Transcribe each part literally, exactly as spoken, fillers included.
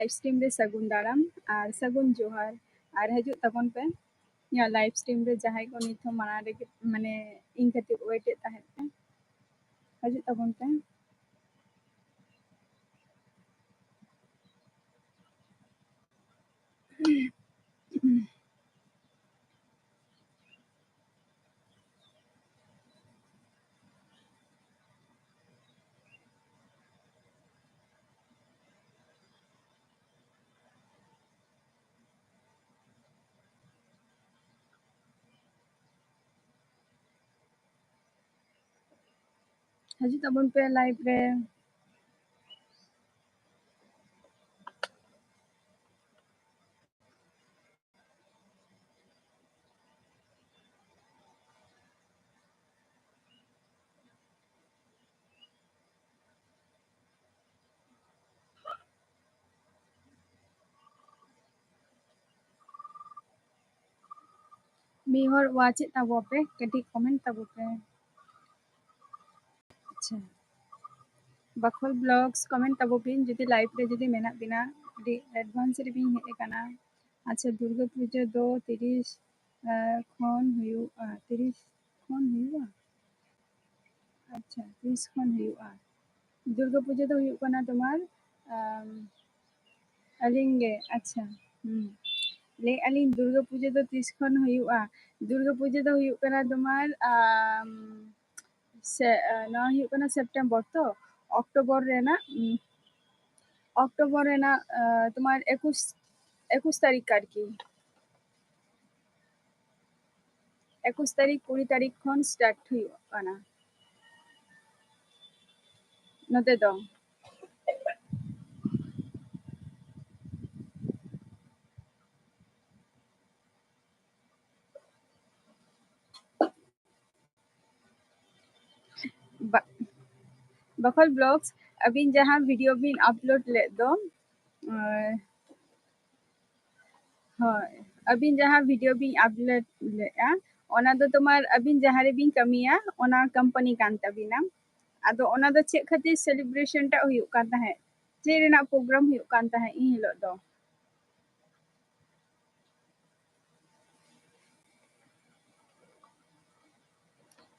live stream ᱨᱮ ᱥᱟᱹᱜᱩᱱ ᱫᱟᱨᱟᱢ ᱟᱨ ᱥᱟᱹᱜᱩᱱ ᱡᱚᱦᱟᱨ᱾ ᱟᱨ ᱦᱤᱡᱩᱜ ᱛᱟᱵᱚᱱ ᱯᱮ ᱤᱧᱟᱹᱜ live stream ᱨᱮ, ᱡᱟᱦᱟᱸᱭ ᱠᱚ ᱱᱤᱛ ᱦᱚᱸ ᱢᱟᱲᱟᱝ ᱨᱮᱜᱮ, ᱢᱟᱱᱮ, ᱤᱧ ᱠᱷᱟᱹᱛᱤᱨ wait ᱮᱫ ᱛᱟᱦᱮᱸᱫ ᱯᱮ, ᱦᱤᱡᱩᱜ ᱛᱟᱵᱚᱱ ᱯᱮ᱾ ᱦᱤᱡᱩᱜ ᱛᱟᱵᱚᱱ ᱯᱮ live ᱨᱮ᱾ ᱢᱤᱫ ᱦᱚᱲ watch ᱮᱫ ᱛᱟᱵᱚ ᱯᱮ, ᱠᱟᱹᱴᱤᱡ comment ᱛᱟᱵᱚ ᱯᱮ᱾ ᱟᱪᱪᱷᱟ, ᱵᱟᱠᱷᱳᱞ vlogs comment ᱛᱟᱵᱚ ᱵᱤᱱ, ᱡᱩᱫᱤ live ᱨᱮ ᱡᱩᱫᱤ ᱢᱮᱱᱟᱜ ᱵᱤᱱᱟ, ᱟᱹᱰᱤ advance ᱨᱮᱵᱤᱱ ᱦᱮᱡ ᱟᱠᱟᱱᱟ᱾ ᱟᱪᱪᱷᱟ, ᱫᱩᱨᱜᱟᱹ ᱯᱩᱡᱟᱹ ᱫᱚ ᱛᱤᱨᱤᱥ, ᱟᱸ, ᱠᱷᱚᱱ ᱦᱩᱭᱩᱜᱼᱟ, ᱛᱤᱨᱤᱥ ᱠᱷᱚᱱ ᱦᱩᱭᱩᱜᱼᱟ? ᱟᱪᱪᱷᱟ, ᱛᱤᱥ ᱠᱷᱚᱱ ᱦᱩᱭᱩᱜᱼᱟ? ᱫᱩᱨᱜᱟᱹ ᱯᱩᱡᱟᱹ ᱫᱚ ᱦᱩᱭᱩᱜ ᱠᱟᱱᱟ ᱛᱳᱢᱟᱨ, ᱟᱢ, ᱟᱹᱞᱤᱧ ᱜᱮ, ᱟᱪᱪᱷᱟ, ᱦᱩᱸ᱾ ᱞᱟᱹᱭᱮᱫᱼᱟ ᱞᱤᱧ, ᱫᱩᱨᱜᱟᱹ ᱯᱩᱡᱟᱹ ᱫᱚ ᱛᱤᱥ ᱠᱷᱚᱱ ᱦᱩᱭᱩᱜᱼᱟ? ᱫᱩᱨᱜᱟᱹ ᱯᱩᱡᱟᱹ ᱫᱚ ᱦᱩᱭᱩᱜ ᱠᱟᱱᱟ ᱛᱳᱢᱟᱨ, ᱟᱢ, ᱥᱮ, ᱟ, ᱱᱚᱣᱟ ᱦᱩᱭᱩᱜ ᱠᱟᱱᱟ September ᱛᱚ, October ᱨᱮᱱᱟᱜ, ᱩᱢ, October ᱨᱮᱱᱟᱜ, ᱟ, ᱛᱳᱢᱟᱨ ᱮᱠᱩᱥ, ᱮᱠᱩᱥ ᱛᱟᱹᱨᱤᱠᱷ ᱟᱨᱠᱤ᱾ ᱮᱠᱩᱥ ᱛᱟᱹᱨᱤᱠᱷ, ᱠᱩᱲᱤ ᱛᱟᱹᱨᱤᱠᱷ ᱠᱷᱚᱱ start ᱦᱩᱭᱩᱜ ᱠᱟᱱᱟ ᱱᱚᱛᱮ ᱫᱚ᱾ ᱵᱟ-, ᱵᱟᱠᱷᱳᱞ vlogs, ᱟᱹᱵᱤᱱ ᱡᱟᱦᱟᱸ video ᱵᱤᱱ upload ᱞᱮᱫ ᱫᱚ, ᱟᱨ ᱦᱳᱭ, ᱟᱹᱵᱤᱱ ᱡᱟᱦᱟᱸ video ᱵᱤᱱ upload ᱞᱮᱫᱼᱟ, ᱚᱱᱟ ᱫᱚ ᱛᱳᱢᱟᱨ ᱟᱹᱵᱤᱱ ᱡᱟᱦᱟᱸ ᱨᱮᱵᱤᱱ ᱠᱟᱹᱢᱤᱭᱟ, ᱚᱱᱟ company ᱠᱟᱱ ᱛᱟᱹᱵᱤᱱᱟ᱾ ᱟᱫᱚ ᱚᱱᱟ ᱫᱚ ᱪᱮᱫ ᱠᱷᱟᱹᱛᱤᱨ celebration ᱴᱟᱜ ᱦᱩᱭᱩᱜ ᱠᱟᱱ ᱛᱟᱦᱮᱸᱫ? ᱪᱮᱫ ᱨᱮᱱᱟᱜ ᱯᱨᱳᱜᱨᱟᱢ ᱦᱩᱭᱩᱜ ᱠᱟᱱ ᱛᱟᱦᱮᱸᱫ ᱤᱱ ᱦᱤᱞᱳᱜ ᱫᱚ?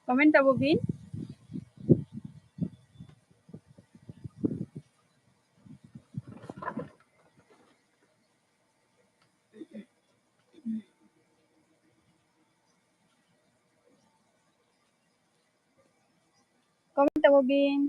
ᱠᱚᱢᱮᱱᱴ ᱛᱟᱵᱚ ᱵᱤᱱ᱾ ᱠᱚᱢᱮᱱᱴ ᱛᱟᱵᱚ ᱵᱤᱱ᱾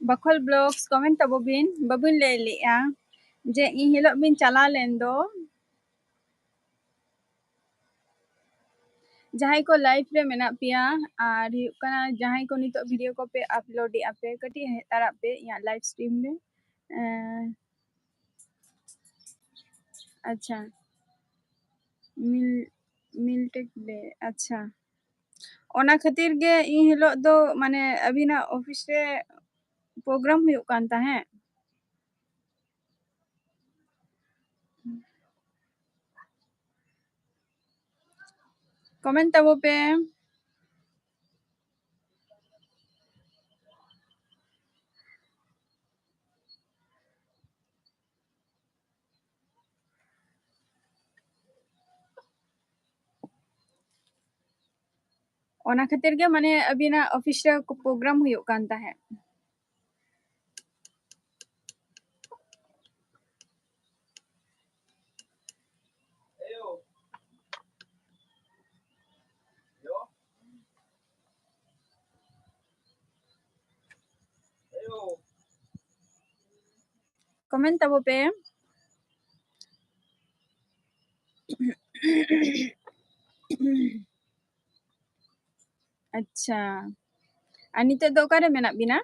ᱵᱟᱠᱷᱳᱞ ᱵᱞᱚᱜᱥ, ᱠᱚᱢᱮᱱᱴ ᱛᱟᱵᱚ ᱵᱤᱱ, ᱵᱟᱵᱤᱱ ᱞᱟᱹᱭ ᱞᱮᱜᱼᱟ ᱡᱮ ᱤᱱ ᱦᱤᱞᱳᱜ ᱵᱤᱱ ᱪᱟᱞᱟᱣ ᱞᱮᱱ ᱫᱚ᱾ ᱡᱟᱦᱟᱸᱭ ᱠᱚ ᱞᱟᱭᱤᱵᱷ ᱨᱮ ᱢᱮᱱᱟᱜ ᱯᱮᱭᱟ ᱟᱨ ᱦᱩᱭᱩᱜ ᱠᱟᱱᱟ ᱡᱟᱦᱟᱸᱭ ᱠᱚ ᱱᱤᱛᱚᱜ ᱵᱷᱤᱰᱤᱭᱳ ᱠᱚᱯᱮ ᱟᱯᱞᱳᱰ ᱮᱫᱼᱟ ᱯᱮ, ᱠᱟᱹᱴᱤᱡ ᱦᱮᱡ ᱛᱟᱨᱟᱜ ᱯᱮ ᱤᱧᱟᱹᱜ ᱞᱟᱭᱤᱵᱷ ᱥᱴᱨᱤᱢ ᱨᱮ᱾ ᱮᱸ, ᱟᱪᱪᱷᱟ, ᱢᱤᱞ ᱢᱤᱞᱴᱮᱠ ᱰᱮ, ᱟᱪᱪᱷᱟ᱾ ᱚᱱᱟ ᱠᱷᱟᱹᱛᱤᱨ ᱜᱮ ᱤᱱ ᱦᱤᱞᱳᱜ ᱫᱚ ᱢᱟᱱᱮ ᱟᱹᱵᱤᱱᱟᱜ ᱚᱯᱷᱤᱥ ᱨᱮ ᱯᱨᱳᱜᱨᱟᱢ ᱦᱩᱭᱩᱜ ᱠᱟᱱ ᱛᱟᱦᱮᱸᱫ᱾ ᱠᱚᱢᱮᱱᱴ ᱛᱟᱵᱚ ᱯᱮ᱾ ᱚᱱᱟ ᱠᱷᱟᱹᱛᱤᱨ ᱜᱮ ᱢᱟᱱᱮ ᱟᱹᱵᱤᱱᱟᱜ ᱚᱯᱷᱤᱥ ᱨᱮ ᱯᱨᱳᱜᱨᱟᱢ ᱦᱩᱭᱩᱜ ᱠᱟᱱ ᱛᱟᱦᱮᱸᱫ᱾ ᱠᱚᱢᱮᱱᱴ ᱛᱟᱵᱚ ᱯᱮ᱾ ᱟᱪᱪᱷᱟ, ᱟᱨ ᱱᱤᱛᱚᱜ ᱫᱚ ᱚᱠᱟᱨᱮ ᱢᱮᱱᱟᱜ ᱵᱤᱱᱟ?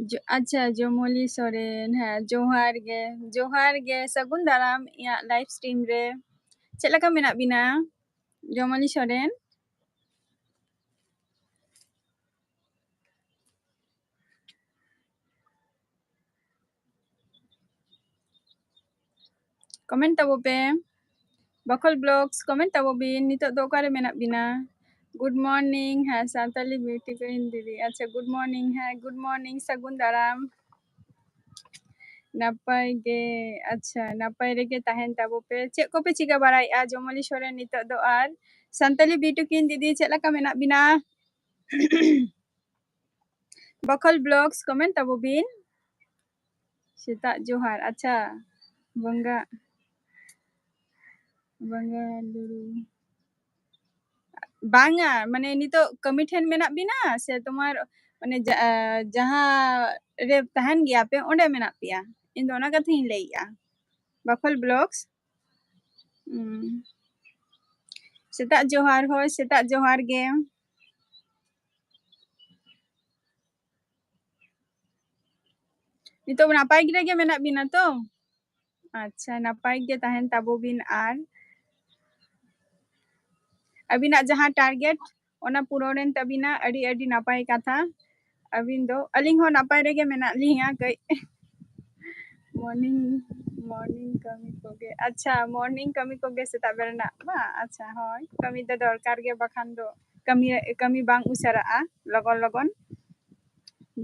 ᱡᱚ-, ᱟᱪᱪᱷᱟ, ᱡᱚᱢᱚᱞᱤ ᱥᱚᱨᱮᱱ, ᱦᱮᱸ, ᱡᱚᱦᱟᱨ ᱜᱮ, ᱡᱚᱦᱟᱨ ᱜᱮ, ᱥᱟᱹᱜᱩᱱ ᱫᱟᱨᱟᱢ ᱤᱧᱟᱹᱜ live stream ᱨᱮ᱾ ᱪᱮᱫ ᱞᱮᱠᱟ ᱢᱮᱱᱟᱜ ᱵᱤᱱᱟ, ᱡᱚᱢᱚᱞᱤ ᱥᱚᱨᱮᱱ? Comment ᱛᱟᱵᱚ ᱯᱮ᱾ ᱵᱟᱠᱷᱳᱞ Vlogs, comment ᱛᱟᱵᱚ ᱵᱤᱱ, ᱱᱤᱛᱚᱜ ᱫᱚ ᱚᱠᱟᱨᱮ ᱢᱮᱱᱟᱜ ᱵᱤᱱᱟ? Good morning, ᱦᱮᱸ, ᱥᱟᱱᱛᱟᱞᱤ beauty queen ᱫᱤᱫᱤ᱾ ᱟᱪᱪᱷᱟ, good morning, ᱦᱮᱸ, good morning, ᱥᱟᱹᱜᱩᱱ ᱫᱟᱨᱟᱢ᱾ ᱱᱟᱯᱟᱭ ᱜᱮ, ᱟᱪᱪᱷᱟ, ᱱᱟᱯᱟᱭ ᱨᱮᱜᱮ ᱛᱟᱦᱮᱱ ᱛᱟᱵᱚ ᱯᱮ᱾ ᱪᱮᱫ ᱠᱚᱯᱮ ᱪᱤᱠᱟᱹ ᱵᱟᱲᱟᱭᱮᱫᱼᱟ, ᱡᱚᱢᱚᱞᱤ ᱥᱚᱨᱮᱱ, ᱱᱤᱛᱚᱜ ᱫᱚ? ᱟᱨ ᱥᱟᱱᱛᱟᱞᱤ beauty queen ᱫᱤᱫᱤ, ᱪᱮᱫ ᱞᱮᱠᱟ ᱢᱮᱱᱟᱜ ᱵᱤᱱᱟ? ᱵᱟᱠᱷᱳᱞ Vlogs, comment ᱛᱟᱵᱚ ᱵᱤᱱ᱾ ᱥᱮᱛᱟᱜ ᱡᱚᱦᱟᱨ᱾ ᱟᱪᱪᱷᱟ, ᱵᱚᱸᱜᱟ, ᱵᱚᱸᱜᱟ ᱞᱩᱨᱩ᱾ ᱵᱟᱝᱟ, ᱢᱟᱱᱮ ᱱᱤᱛᱚᱜ ᱠᱟᱹᱢᱤ ᱴᱷᱮᱱ ᱢᱮᱱᱟᱜ ᱵᱤᱱᱟ ᱥᱮ ᱛᱳᱢᱟᱨ, ᱢᱟᱱᱮ ᱡᱟ-, ᱡᱟᱦᱟᱸ ᱨᱮ ᱛᱟᱦᱮᱱ ᱜᱮᱭᱟ ᱯᱮ, ᱚᱸᱰᱮ ᱢᱮᱱᱟᱜ ᱯᱮᱭᱟ? ᱤᱧ ᱫᱚ ᱚᱱᱟ ᱠᱟᱛᱷᱟᱧ ᱞᱟᱹᱭᱮᱜᱼᱟ᱾ ᱵᱟᱠᱷᱳᱞ Vlogs᱾ ᱦᱩᱸ᱾ ᱥᱮᱛᱟᱜ ᱡᱚᱦᱟᱨ, ᱦᱳᱭ, ᱥᱮᱛᱟᱜ ᱡᱚᱦᱟᱨ ᱜᱮ᱾ ᱱᱤᱛᱚᱜ ᱱᱟᱯᱟᱭ ᱜᱮ ᱨᱮᱜᱮ ᱢᱮᱱᱟᱜ ᱵᱤᱱᱟ ᱛᱚ? ᱟᱪᱪᱷᱟ, ᱱᱟᱯᱟᱭ ᱜᱮ ᱛᱟᱦᱮᱱ ᱛᱟᱵᱚ ᱵᱤᱱ ᱟᱨ ᱟᱹᱵᱤᱱᱟᱜ ᱡᱟᱦᱟᱸ target, ᱚᱱᱟ ᱯᱩᱨᱚᱱ ᱮᱱ ᱛᱟᱹᱵᱤᱱᱟ, ᱟᱹᱰᱤ ᱟᱹᱰᱤ ᱱᱟᱯᱟᱭ ᱠᱟᱛᱷᱟ᱾ ᱟᱹᱵᱤᱱ ᱫᱚ, ᱟᱹᱞᱤᱧ ᱦᱚᱸ ᱱᱟᱯᱟᱭ ᱨᱮᱜᱮ ᱢᱮᱱᱟᱜ ᱞᱤᱧᱟ ᱠᱟᱹᱡ᱾ Morning, morning ᱠᱟᱹᱢᱤ ᱠᱚᱜᱮ᱾ ᱟᱪᱪᱷᱟ, morning ᱠᱟᱹᱢᱤ ᱠᱚᱜᱮ ᱥᱮᱛᱟᱜ ᱵᱮᱨ ᱨᱮᱱᱟᱜ ᱢᱟ᱾ ᱟᱪᱪᱷᱟ, ᱦᱳᱭ, ᱠᱟᱹᱢᱤ ᱫᱚ ᱫᱚᱨᱠᱟᱨ ᱜᱮ, ᱵᱟᱠᱷᱟᱱ ᱫᱚ ᱠᱟᱹᱢᱤ, ᱠᱟᱹᱢᱤ ᱵᱟᱝ ᱩᱥᱟᱹᱨᱟᱜᱼᱟ ᱞᱚᱜᱚᱱ ᱞᱚᱜᱚᱱ᱾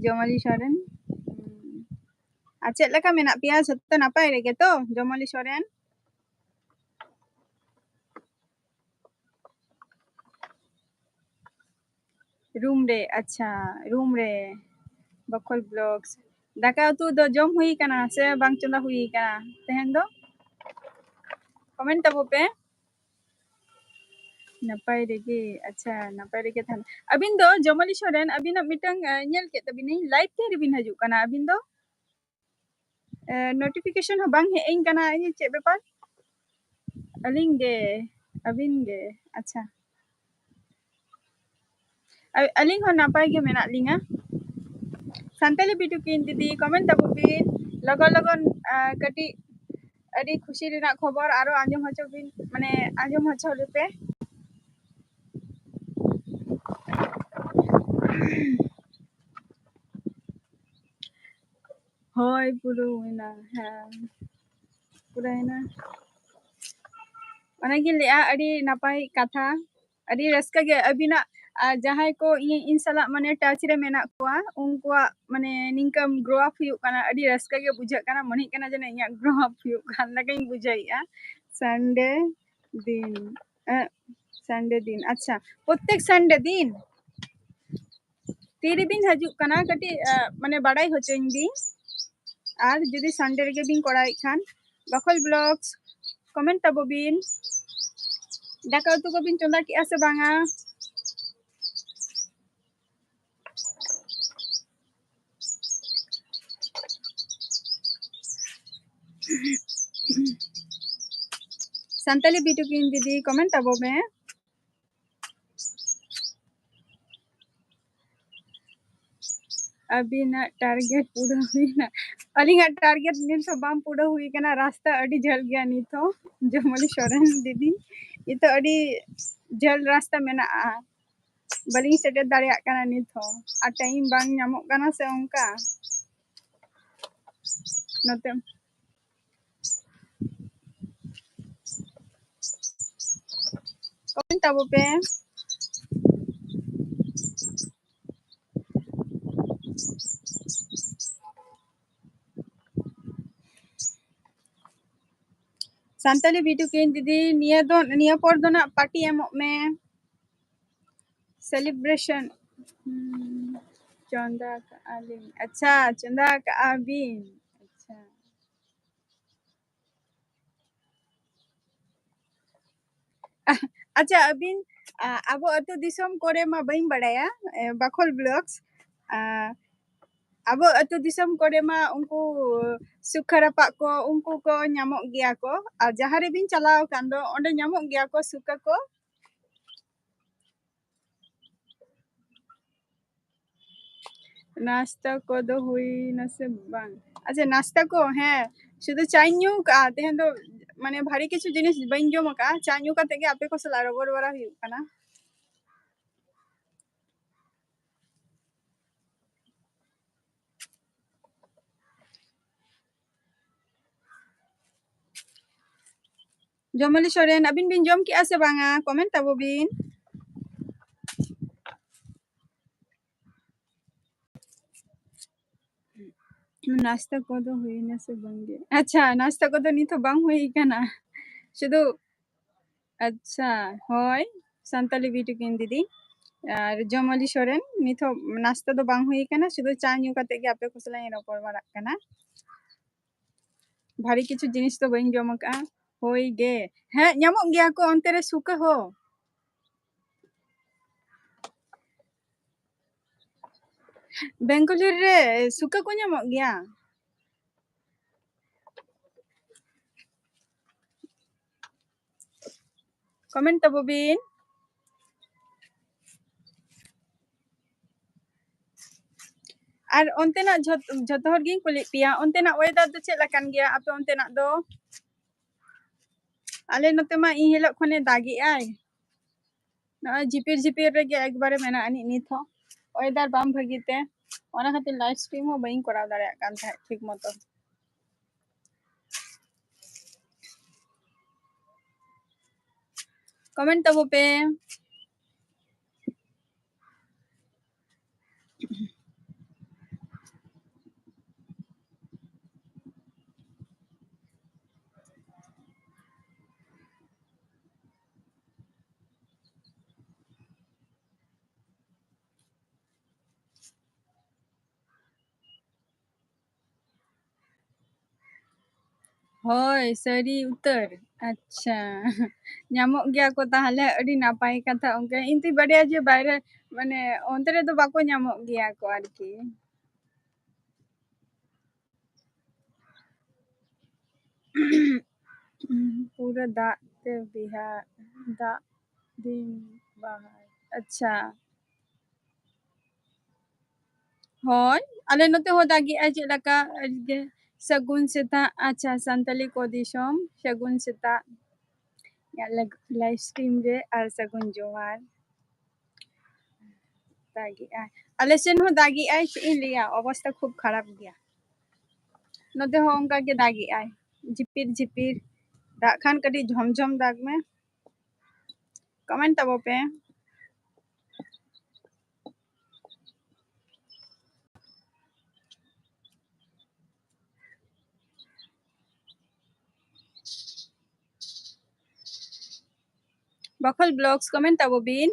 ᱡᱚᱢᱟᱞᱤ ᱥᱚᱨᱮᱱ᱾ ᱦᱩᱸ᱾ ᱟᱨ ᱪᱮᱫ ᱞᱮᱠᱟ ᱢᱮᱱᱟᱜ ᱯᱮᱭᱟ? ᱡᱷᱚᱛᱚ ᱱᱟᱯᱟᱭ ᱨᱮᱜᱮ ᱛᱚ, ᱡᱚᱢᱟᱞᱤ ᱥᱚᱨᱮᱱ? Room ᱨᱮ, ᱟᱪᱪᱷᱟ, room ᱨᱮ᱾ ᱵᱟᱠᱷᱳᱞ Vlogs᱾ ᱫᱟᱠᱟ ᱩᱛᱩ ᱫᱚ ᱡᱚᱢ ᱦᱩᱭ ᱠᱟᱱᱟ ᱥᱮ ᱵᱟᱝ ᱪᱚᱸᱫᱟ ᱦᱩᱭ ᱠᱟᱱᱟ ᱛᱮᱦᱮᱧ ᱫᱚ? Comment ᱛᱟᱵᱚ ᱯᱮ᱾ ᱱᱟᱯᱟᱭ ᱨᱮᱜᱮ᱾ ᱟᱪᱪᱷᱟ, ᱱᱟᱯᱟᱭ ᱨᱮᱜᱮ ᱛᱟᱦᱮᱱ᱾ ᱟᱹᱵᱤᱱ ᱫᱚ ᱡᱚᱢᱟᱞᱤ ᱥᱚᱨᱮᱱ, ᱟᱹᱵᱤᱱᱟᱜ ᱢᱤᱫᱴᱟᱝ, ᱮ, ᱧᱮᱞ ᱠᱮᱫ ᱛᱟᱹᱵᱤᱱᱟᱹᱧ, live ᱛᱮ ᱨᱮᱵᱤᱱ ᱦᱤᱡᱩᱜ ᱠᱟᱱᱟ᱾ ᱟᱹᱵᱤᱱ ᱫᱚ, ᱮ, notification ᱦᱚᱸ ᱵᱟᱝ ᱦᱮᱡ ᱟᱹᱧ ᱠᱟᱱᱟ᱾ ᱤᱧ ᱪᱮᱫ ᱵᱮᱯᱟᱨ? ᱟᱹᱞᱤᱧ ᱜᱮ, ᱟᱹᱵᱤᱱ ᱜᱮ᱾ ᱟᱪᱪᱷᱟ᱾ ᱟ-, ᱟᱹᱞᱤᱧ ᱦᱚᱸ ᱱᱟᱯᱟᱭ ᱜᱮ ᱢᱮᱱᱟᱜ ᱞᱤᱧᱟ᱾ ᱥᱟᱱᱛᱟᱞᱤ ᱵᱤᱴᱩ ᱠᱤᱱ ᱫᱤᱫᱤ, comment ᱛᱟᱵᱚ ᱵᱤᱱ᱾ ᱞᱚᱜᱚᱱ ᱞᱚᱜᱚᱱ, ᱟ, ᱠᱟᱹᱴᱤᱡ ᱟᱹᱰᱤ ᱠᱷᱩᱥᱤ ᱨᱮᱱᱟᱜ ᱠᱷᱚᱵᱚᱨ ᱟᱨᱚ ᱟᱸᱡᱚᱢ ᱦᱚᱪᱚ ᱵᱤᱱ, ᱢᱟᱱᱮ ᱟᱸᱡᱚᱢ ᱦᱚᱪᱚ ᱞᱮᱯᱮ᱾ ᱦᱳᱭ, ᱯᱩᱨᱟᱹᱣᱮᱱᱟ᱾ ᱦᱮᱸ, ᱯᱩᱨᱟᱹᱭᱮᱱᱟ᱾ ᱚᱱᱟᱜᱤᱧ ᱞᱟᱹᱭᱮᱜᱼᱟ, ᱟᱹᱰᱤ ᱱᱟᱯᱟᱭ ᱠᱟᱛᱷᱟ, ᱟᱹᱰᱤ ᱨᱟᱹᱥᱠᱟᱹ ᱜᱮ ᱟᱹᱵᱤᱱᱟᱜ, ᱟᱨ ᱡᱟᱦᱟᱸᱭ ᱠᱚ ᱤᱧ, ᱤᱧ ᱥᱟᱞᱟᱜ ᱢᱟᱱᱮ touch ᱨᱮ ᱢᱮᱱᱟᱜ ᱠᱚᱣᱟ, ᱩᱱᱠᱩᱣᱟᱜ ᱢᱟᱱᱮ ᱱᱤᱝᱠᱟᱹ grow up ᱦᱩᱭᱩᱜ ᱠᱟᱱᱟ, ᱟᱹᱰᱤ ᱨᱟᱹᱥᱠᱟᱹ ᱜᱮ ᱵᱩᱡᱷᱟᱹᱜ ᱠᱟᱱᱟ, ᱢᱚᱱᱮᱜ ᱠᱟᱱᱟ ᱡᱮᱱᱚ ᱤᱧᱟᱹᱜ grow up ᱦᱩᱭᱩᱜ ᱠᱟᱱ ᱞᱮᱠᱟᱧ ᱵᱩᱡᱷᱟᱹᱣᱮᱫᱼᱟ᱾ Sunday ᱫᱤᱱ, ᱮ, Sunday ᱫᱤᱱ, ᱟᱪᱪᱷᱟ, ᱯᱨᱚᱛᱮᱠ Sunday ᱫᱤᱱ? ᱛᱤᱨᱮᱵᱤᱱ ᱦᱤᱡᱩᱜ ᱠᱟᱱᱟ ᱠᱟᱹᱴᱤᱡ, ᱟ, ᱢᱟᱱᱮ ᱵᱟᱲᱟᱭ ᱦᱚᱪᱚᱧ ᱵᱤᱱ᱾ ᱟᱨ ᱡᱩᱫᱤ Sunday ᱨᱮᱜᱮ ᱵᱤᱱ ᱠᱚᱨᱟᱣᱮᱫ ᱠᱷᱟᱱ, ᱵᱟᱠᱷᱳᱞ Vlogs, comment ᱛᱟᱵᱚ ᱵᱤᱱ᱾ ᱫᱟᱠᱟ ᱩᱛᱩ ᱠᱚᱵᱤᱱ ᱪᱚᱸᱫᱟ ᱠᱮᱜᱼᱟ ᱥᱮ ᱵᱟᱝᱟ? ᱥᱟᱱᱛᱟᱞᱤ ᱵᱤᱴᱩ ᱠᱤᱱ ᱫᱤᱫᱤ, comment ᱛᱟᱵᱚ ᱢᱮ᱾ ᱟᱹᱵᱤᱱᱟᱜ target ᱯᱩᱨᱟᱹ ᱦᱩᱭᱱᱟ? ᱟᱹᱞᱤᱧᱟᱜ target ᱱᱤᱛ ᱦᱚᱸ ᱵᱟᱝ ᱯᱩᱨᱟᱹ ᱦᱩᱭ ᱠᱟᱱᱟ᱾ ᱨᱟᱥᱛᱟ ᱟᱹᱰᱤ ᱡᱷᱟᱹᱞ ᱜᱮᱭᱟ ᱱᱤᱛ ᱦᱚᱸ, ᱡᱚᱢᱚᱞᱤ ᱥᱚᱨᱮᱱ ᱫᱤᱫᱤ᱾ ᱱᱤᱛᱚᱜ ᱟᱹᱰᱤ ᱡᱷᱟᱹᱞ ᱨᱟᱥᱛᱟ ᱢᱮᱱᱟᱜᱼᱟ, ᱵᱟᱹᱞᱤᱧ ᱥᱮᱴᱮᱨ ᱫᱟᱲᱮᱭᱟᱜ ᱠᱟᱱᱟ ᱱᱤᱛ ᱦᱚᱸ, ᱟᱨ time ᱵᱟᱝ ᱧᱟᱢᱚᱜ ᱠᱟᱱᱟ ᱥᱮ ᱚᱱᱠᱟ᱾ ᱱᱚᱛᱮ comment ᱛᱟᱵᱚ ᱯᱮ᱾ ᱥᱟᱱᱛᱟᱞᱤ ᱵᱤᱴᱩ ᱠᱤᱱ ᱫᱤᱫᱤ, ᱱᱤᱭᱟᱹ ᱫᱚ, ᱱᱤᱭᱟᱹ ᱯᱚᱨ ᱫᱚ ᱱᱟᱜ party ᱮᱢᱚᱜ ᱢᱮ᱾ Celebration᱾ ᱦᱩᱸ, ᱪᱚᱸᱫᱟ ᱠᱟᱜᱼᱟ ᱞᱤᱧ᱾ ᱟᱪᱪᱷᱟ, ᱪᱚᱸᱫᱟ ᱠᱟᱜᱼᱟ ᱵᱤᱱ᱾ ᱟᱪᱪᱷᱟ᱾ ᱟᱪᱪᱷᱟ, ᱟᱹᱵᱤᱱ, ᱟ, ᱟᱵᱚ ᱟᱹᱛᱩ ᱫᱤᱥᱚᱢ ᱠᱚᱨᱮ ᱢᱟ ᱵᱟᱹᱧ ᱵᱟᱲᱟᱭᱟ, ᱮ, ᱵᱟᱠᱷᱳᱞ vlogs, ᱟ, ᱟᱵᱚ ᱟᱹᱛᱩ ᱫᱤᱥᱚᱢ ᱠᱚᱨᱮ ᱢᱟ ᱩᱱᱠᱩ ᱥᱩᱠᱷᱟᱹ ᱨᱟᱯᱟᱜ ᱠᱚ, ᱩᱱᱠᱩ ᱠᱚ ᱧᱟᱢᱚᱜ ᱜᱮᱭᱟ ᱠᱚ᱾ ᱟᱨ ᱡᱟᱦᱟᱸ ᱨᱮᱵᱤᱱ ᱪᱟᱞᱟᱣ ᱟᱠᱟᱱ ᱫᱚ, ᱚᱸᱰᱮ ᱧᱟᱢᱚᱜ ᱜᱮᱭᱟ ᱠᱚ ᱥᱩᱠᱷᱟᱹ ᱠᱚ? ᱱᱟᱥᱛᱟ ᱠᱚᱫᱚ ᱦᱩᱭᱱᱟ ᱥᱮ ᱵᱟᱝ? ᱟᱪᱪᱷᱟ, ᱱᱟᱥᱛᱟ ᱠᱚ, ᱦᱮᱸ, ᱥᱩᱫᱷᱩ ᱪᱟᱧ ᱧᱩ ᱠᱟᱜᱼᱟ ᱛᱮᱦᱮᱧ ᱫᱚ, ᱢᱟᱱᱮ ᱵᱷᱟᱨᱤ ᱠᱤᱪᱷᱩ ᱡᱤᱱᱤᱥ ᱵᱟᱹᱧ ᱡᱚᱢ ᱟᱠᱟᱜᱼᱟ᱾ ᱪᱟ ᱧᱩ ᱠᱟᱛᱮ ᱜᱮ ᱟᱯᱮ ᱠᱚ ᱥᱟᱞᱟᱜ ᱨᱚᱯᱚᱲ ᱵᱟᱲᱟ ᱦᱩᱭᱩᱜ ᱠᱟᱱᱟ᱾ ᱡᱚᱢᱟᱞᱤ ᱥᱚᱨᱮᱱ, ᱟᱹᱵᱤᱱ ᱵᱤᱱ ᱡᱚᱢ ᱠᱮᱜᱼᱟ ᱥᱮ ᱵᱟᱝᱟ? Comment ᱛᱟᱵᱚ ᱵᱤᱱ᱾ ᱱᱟᱥᱛᱟ ᱠᱚᱫᱚ ᱦᱩᱭᱱᱟ ᱥᱮ ᱵᱟᱝᱜᱮ? ᱟᱪᱪᱷᱟ, ᱱᱟᱥᱛᱟ ᱠᱚᱫᱚ ᱱᱤᱛ ᱦᱚᱸ ᱵᱟᱝ ᱦᱩᱭ ᱠᱟᱱᱟ᱾ ᱥᱩᱫᱷᱩ, ᱟᱪᱪᱷᱟ, ᱦᱳᱭ, ᱥᱟᱱᱛᱟᱞᱤ beauty queen ᱫᱤᱫᱤ᱾ ᱟᱨ ᱡᱚᱢᱟᱞᱤ ᱥᱚᱨᱮᱱ, ᱱᱤᱛ ᱦᱚᱸ ᱱᱟᱥᱛᱟ ᱫᱚ ᱵᱟᱝ ᱦᱩᱭ ᱠᱟᱱᱟ, ᱥᱩᱫᱷᱩ ᱪᱟ ᱧᱩ ᱠᱟᱛᱮ ᱜᱮ ᱟᱯᱮ ᱠᱚ ᱥᱟᱞᱟᱜ ᱤᱧ ᱨᱚᱯᱚᱲ ᱵᱟᱲᱟᱜ ᱠᱟᱱᱟ᱾ ᱵᱷᱟᱨᱤ ᱠᱤᱪᱷᱩ ᱡᱤᱱᱤᱥ ᱫᱚ ᱵᱟᱹᱧ ᱡᱚᱢ ᱟᱠᱟᱜᱼᱟ᱾ ᱦᱳᱭ ᱜᱮ᱾ ᱦᱮᱸ, ᱧᱟᱢᱚᱜ ᱜᱮᱭᱟ ᱠᱚ ᱚᱱᱛᱮ ᱨᱮ ᱥᱩᱠᱟᱹ ᱦᱚᱸ᱾ ᱵᱮᱝᱜᱟᱞᱩᱨᱩ ᱨᱮ ᱥᱩᱠᱟᱹ ᱠᱚ ᱧᱟᱢᱚᱜ ᱜᱮᱭᱟ? Comment ᱛᱟᱵᱚ ᱵᱤᱱ᱾ ᱟᱨ ᱚᱱᱛᱮᱱᱟᱜ ᱡᱷᱚᱛ-, ᱡᱷᱚᱛᱚ ᱦᱚᱲ ᱜᱤᱧ ᱠᱩᱞᱤᱭᱮᱫ ᱯᱮᱭᱟ, ᱚᱱᱛᱮᱱᱟᱜ weather ᱫᱚ ᱪᱮᱫ ᱞᱮᱠᱟᱱ ᱜᱮᱭᱟ ᱟᱯᱮ ᱚᱱᱛᱮᱱᱟᱜ ᱫᱚ? ᱟᱞᱮ ᱱᱚᱛᱮ ᱢᱟ ᱤᱧ ᱦᱤᱞᱳᱜ ᱠᱷᱚᱱᱮ ᱫᱟᱜᱮᱜᱼᱟᱭ, ᱱᱚᱜᱼᱚᱭ ᱡᱷᱤᱯᱤᱨ ᱡᱷᱤᱯᱤᱨ ᱨᱮᱜᱮ ᱮᱠᱵᱟᱨᱮ ᱢᱮᱱᱟᱜ ᱟᱹᱱᱤᱡ ᱱᱤᱛ ᱦᱚᱸ᱾ Weather ᱵᱟᱝ ᱵᱷᱟᱹᱜᱤ ᱛᱮ, ᱚᱱᱟ ᱠᱷᱟᱹᱛᱤᱨ live stream ᱦᱚᱸ ᱵᱟᱹᱧ ᱠᱚᱨᱟᱣ ᱫᱟᱲᱮᱭᱟᱜ ᱠᱟᱱ ᱛᱟᱦᱮᱸᱫ ᱴᱷᱤᱠ ᱢᱚᱛᱚ᱾ Comment ᱛᱟᱵᱚ ᱯᱮ᱾ ᱦᱳᱭ, ᱥᱟᱹᱨᱤ ᱩᱛᱟᱹᱨ᱾ ᱟᱪᱪᱷᱟ᱾ ᱧᱟᱢᱚᱜ ᱜᱮᱭᱟ ᱠᱚ ᱛᱟᱦᱞᱮ, ᱟᱹᱰᱤ ᱱᱟᱯᱟᱭ ᱠᱟᱛᱷᱟ᱾ ᱚᱱᱠᱟ ᱤᱧ ᱛᱩᱧ ᱵᱟᱰᱟᱭᱟ ᱡᱮ ᱵᱟᱭᱨᱮ, ᱢᱟᱱᱮ, ᱚᱱᱛᱮ ᱨᱮᱫᱚ ᱵᱟᱠᱚ ᱧᱟᱢᱚᱜ ᱜᱮᱭᱟ ᱠᱚ ᱟᱨᱠᱤ᱾ ᱯᱩᱨᱟᱹ ᱫᱟᱜ ᱛᱮ ᱵᱤᱦᱟᱨ, ᱫᱟᱜ ᱫᱤᱱ ᱵᱟᱦᱟᱨ᱾ ᱟᱪᱪᱷᱟ᱾ ᱦᱳᱭ, ᱟᱞᱮ ᱱᱚᱛᱮ ᱦᱚᱸ ᱫᱟᱜᱮᱜᱼᱟᱭ ᱪᱮᱫ ᱞᱮᱠᱟ, ᱟᱹᱰᱤ ᱜᱮ ᱥᱟᱹᱜᱩᱱ ᱥᱮᱛᱟᱜ᱾ ᱟᱪᱪᱷᱟ, ᱥᱟᱱᱛᱟᱞᱤ ᱠᱚ ᱫᱤᱥᱚᱢ, ᱥᱟᱹᱜᱩᱱ ᱥᱮᱛᱟᱜ᱾ ᱤᱧᱟᱹᱜ ᱞᱟᱜ-, live stream ᱨᱮ ᱟᱨ ᱥᱟᱹᱜᱩᱱ ᱡᱚᱦᱟᱨ᱾ ᱫᱟᱜᱮᱜᱼᱟᱭ᱾ ᱟᱞᱮ ᱥᱮᱱ ᱦᱚᱸ ᱫᱟᱜᱮᱜᱼᱟᱭ, ᱪᱮᱫ ᱤᱧ ᱞᱟᱹᱭᱟ, ᱚᱵᱚᱥᱛᱟ ᱠᱷᱩᱵ ᱠᱷᱟᱨᱟᱯ ᱜᱮᱭᱟ᱾ ᱱᱚᱛᱮ ᱦᱚᱸ ᱚᱱᱠᱟ ᱜᱮ ᱫᱟᱜᱮᱜᱼᱟᱭ, ᱡᱷᱤᱯᱤᱨ ᱡᱷᱤᱯᱤᱨ᱾ ᱫᱟᱜ ᱠᱷᱟᱱ ᱠᱟᱹᱴᱤᱡ ᱡᱷᱚᱢ ᱡᱷᱚᱢ ᱫᱟᱜᱽ ᱢᱮ᱾ Comment ᱛᱟᱵᱚ ᱯᱮ᱾ ᱵᱟᱠᱷᱳᱞ Vlogs, comment ᱛᱟᱵᱚ ᱵᱤᱱ᱾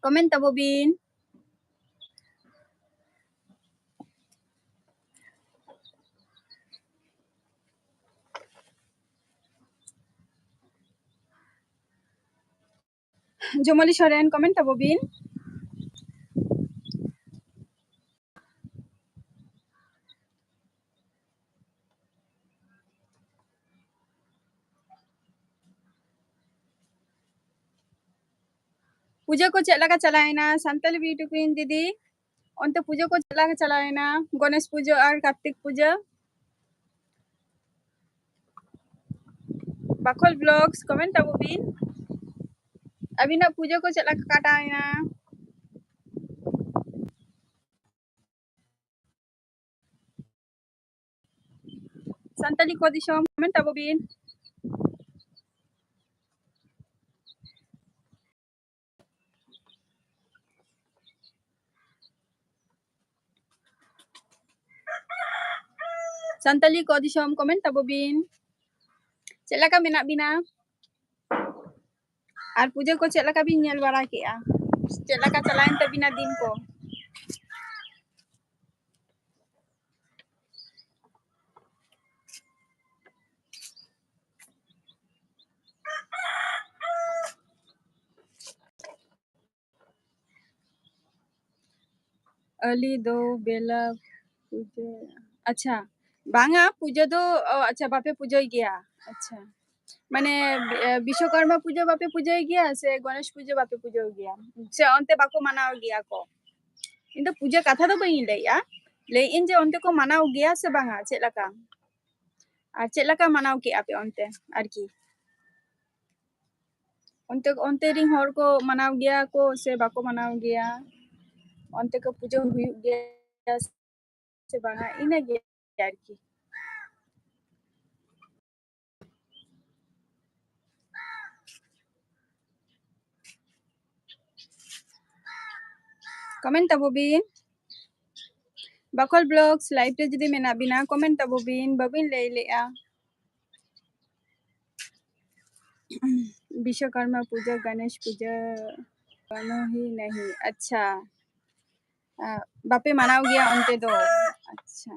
Comment ᱛᱟᱵᱚ ᱵᱤᱱ᱾ ᱡᱚᱢᱚᱞᱤ ᱥᱚᱨᱮᱱ, comment ᱛᱟᱵᱚ ᱵᱤᱱ᱾ ᱯᱩᱡᱟᱹ ᱠᱚ ᱪᱮᱫ ᱞᱮᱠᱟ ᱪᱟᱞᱟᱣᱮᱱᱟ ᱥᱟᱱᱛᱟᱞᱤ beauty queen ᱫᱤᱫᱤ? ᱚᱱᱛᱮ ᱯᱩᱡᱟᱹ ᱠᱚ ᱪᱮᱫ ᱞᱮᱠᱟ ᱪᱟᱞᱟᱣᱮᱱᱟ? ᱜᱚᱱᱮᱥ ᱯᱩᱡᱟᱹ ᱟᱨ ᱠᱟᱨᱛᱤᱠ ᱯᱩᱡᱟᱹ᱾ ᱵᱟᱠᱷᱳᱞ Vlogs, comment ᱛᱟᱵᱚ ᱵᱤᱱ᱾ ᱟᱹᱵᱤᱱᱟᱜ ᱯᱩᱡᱟᱹ ᱠᱚ ᱪᱮᱫ ᱞᱮᱠᱟ ᱠᱟᱴᱟᱣᱮᱱᱟ? ᱥᱟᱱᱛᱟᱞᱤ ᱠᱚ ᱫᱤᱥᱚᱢ, comment ᱛᱟᱵᱚ ᱵᱤᱱ᱾ ᱥᱟᱱᱛᱟᱞᱤ ᱠᱚ ᱫᱤᱥᱚᱢ, comment ᱛᱟᱵᱚ ᱵᱤᱱ᱾ ᱪᱮᱫ ᱞᱮᱠᱟ ᱢᱮᱱᱟᱜ ᱵᱤᱱᱟ? ᱟᱨ ᱯᱩᱡᱟᱹ ᱠᱚ ᱪᱮᱫ ᱞᱮᱠᱟ ᱵᱤᱱ ᱧᱮᱞ ᱵᱟᱲᱟ ᱠᱮᱜᱼᱟ? ᱪᱮᱫ ᱞᱮᱠᱟ ᱪᱟᱞᱟᱣᱮᱱ ᱛᱟᱵᱤᱱᱟ ᱫᱤᱱ ᱠᱚ? ᱟᱹᱞᱤ ᱫᱚ ᱵᱮᱞᱟ ᱯᱩᱡᱟᱹ, ᱟᱪᱪᱷᱟ, ᱵᱟᱝᱟ, ᱯᱩᱡᱟᱹ ᱫᱚ, ᱚ, ᱟᱪᱪᱷᱟ, ᱵᱟᱯᱮ ᱯᱩᱡᱟᱹᱭ ᱜᱮᱭᱟ? ᱟᱪᱪᱷᱟ, ᱢᱟᱱᱮ, ᱵᱤ-, ᱮ, ᱵᱤᱥᱥᱚᱠᱚᱨᱢᱟ ᱯᱩᱡᱟᱹ ᱵᱟᱯᱮ ᱯᱩᱡᱟᱹᱭ ᱜᱮᱭᱟ ᱥᱮ ᱜᱚᱱᱮᱥ ᱯᱩᱡᱟᱹ ᱵᱟᱯᱮ ᱯᱩᱡᱟᱹᱭ ᱜᱮᱭᱟ? ᱥᱮ ᱚᱱᱛᱮ ᱵᱟᱠᱚ ᱢᱟᱱᱟᱣ ᱜᱮᱭᱟ ᱠᱚ? ᱤᱧ ᱫᱚ ᱯᱩᱡᱟᱹ ᱠᱟᱛᱷᱟ ᱫᱚ ᱵᱟᱹᱧ ᱞᱟᱹᱭᱮᱜᱼᱟ, ᱞᱟᱹᱭᱮᱜ ᱟᱹᱧ ᱡᱮ ᱚᱱᱛᱮ ᱠᱚ ᱢᱟᱱᱟᱣ ᱜᱮᱭᱟ ᱥᱮ ᱵᱟᱝᱟ, ᱪᱮᱫ ᱞᱮᱠᱟ? ᱟᱨ ᱪᱮᱫ ᱞᱮᱠᱟ ᱢᱟᱱᱟᱣ ᱠᱮᱜᱼᱟ ᱯᱮ ᱚᱱᱛᱮ ᱟᱨᱠᱤ? ᱚᱱᱛᱮ, ᱚᱱᱛᱮ ᱨᱤᱱ ᱦᱚᱲ ᱠᱚ ᱢᱟᱱᱟᱣ ᱜᱮᱭᱟ ᱠᱚ ᱥᱮ ᱵᱟᱠᱚ ᱢᱟᱱᱟᱣ ᱜᱮᱭᱟ? ᱚᱱᱛᱮ ᱠᱚ ᱯᱩᱡᱟᱹ ᱦᱩᱭᱩᱜ ᱜᱮᱭᱟ ᱥᱮ ᱵᱟᱝᱟ? ᱤᱱᱟᱹ ᱜᱮ ᱟᱨᱠᱤ᱾ Comment ᱛᱟᱵᱚ ᱵᱤᱱ᱾ ᱵᱟᱠᱷᱳᱞ Vlogs live ᱨᱮ ᱡᱩᱫᱤ ᱢᱮᱱᱟᱜ ᱵᱤᱱᱟ, comment ᱛᱟᱵᱚ ᱵᱤᱱ, ᱵᱟᱵᱤᱱ ᱞᱟᱹᱭ ᱞᱮᱜᱼᱟ᱾ ᱵᱤᱥᱥᱚᱠᱚᱨᱢᱟ ᱯᱩᱡᱟᱹ, ᱜᱚᱱᱮᱥ ᱯᱩᱡᱟᱹ, ᱠᱳᱱᱳ ᱦᱤ ᱱᱟᱦᱤ᱾ ᱟᱪᱪᱷᱟ, ᱟ, ᱵᱟᱯᱮ ᱢᱟᱱᱟᱣ ᱜᱮᱭᱟ ᱚᱱᱛᱮ ᱫᱚ? ᱟᱪᱪᱷᱟ,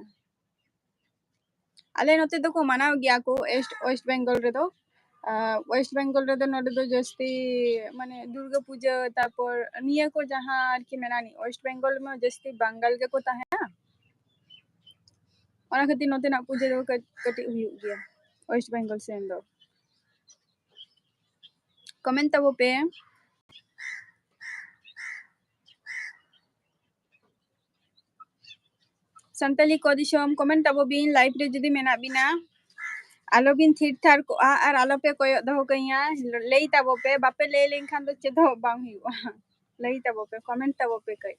ᱟᱞᱮ ᱱᱚᱛᱮ ᱫᱚᱠᱚ ᱢᱟᱱᱟᱣ ᱜᱮᱭᱟ ᱠᱚ West, West Bengal ᱨᱮᱫᱚ᱾ ᱟ, West Bengal ᱨᱮᱫᱚ ᱱᱚᱰᱮ ᱫᱚ ᱡᱟᱹᱥᱛᱤ ᱢᱟᱱᱮ ᱫᱩᱨᱜᱟᱹ ᱯᱩᱡᱟᱹ, ᱛᱟᱨᱯᱚᱨ ᱱᱤᱭᱟᱹ ᱠᱚ ᱡᱟᱦᱟᱸ ᱟᱨᱠᱤ ᱢᱮᱱᱟᱜ ᱱᱤ, West Bengal ᱨᱮᱢᱟ ᱡᱟᱹᱥᱛᱤ ᱵᱟᱝᱜᱟᱞ ᱜᱮᱠᱚ ᱛᱟᱦᱮᱱᱟ᱾ ᱚᱱᱟ ᱠᱷᱟᱹᱛᱤᱨ ᱱᱚᱛᱮᱱᱟᱜ ᱯᱩᱡᱟᱹ ᱫᱚ ᱠᱟᱹᱴ-, ᱠᱟᱹᱴᱤᱡ ᱦᱩᱭᱩᱜ ᱜᱮᱭᱟ West Bengal ᱥᱮᱱ ᱫᱚ᱾ Comment ᱛᱟᱵᱚ ᱯᱮ᱾ ᱥᱟᱱᱛᱟᱞᱤ ᱠᱚ ᱫᱤᱥᱚᱢ, comment ᱛᱟᱵᱚ ᱵᱤᱱ, live ᱨᱮ ᱡᱩᱫᱤ ᱢᱮᱱᱟᱜ ᱵᱤᱱᱟ᱾ ᱟᱞᱚ ᱵᱤᱱ ᱛᱷᱤᱨ ᱛᱷᱟᱨ ᱠᱚᱜᱼᱟ ᱟᱨ ᱟᱞᱚ ᱯᱮ ᱠᱚᱭᱚᱜ ᱫᱚᱦᱚ ᱠᱟᱹᱧᱟ᱾ ᱞᱟᱹᱭ ᱛᱟᱵᱚ ᱯᱮ, ᱵᱟᱯᱮ ᱞᱟᱹᱭ ᱞᱮᱱᱠᱷᱟᱱ ᱫᱚ ᱪᱮᱫ ᱦᱚᱸ ᱵᱟᱝ ᱦᱩᱭᱩᱜᱼᱟ᱾ ᱞᱟᱹᱭ ᱛᱟᱵᱚ ᱯᱮ, comment ᱛᱟᱵᱚ ᱯᱮ ᱠᱟᱹᱡ᱾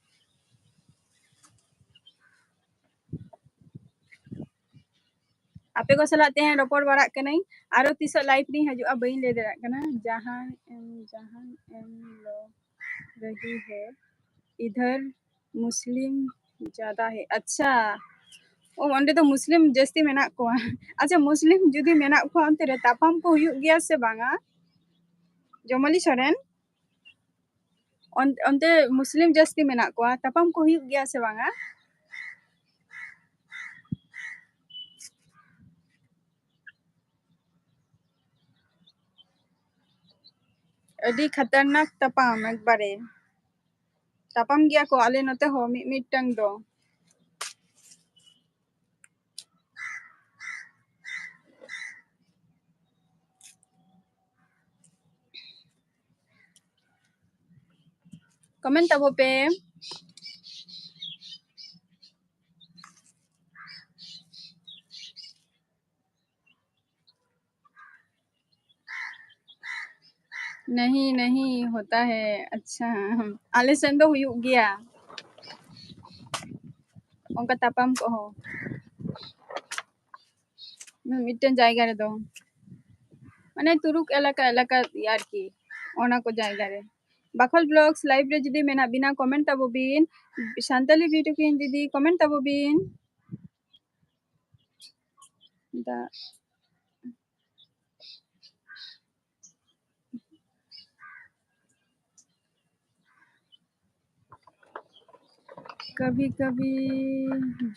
ᱟᱯᱮ ᱠᱚ ᱥᱟᱞᱟᱜ ᱛᱮᱦᱮᱧ ᱨᱚᱯᱚᱲ ᱵᱟᱲᱟᱜ ᱠᱟᱹᱱᱟᱹᱧ, ᱟᱨᱚ ᱛᱤᱥᱚᱜ live ᱨᱤᱧ ᱦᱤᱡᱩᱜᱼᱟ ᱵᱟᱹᱧ ᱞᱟᱹᱭ ᱫᱟᱲᱮᱭᱟᱜ ᱠᱟᱱᱟ᱾ ᱡᱟᱦᱟᱸ ᱮᱢ, ᱡᱟᱦᱟᱸ ᱮᱢ ᱞᱚ ᱨᱟᱦᱤ ᱦᱮ, ᱤᱫᱷᱟᱨ ᱢᱩᱥᱞᱤᱢ ᱡᱟᱫᱟ ᱦᱮ᱾ ᱟᱪᱪᱷᱟ, ᱚ, ᱚᱸᱰᱮ ᱫᱚ ᱢᱩᱥᱞᱤᱢ ᱡᱟᱹᱥᱛᱤ ᱢᱮᱱᱟᱜ ᱠᱚᱣᱟ᱾ ᱟᱪᱪᱷᱟ, ᱢᱩᱥᱞᱤᱢ ᱡᱩᱫᱤ ᱢᱮᱱᱟᱜ ᱠᱚᱣᱟ ᱚᱱᱛᱮ ᱨᱮ, ᱛᱟᱯᱟᱢ ᱠᱚ ᱦᱩᱭᱩᱜ ᱜᱮᱭᱟ ᱥᱮ ᱵᱟᱝᱟ? ᱡᱚᱢᱟᱞᱤ ᱥᱚᱨᱮᱱ, ᱚᱱ-, ᱚᱱᱛᱮ ᱢᱩᱥᱞᱤᱢ ᱡᱟᱹᱥᱛᱤ ᱢᱮᱱᱟᱜ ᱠᱚᱣᱟ, ᱛᱟᱯᱟᱢ ᱠᱚ ᱦᱩᱭᱩᱜ ᱜᱮᱭᱟ ᱥᱮ ᱵᱟᱝᱟ? ᱟᱹᱰᱤ ᱠᱷᱟᱛᱟᱨᱱᱟᱠ ᱛᱟᱯᱟᱢ ᱮᱠᱵᱟᱨᱮ᱾ ᱛᱟᱯᱟᱢ ᱜᱮᱭᱟ ᱠᱚ ᱟᱞᱮ ᱱᱚᱛᱮ ᱦᱚᱸ ᱢᱤᱫ ᱢᱤᱫᱴᱟᱝ ᱫᱚ᱾ Comment ᱛᱟᱵᱚ ᱯᱮ᱾ नहीं, नहीं होता है। अच्छा, ᱟᱞᱮ ᱥᱮᱱ ᱫᱚ ᱦᱩᱭᱩᱜ ᱜᱮᱭᱟ ᱚᱱᱠᱟ ᱛᱟᱯᱟᱢ ᱠᱚᱦᱚᱸ᱾ ᱢᱤᱫᱴᱮᱱ ᱡᱟᱭᱜᱟ ᱨᱮᱫᱚ, ᱢᱟᱱᱮ ᱛᱩᱨᱩᱠ ᱮᱞᱟᱠᱟ, ᱮᱞᱟᱠᱟ ᱟᱨᱠᱤ, ᱚᱱᱟ ᱠᱚ ᱡᱟᱭᱜᱟ ᱨᱮ᱾ ᱵᱟᱠᱷᱚᱞ Vlogs live ᱨᱮ ᱡᱩᱫᱤ ᱢᱮᱱᱟᱜ ᱵᱤᱱᱟ, comment ᱛᱟᱵᱚ ᱵᱤᱱ᱾ ᱥᱟᱱᱛᱟᱞᱤ video queen ᱫᱤᱫᱤ, comment ᱛᱟᱵᱚ ᱵᱤᱱ᱾ ᱫᱟᱜ कभी कभी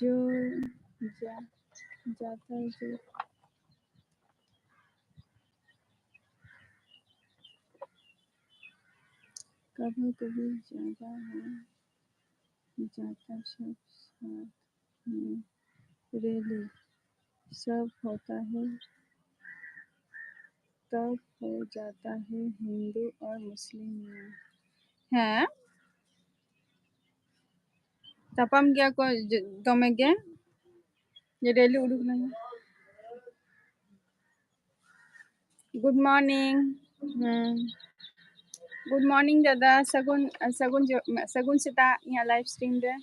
जो जा, जाता है जो कभी कभी ज्यादा हो जाता सब साथ में। रैली सब होता है, तब हो जाता है हिंदू और मुस्लिम में। ᱦᱮᱸ, ᱛᱟᱯᱟᱢ ᱜᱮᱭᱟ ᱠᱚ ᱡᱚ-, ᱫᱚᱢᱮ ᱜᱮ, ᱡᱮ ᱨᱮᱞᱤ ᱩᱰᱩᱠ ᱞᱮᱱᱟ᱾ Good morning. ᱦᱮᱸ, good morning ᱫᱟᱫᱟ, ᱥᱟᱹᱜᱩᱱ, ᱥᱟᱹᱜᱩᱱ ᱡᱚ-, ᱥᱟᱹᱜᱩᱱ ᱥᱮᱛᱟᱜ ᱤᱧᱟᱹᱜ live stream ᱨᱮ᱾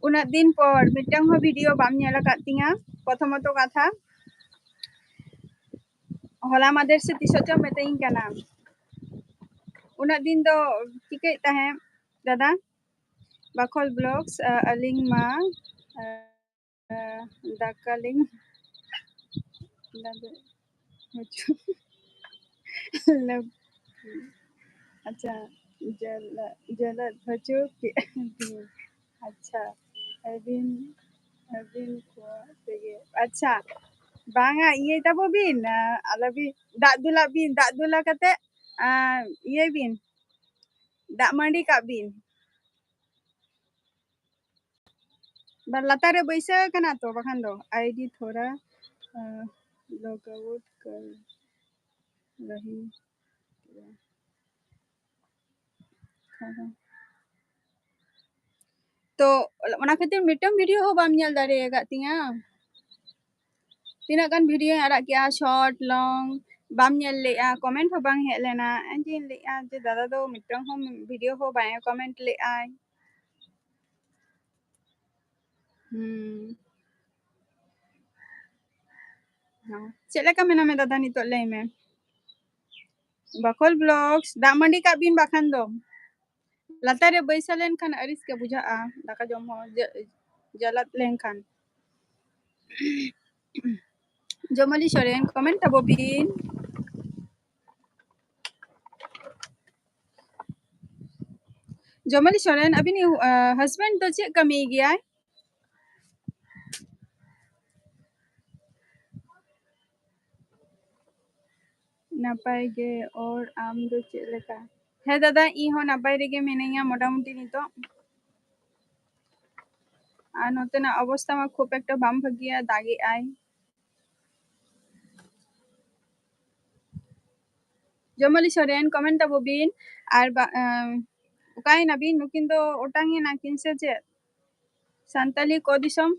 ᱩᱱᱟᱹᱜ ᱫᱤᱱ ᱯᱚᱨ ᱢᱤᱫᱴᱟᱝ ᱦᱚᱸ video ᱵᱟᱢ ᱧᱮᱞ ᱟᱠᱟᱫ ᱛᱤᱧᱟ᱾ ᱯᱨᱚᱛᱷᱚᱢᱚᱛᱚ ᱠᱟᱛᱷᱟ, ᱦᱚᱞᱟ ᱢᱟᱫᱷᱮᱨ ᱥᱮ ᱛᱤᱥᱚᱜ ᱪᱚᱢ ᱢᱮᱛᱟᱹᱧ ᱠᱟᱱᱟ᱾ ᱩᱱᱟᱹᱜ ᱫᱤᱱ ᱫᱚ ᱪᱤᱠᱟᱹᱭᱮᱫ ᱛᱟᱦᱮᱸᱫ ᱫᱟᱫᱟ? ᱵᱟᱠᱷᱚᱞ Vlogs, ᱟ, ᱟᱹᱞᱤᱧ ᱢᱟ ᱫᱟᱠᱟ ᱞᱤᱧ ᱞᱟᱫᱮ ᱦᱚᱪᱚ ᱞᱟᱹᱜᱤᱫ᱾ ᱟᱪᱪᱷᱟ, ᱡᱟᱞᱟ-, ᱡᱟᱞᱟᱫ ᱦᱚᱪᱚ ᱠᱮᱫ ᱵᱤᱱ᱾ ᱟᱪᱪᱷᱟ, ᱟᱹᱵᱤᱱ, ᱟᱹᱵᱤᱱ ᱠᱚ ᱛᱮᱜᱮ᱾ ᱟᱪᱪᱷᱟ, ᱵᱟᱝᱟ, ᱤᱭᱟᱹᱭ ᱛᱟᱵᱚ ᱵᱤᱱ, ᱟᱞᱚ ᱵᱤᱱ, ᱫᱟᱜ ᱫᱩᱞᱟᱜ ᱵᱤᱱ, ᱫᱟᱜ ᱫᱩᱞᱟ ᱠᱟᱛᱮ, ᱟᱨ ᱤᱭᱟᱹᱭ ᱵᱤᱱ, ᱫᱟᱜ ᱢᱟᱹᱰᱤ ᱠᱟᱜ ᱵᱤᱱ᱾ ᱵᱟ-, ᱞᱟᱛᱟᱨ ᱨᱮ ᱵᱟᱹᱭᱥᱟᱹᱣ ᱠᱟᱱᱟ ᱛᱚ, ᱵᱟᱠᱷᱟᱱ ᱫᱚ ᱟᱭᱰᱤ ᱛᱷᱚᱲᱟ, ᱟᱸ, ᱞᱚᱜ ᱟᱣᱩᱴ ᱠᱟᱨ ᱨᱟᱦᱤ ᱦᱩᱸ᱾ ᱛᱚ, ᱚᱱᱟ ᱠᱷᱟᱹᱛᱤᱨ ᱢᱤᱫᱴᱟᱝ ᱵᱷᱤᱰᱤᱭᱳ ᱦᱚᱸ ᱵᱟᱢ ᱧᱮᱞ ᱫᱟᱲᱮ ᱟᱠᱟᱫ ᱛᱤᱧᱟ᱾ ᱛᱤᱱᱟᱹᱜ ᱜᱟᱱ ᱵᱷᱤᱰᱤᱭᱳᱧ ᱟᱲᱟᱜ ᱠᱮᱜᱼᱟ, ᱥᱚᱨᱴ, ᱞᱚᱝ, ᱵᱟᱢ ᱧᱮᱞ ᱞᱮᱜᱼᱟ, ᱠᱚᱢᱮᱱᱴ ᱦᱚᱸ ᱵᱟᱝ ᱦᱮᱡ ᱞᱮᱱᱟ᱾ ᱤᱧ ᱞᱟᱹᱭᱮᱜᱼᱟ ᱡᱮ ᱫᱟᱫᱟ ᱫᱚ ᱢᱤᱫᱴᱟᱝ ᱦᱚᱸ ᱵᱷᱤᱰᱤᱭᱳ ᱦᱚᱸ ᱵᱟᱭ ᱠᱚᱢᱮᱱᱴ ᱞᱮᱜᱼᱟᱭ᱾ ᱦᱩᱸ᱾ ᱦᱚᱸ᱾ ᱪᱮᱫ ᱞᱮᱠᱟ ᱢᱮᱱᱟᱢᱟ ᱫᱟᱫᱟ ᱱᱤᱛᱚᱜ ᱞᱟᱹᱭ ᱢᱮ? ᱵᱟᱠᱚᱞ ᱵᱞᱚᱜᱥ, ᱫᱟᱜ ᱢᱟᱹᱰᱤ ᱠᱟᱜ ᱵᱤᱱ ᱵᱟᱠᱷᱟᱱ ᱫᱚ᱾ ᱞᱟᱛᱟᱨ ᱨᱮ ᱵᱟᱹᱭᱥᱟᱹᱣ ᱞᱮᱱᱠᱷᱟᱱ ᱟᱹᱲᱤᱥ ᱜᱮ ᱵᱩᱡᱷᱟᱹᱜᱼᱟ, ᱫᱟᱠᱟ ᱡᱚᱢ ᱦᱚᱸ ᱡᱟ-, ᱡᱟᱞᱟᱫ ᱞᱮᱱᱠᱷᱟᱱ᱾ ᱡᱚᱢᱟᱞᱤ ᱥᱚᱨᱮᱱ, ᱠᱚᱢᱮᱱᱴ ᱛᱟᱵᱚ ᱵᱤᱱ᱾ ᱡᱚᱢᱟᱞᱤ ᱥᱚᱨᱮᱱ, ᱟᱹᱵᱤᱱᱤᱡ, ᱟᱸ, ᱦᱟᱥᱵᱮᱱᱰ ᱫᱚ ᱪᱮᱫ ᱠᱟᱹᱢᱤᱭ ᱜᱮᱭᱟᱭ? ᱱᱟᱯᱟᱭ ᱜᱮ, ᱚᱨ ᱟᱢ ᱫᱚ ᱪᱮᱫ ᱞᱮᱠᱟ? ᱦᱮᱸ ᱫᱟᱫᱟ, ᱤᱧ ᱦᱚᱸ ᱱᱟᱯᱟᱭ ᱨᱮᱜᱮ ᱢᱤᱱᱟᱹᱧᱟ ᱢᱚᱴᱟᱢᱩᱴᱤ ᱱᱤᱛᱚᱜ᱾ ᱟᱨ ᱱᱚᱛᱮᱱᱟᱜ ᱚᱵᱚᱥᱛᱟ ᱢᱟ ᱠᱷᱩᱵ ᱮᱠᱴᱟ ᱵᱟᱝ ᱵᱷᱟᱹᱜᱤᱭᱟ, ᱫᱟᱜᱮᱜᱼᱟᱭ᱾ ᱡᱚᱢᱟᱞᱤ ᱥᱚᱨᱮᱱ, ᱠᱚᱢᱮᱱᱴ ᱛᱟᱵᱚ ᱵᱤᱱ᱾ ᱟᱨ ᱵᱟ-, ᱮᱸ, ᱚᱠᱟᱭᱮᱱᱟ ᱵᱤᱱ? ᱱᱩᱠᱤᱱ ᱫᱚ ᱚᱴᱟᱝ ᱮᱱᱟ ᱠᱤᱱ ᱥᱮ ᱪᱮᱫ? ᱥᱟᱱᱛᱟᱞᱤ ᱠᱚ ᱫᱤᱥᱚᱢ᱾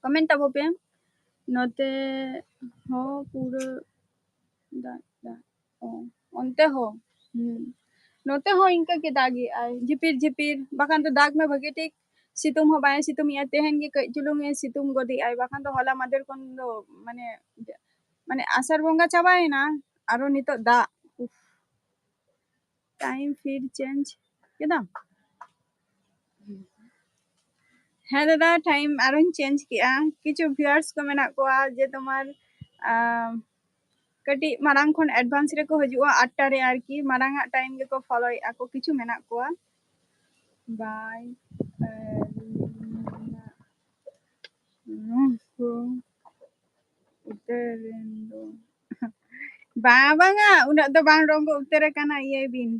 ᱠᱚᱢᱮᱱᱴ ᱛᱟᱵᱚ ᱯᱮ᱾ ᱱᱚᱛᱮ ᱦᱚᱸ ᱯᱩᱨᱟᱹ ᱫᱟᱜ, ᱫᱟᱜ᱾ ᱚ, ᱚᱱᱛᱮ ᱦᱚᱸ? ᱦᱩᱸ᱾ ᱱᱚᱛᱮ ᱦᱚᱸ ᱤᱱᱠᱟᱹ ᱜᱮ ᱫᱟᱜᱮᱜᱼᱟᱭ, ᱡᱷᱤᱯᱤᱨ ᱡᱷᱤᱯᱤᱨ᱾ ᱵᱟᱠᱷᱟᱱ ᱫᱚ ᱫᱟᱜᱽ ᱢᱮ ᱵᱷᱟᱜᱮ ᱴᱷᱤᱠ, ᱥᱤᱛᱩᱝ ᱦᱚᱸ ᱵᱟᱭ ᱥᱤᱛᱩᱝᱮᱜᱼᱟ᱾ ᱛᱮᱦᱮᱧ ᱜᱮ ᱠᱟᱹᱡ ᱪᱩᱞᱩᱝ ᱮ ᱥᱤᱛᱩᱝ ᱜᱚᱫᱮᱜᱼᱟᱭ, ᱵᱟᱠᱷᱟᱱ ᱫᱚ ᱦᱚᱞᱟ ᱢᱟᱫᱷᱮᱨ ᱠᱷᱚᱱ ᱫᱚ ᱢᱟᱱᱮ, ᱢᱟᱱᱮ ᱟᱥᱟᱲ ᱵᱚᱸᱜᱟ ᱪᱟᱵᱟᱭᱮᱱᱟ, ᱟᱨᱚ ᱱᱤᱛᱚᱜ ᱫᱟᱜ᱾ ᱩᱯᱷ᱾ ᱴᱟᱭᱤᱢ ᱯᱷᱤᱨ ᱪᱮᱧᱡᱽ ᱠᱮᱫᱟᱢ? ᱦᱮᱸ ᱫᱟᱫᱟ, time ᱟᱨᱚᱧ change ᱠᱮᱜᱼᱟ᱾ ᱠᱤᱪᱷᱩ viewers ᱠᱚ ᱢᱮᱱᱟᱜ ᱠᱚᱣᱟ ᱡᱮ ᱛᱳᱢᱟᱨ, ᱟᱸ, ᱠᱟᱹᱴᱤᱡ ᱢᱟᱲᱟᱝ ᱠᱷᱚᱱ advance ᱨᱮᱠᱚ ᱦᱤᱡᱩᱜᱼᱟ, ᱟᱴ ᱴᱟ ᱨᱮ ᱟᱨᱠᱤ, ᱢᱟᱲᱟᱝ ᱟᱜ time ᱜᱮᱠᱚ follow ᱮᱫᱼᱟ ᱠᱚ, ᱠᱤᱪᱷᱩ ᱢᱮᱱᱟᱜ ᱠᱚᱣᱟ᱾ Bye᱾ ᱱᱩᱠᱩ ᱩᱛᱟᱹᱨ ᱨᱮᱱ ᱫᱚ ᱵᱟᱝ, ᱵᱟᱝᱟ, ᱩᱱᱟᱹᱜ ᱫᱚ ᱵᱟᱝ ᱨᱚᱝᱜᱚ ᱩᱛᱟᱹᱨ ᱟᱠᱟᱱᱟ᱾ ᱤᱭᱟᱹᱭ ᱵᱤᱱ,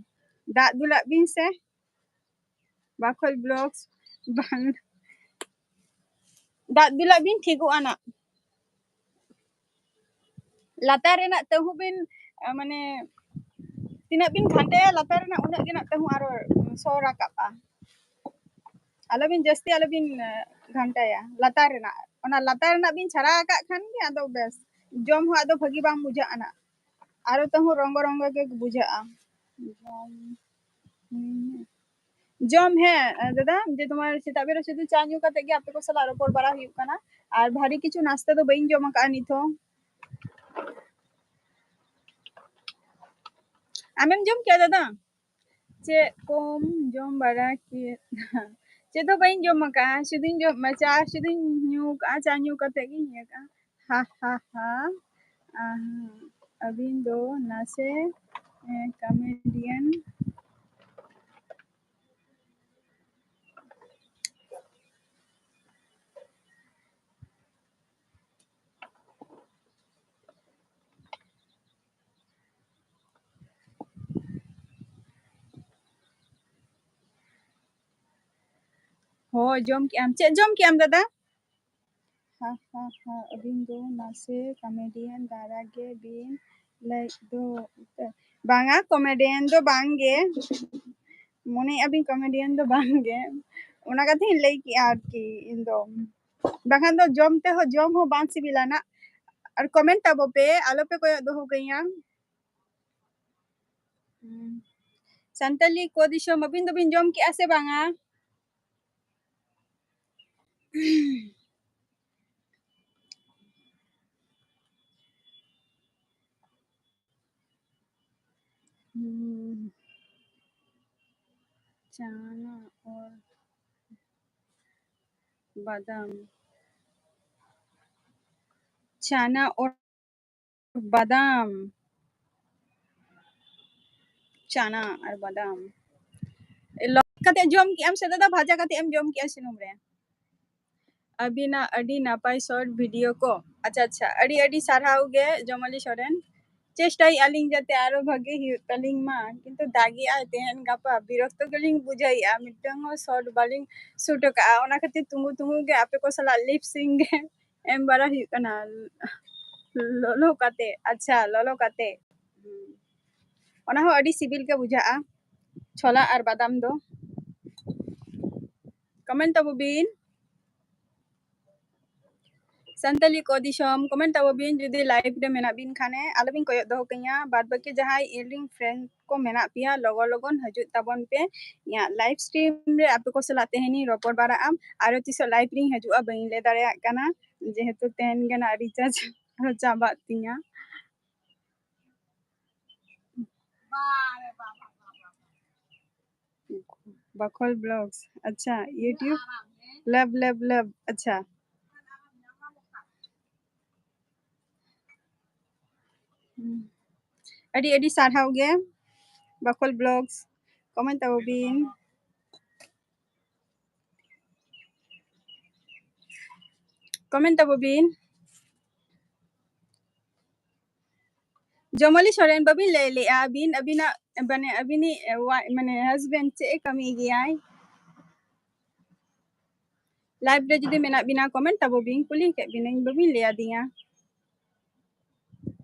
ᱫᱟᱜ ᱫᱩᱞᱟᱜ ᱵᱤᱱ ᱥᱮ᱾ ᱵᱟᱠᱷᱳᱞ vlogs ᱵᱟᱝ, ᱫᱟᱜ ᱫᱩᱞᱟᱜ ᱵᱤᱱ, ᱴᱷᱤᱠᱚᱜᱼᱟ ᱱᱟᱜ᱾ ᱞᱟᱛᱟᱨ ᱨᱮᱱᱟᱜ ᱛᱟᱹᱦᱩ ᱵᱤᱱ, ᱟ, ᱢᱟᱱᱮ, ᱛᱤᱱᱟᱹᱜ ᱵᱤᱱ ᱜᱷᱟᱱᱴᱟᱭᱟ ᱞᱟᱛᱟᱨ ᱨᱮᱱᱟᱜ, ᱩᱱᱟᱹᱜ ᱜᱮ ᱱᱟᱜ ᱛᱟᱹᱦᱩ ᱟᱨᱚ ᱥᱚ ᱨᱟᱠᱟᱵᱼᱟ᱾ ᱟᱞᱚᱵᱤᱱ ᱡᱟᱹᱥᱛᱤ, ᱟᱞᱚᱵᱤᱱ, ᱟ, ᱜᱷᱟᱱᱴᱟᱭᱟ᱾ ᱞᱟᱛᱟᱨ ᱨᱮᱱᱟᱜ, ᱚᱱᱟ ᱞᱟᱛᱟᱨ ᱨᱮᱱᱟᱜ ᱵᱤᱱ ᱪᱷᱟᱲᱟ ᱟᱠᱟᱫ ᱠᱷᱟᱱ ᱜᱮ ᱟᱫᱚ ᱵᱮᱥ, ᱡᱚᱢ ᱦᱚᱸ ᱟᱫᱚ ᱵᱷᱟᱹᱜᱤ ᱵᱟᱝ ᱵᱩᱡᱷᱟᱹᱜᱼᱟ ᱱᱟᱜ, ᱟᱨᱚ ᱛᱟᱹᱦᱩ ᱨᱚᱝᱜᱚ ᱨᱚᱝᱜᱚ ᱜᱮ ᱵᱩᱡᱷᱟᱹᱜᱼᱟ᱾ ᱡᱚᱢ, ᱦᱩᱸ᱾ ᱡᱚᱢ, ᱦᱮᱸ, ᱫᱟᱫᱟ, ᱡᱮ ᱛᱳᱢᱟᱨ ᱥᱮᱛᱟᱜ ᱵᱮᱨᱟ ᱥᱩᱫᱷᱩ ᱪᱟ ᱧᱩ ᱠᱟᱛᱮ ᱜᱮ ᱟᱯᱮ ᱠᱚ ᱥᱟᱞᱟᱜ ᱨᱚᱯᱚᱲ ᱵᱟᱲᱟ ᱦᱩᱭᱩᱜ ᱠᱟᱱᱟ, ᱟᱨ ᱵᱷᱟᱨᱤ ᱠᱤᱪᱷᱩ ᱱᱟᱥᱛᱟ ᱫᱚ ᱵᱟᱹᱧ ᱡᱚᱢ ᱟᱠᱟᱫᱼᱟ ᱱᱤᱛ ᱦᱚᱸ᱾ ᱟᱢᱮᱢ ᱡᱚᱢ ᱠᱮᱜᱼᱟ ᱫᱟᱫᱟ? ᱪᱮᱫ ᱠᱚᱢ ᱡᱚᱢ ᱵᱟᱲᱟ ᱠᱮᱫᱟ? ᱪᱮᱫ ᱦᱚᱸ ᱵᱟᱹᱧ ᱡᱚᱢ ᱟᱠᱟᱫᱼᱟ, ᱥᱩᱫᱷᱩᱧ ᱡᱚᱢ, ᱪᱟ ᱥᱩᱫᱷᱩᱧ ᱧᱩ ᱠᱟᱜᱼᱟ, ᱪᱟ ᱧᱩ ᱠᱟᱛᱮ ᱜᱤᱧ ᱤᱭᱟᱹ ᱠᱟᱜᱼᱟ᱾ ᱦᱟ ᱦᱟ ᱦᱟ᱾ ᱟᱦᱟ, ᱟᱹᱵᱤᱱ ᱫᱚ ᱱᱟᱥᱮ, ᱮ, comedian᱾ ᱦᱳᱭ, ᱡᱚᱢ ᱠᱮᱜᱼᱟᱢ᱾ ᱪᱮᱫ ᱡᱚᱢ ᱠᱮᱜᱼᱟᱢ ᱫᱟᱫᱟ? ᱦᱟ, ᱦᱟ, ᱦᱟ, ᱟᱹᱵᱤᱱ ᱫᱚ ᱱᱟᱥᱮ comedian ᱫᱷᱟᱨᱟ ᱜᱮ ᱵᱤᱱ ᱞᱟᱹᱭ ᱫᱚ᱾ ᱵᱟᱝᱟ, comedian ᱫᱚ ᱵᱟᱝ ᱜᱮ᱾ ᱢᱚᱱᱮᱭᱮᱜᱼᱟ ᱵᱤᱱ comedian ᱫᱚ ᱵᱟᱝ ᱜᱮ᱾ ᱚᱱᱟ ᱠᱟᱛᱷᱟᱧ ᱞᱟᱹᱭ ᱠᱮᱜᱼᱟ ᱟᱨᱠᱤ ᱤᱧ ᱫᱚ᱾ ᱵᱟᱠᱷᱟᱱ ᱫᱚ ᱡᱚᱢ ᱛᱮᱦᱚᱸ, ᱡᱚᱢ ᱦᱚᱸ ᱵᱟᱝ ᱥᱤᱵᱤᱞᱟ ᱱᱟᱜ᱾ ᱟᱨ comment ᱛᱟᱵᱚ ᱯᱮ, ᱟᱞᱚ ᱯᱮ ᱠᱚᱭᱚᱜ ᱫᱚᱦᱚ ᱠᱟᱹᱧᱟ᱾ ᱦᱩᱸ᱾ ᱥᱟᱱᱛᱟᱞᱤ ᱠᱚ ᱫᱤᱥᱚᱢ, ᱟᱹᱵᱤᱱ ᱫᱚᱵᱤᱱ ᱡᱚᱢ ᱠᱮᱜᱼᱟ ᱥᱮ ᱵᱟᱝᱟ? ᱦᱩᱸ᱾ ᱪᱟᱱᱟ ᱚᱞ᱾ ᱵᱟᱫᱟᱢ, ᱪᱟᱱᱟ ᱚᱨ ᱵᱟᱫᱟᱢ, ᱪᱟᱱᱟ ᱟᱨ ᱵᱟᱫᱟᱢ᱾ ᱞᱚ ᱠᱟᱛᱮ ᱡᱚᱢ ᱠᱮᱜᱼᱟᱢ ᱥᱮ ᱫᱟᱫᱟ, ᱵᱷᱟᱡᱟ ᱠᱟᱛᱮ ᱮᱢ ᱡᱚᱢ ᱠᱮᱜᱼᱟ ᱥᱩᱱᱩᱢ ᱨᱮ? ᱟᱹᱵᱤᱱᱟᱜ ᱟᱹᱰᱤ ᱱᱟᱯᱟᱭ short video ᱠᱚ᱾ ᱟᱪᱪᱷᱟ, ᱟᱪᱪᱷᱟ, ᱟᱹᱰᱤ ᱟᱹᱰᱤ ᱥᱟᱨᱦᱟᱣ ᱜᱮ ᱡᱚᱢᱟᱞᱤ ᱥᱚᱨᱮᱱ᱾ ᱪᱮᱥᱴᱟᱭᱮᱫᱼᱟ ᱞᱤᱧ ᱡᱟᱛᱮ ᱟᱨᱚ ᱵᱷᱟᱜᱮ ᱦᱩᱭᱩᱜ ᱛᱟᱹᱞᱤᱧ ᱢᱟ, ᱠᱤᱱᱛᱩ ᱫᱟᱜᱮᱜᱼᱟᱭ ᱛᱮᱦᱮᱧ ᱜᱟᱯᱟ, ᱵᱤᱨᱚᱠᱛᱚ ᱜᱮᱞᱤᱧ ᱵᱩᱡᱷᱟᱹᱣᱮᱫᱼᱟ, ᱢᱤᱫᱴᱟᱝ ᱦᱚᱸ short ᱵᱟᱹᱞᱤᱧ shoot ᱟᱠᱟᱫᱼᱟ, ᱚᱱᱟ ᱠᱷᱟᱹᱛᱤᱨ ᱛᱩᱸᱜᱩ ᱛᱩᱸᱜᱩ ᱜᱮ ᱟᱯᱮ ᱠᱚ ᱥᱟᱞᱟᱜ lip sync ᱜᱮ ᱮᱢ ᱵᱟᱲᱟ ᱦᱩᱭᱩᱜ ᱠᱟᱱᱟ᱾ ᱞᱚᱞᱚ ᱠᱟᱛᱮ, ᱟᱪᱪᱷᱟ, ᱞᱚᱞᱚ ᱠᱟᱛᱮ᱾ ᱦᱩᱸ᱾ ᱚᱱᱟ ᱦᱚᱸ ᱟᱹᱰᱤ ᱥᱤᱵᱤᱞ ᱜᱮ ᱵᱩᱡᱷᱟᱹᱜᱼᱟ, ᱪᱷᱚᱞᱟ ᱟᱨ ᱵᱟᱫᱟᱢ ᱫᱚ᱾ Comment ᱛᱟᱵᱚ ᱵᱤᱱ᱾ ᱥᱟᱱᱛᱟᱞᱤ ᱠᱚ ᱫᱤᱥᱚᱢ, comment ᱛᱟᱵᱚ ᱵᱤᱱ ᱡᱩᱫᱤ live ᱨᱮ ᱢᱮᱱᱟᱜ ᱵᱤᱱ ᱠᱷᱟᱱᱮ, ᱟᱞᱚᱵᱤᱱ ᱠᱚᱭᱚᱜ ᱫᱚᱦᱚ ᱠᱟᱹᱧᱟ᱾ ᱵᱟᱫ ᱵᱟᱹᱠᱤ ᱡᱟᱦᱟᱸᱭ ᱤᱧᱨᱮᱱ friend ᱠᱚ ᱢᱮᱱᱟᱜ ᱯᱮᱭᱟ, ᱞᱚᱜᱚᱱ ᱞᱚᱜᱚᱱ ᱦᱤᱡᱩᱜ ᱛᱟᱵᱚᱱ ᱯᱮ᱾ ᱤᱧᱟᱹᱜ live stream ᱨᱮ ᱟᱯᱮ ᱠᱚ ᱥᱟᱞᱟᱜ ᱛᱮᱦᱮᱧᱤᱧ ᱨᱚᱯᱚᱲ ᱵᱟᱲᱟᱜᱼᱟ᱾ ᱟᱨᱚ ᱛᱤᱥᱚᱜ live ᱨᱤᱧ ᱦᱤᱡᱩᱜᱼᱟ ᱵᱟᱹᱧ ᱞᱟᱹᱭ ᱫᱟᱲᱮᱭᱟᱜ ᱠᱟᱱᱟ, ᱡᱮᱦᱮᱛᱩ ᱛᱮᱦᱮᱧ ᱜᱮ ᱱᱟᱜ recharge ᱟᱨᱚ ᱪᱟᱵᱟᱜ ᱛᱤᱧᱟ᱾ ᱵᱟᱠᱷᱳᱞ vlogs, ᱟᱪᱪᱷᱟ, YouTube, love, love, love, ᱟᱪᱪᱷᱟ᱾ ᱦᱩᱸ᱾ ᱟᱹᱰᱤ ᱟᱹᱰᱤ ᱥᱟᱨᱦᱟᱣ ᱜᱮ, ᱵᱟᱠᱷᱳᱞ vlogs, comment ᱛᱟᱵᱚ ᱵᱤᱱ᱾ Comment ᱛᱟᱵᱚ ᱵᱤᱱ᱾ ᱡᱚᱢᱚᱞᱤ ᱥᱚᱨᱮᱱ, ᱵᱟᱹᱵᱤᱱ ᱞᱟᱹᱭ ᱞᱮᱜᱼᱟ ᱟᱹᱵᱤᱱ, ᱟᱹᱵᱤᱱᱟᱜ, ᱢᱟᱱᱮ, ᱟᱹᱵᱤᱱᱤᱡ, ᱮ, ᱣᱟ-, ᱢᱟᱱᱮ, husband ᱪᱮᱫ ᱮ ᱠᱟᱹᱢᱤ ᱜᱮᱭᱟᱭ? Live ᱨᱮ ᱡᱩᱫᱤ ᱢᱮᱱᱟᱜ ᱵᱤᱱᱟ, comment ᱛᱟᱵᱚ ᱵᱤᱱ, ᱠᱩᱞᱤ ᱠᱮᱫ ᱵᱤᱱᱟᱹᱧ, ᱵᱟᱹᱵᱤᱱ ᱞᱟᱹᱭ ᱟᱹᱫᱤᱧᱟ᱾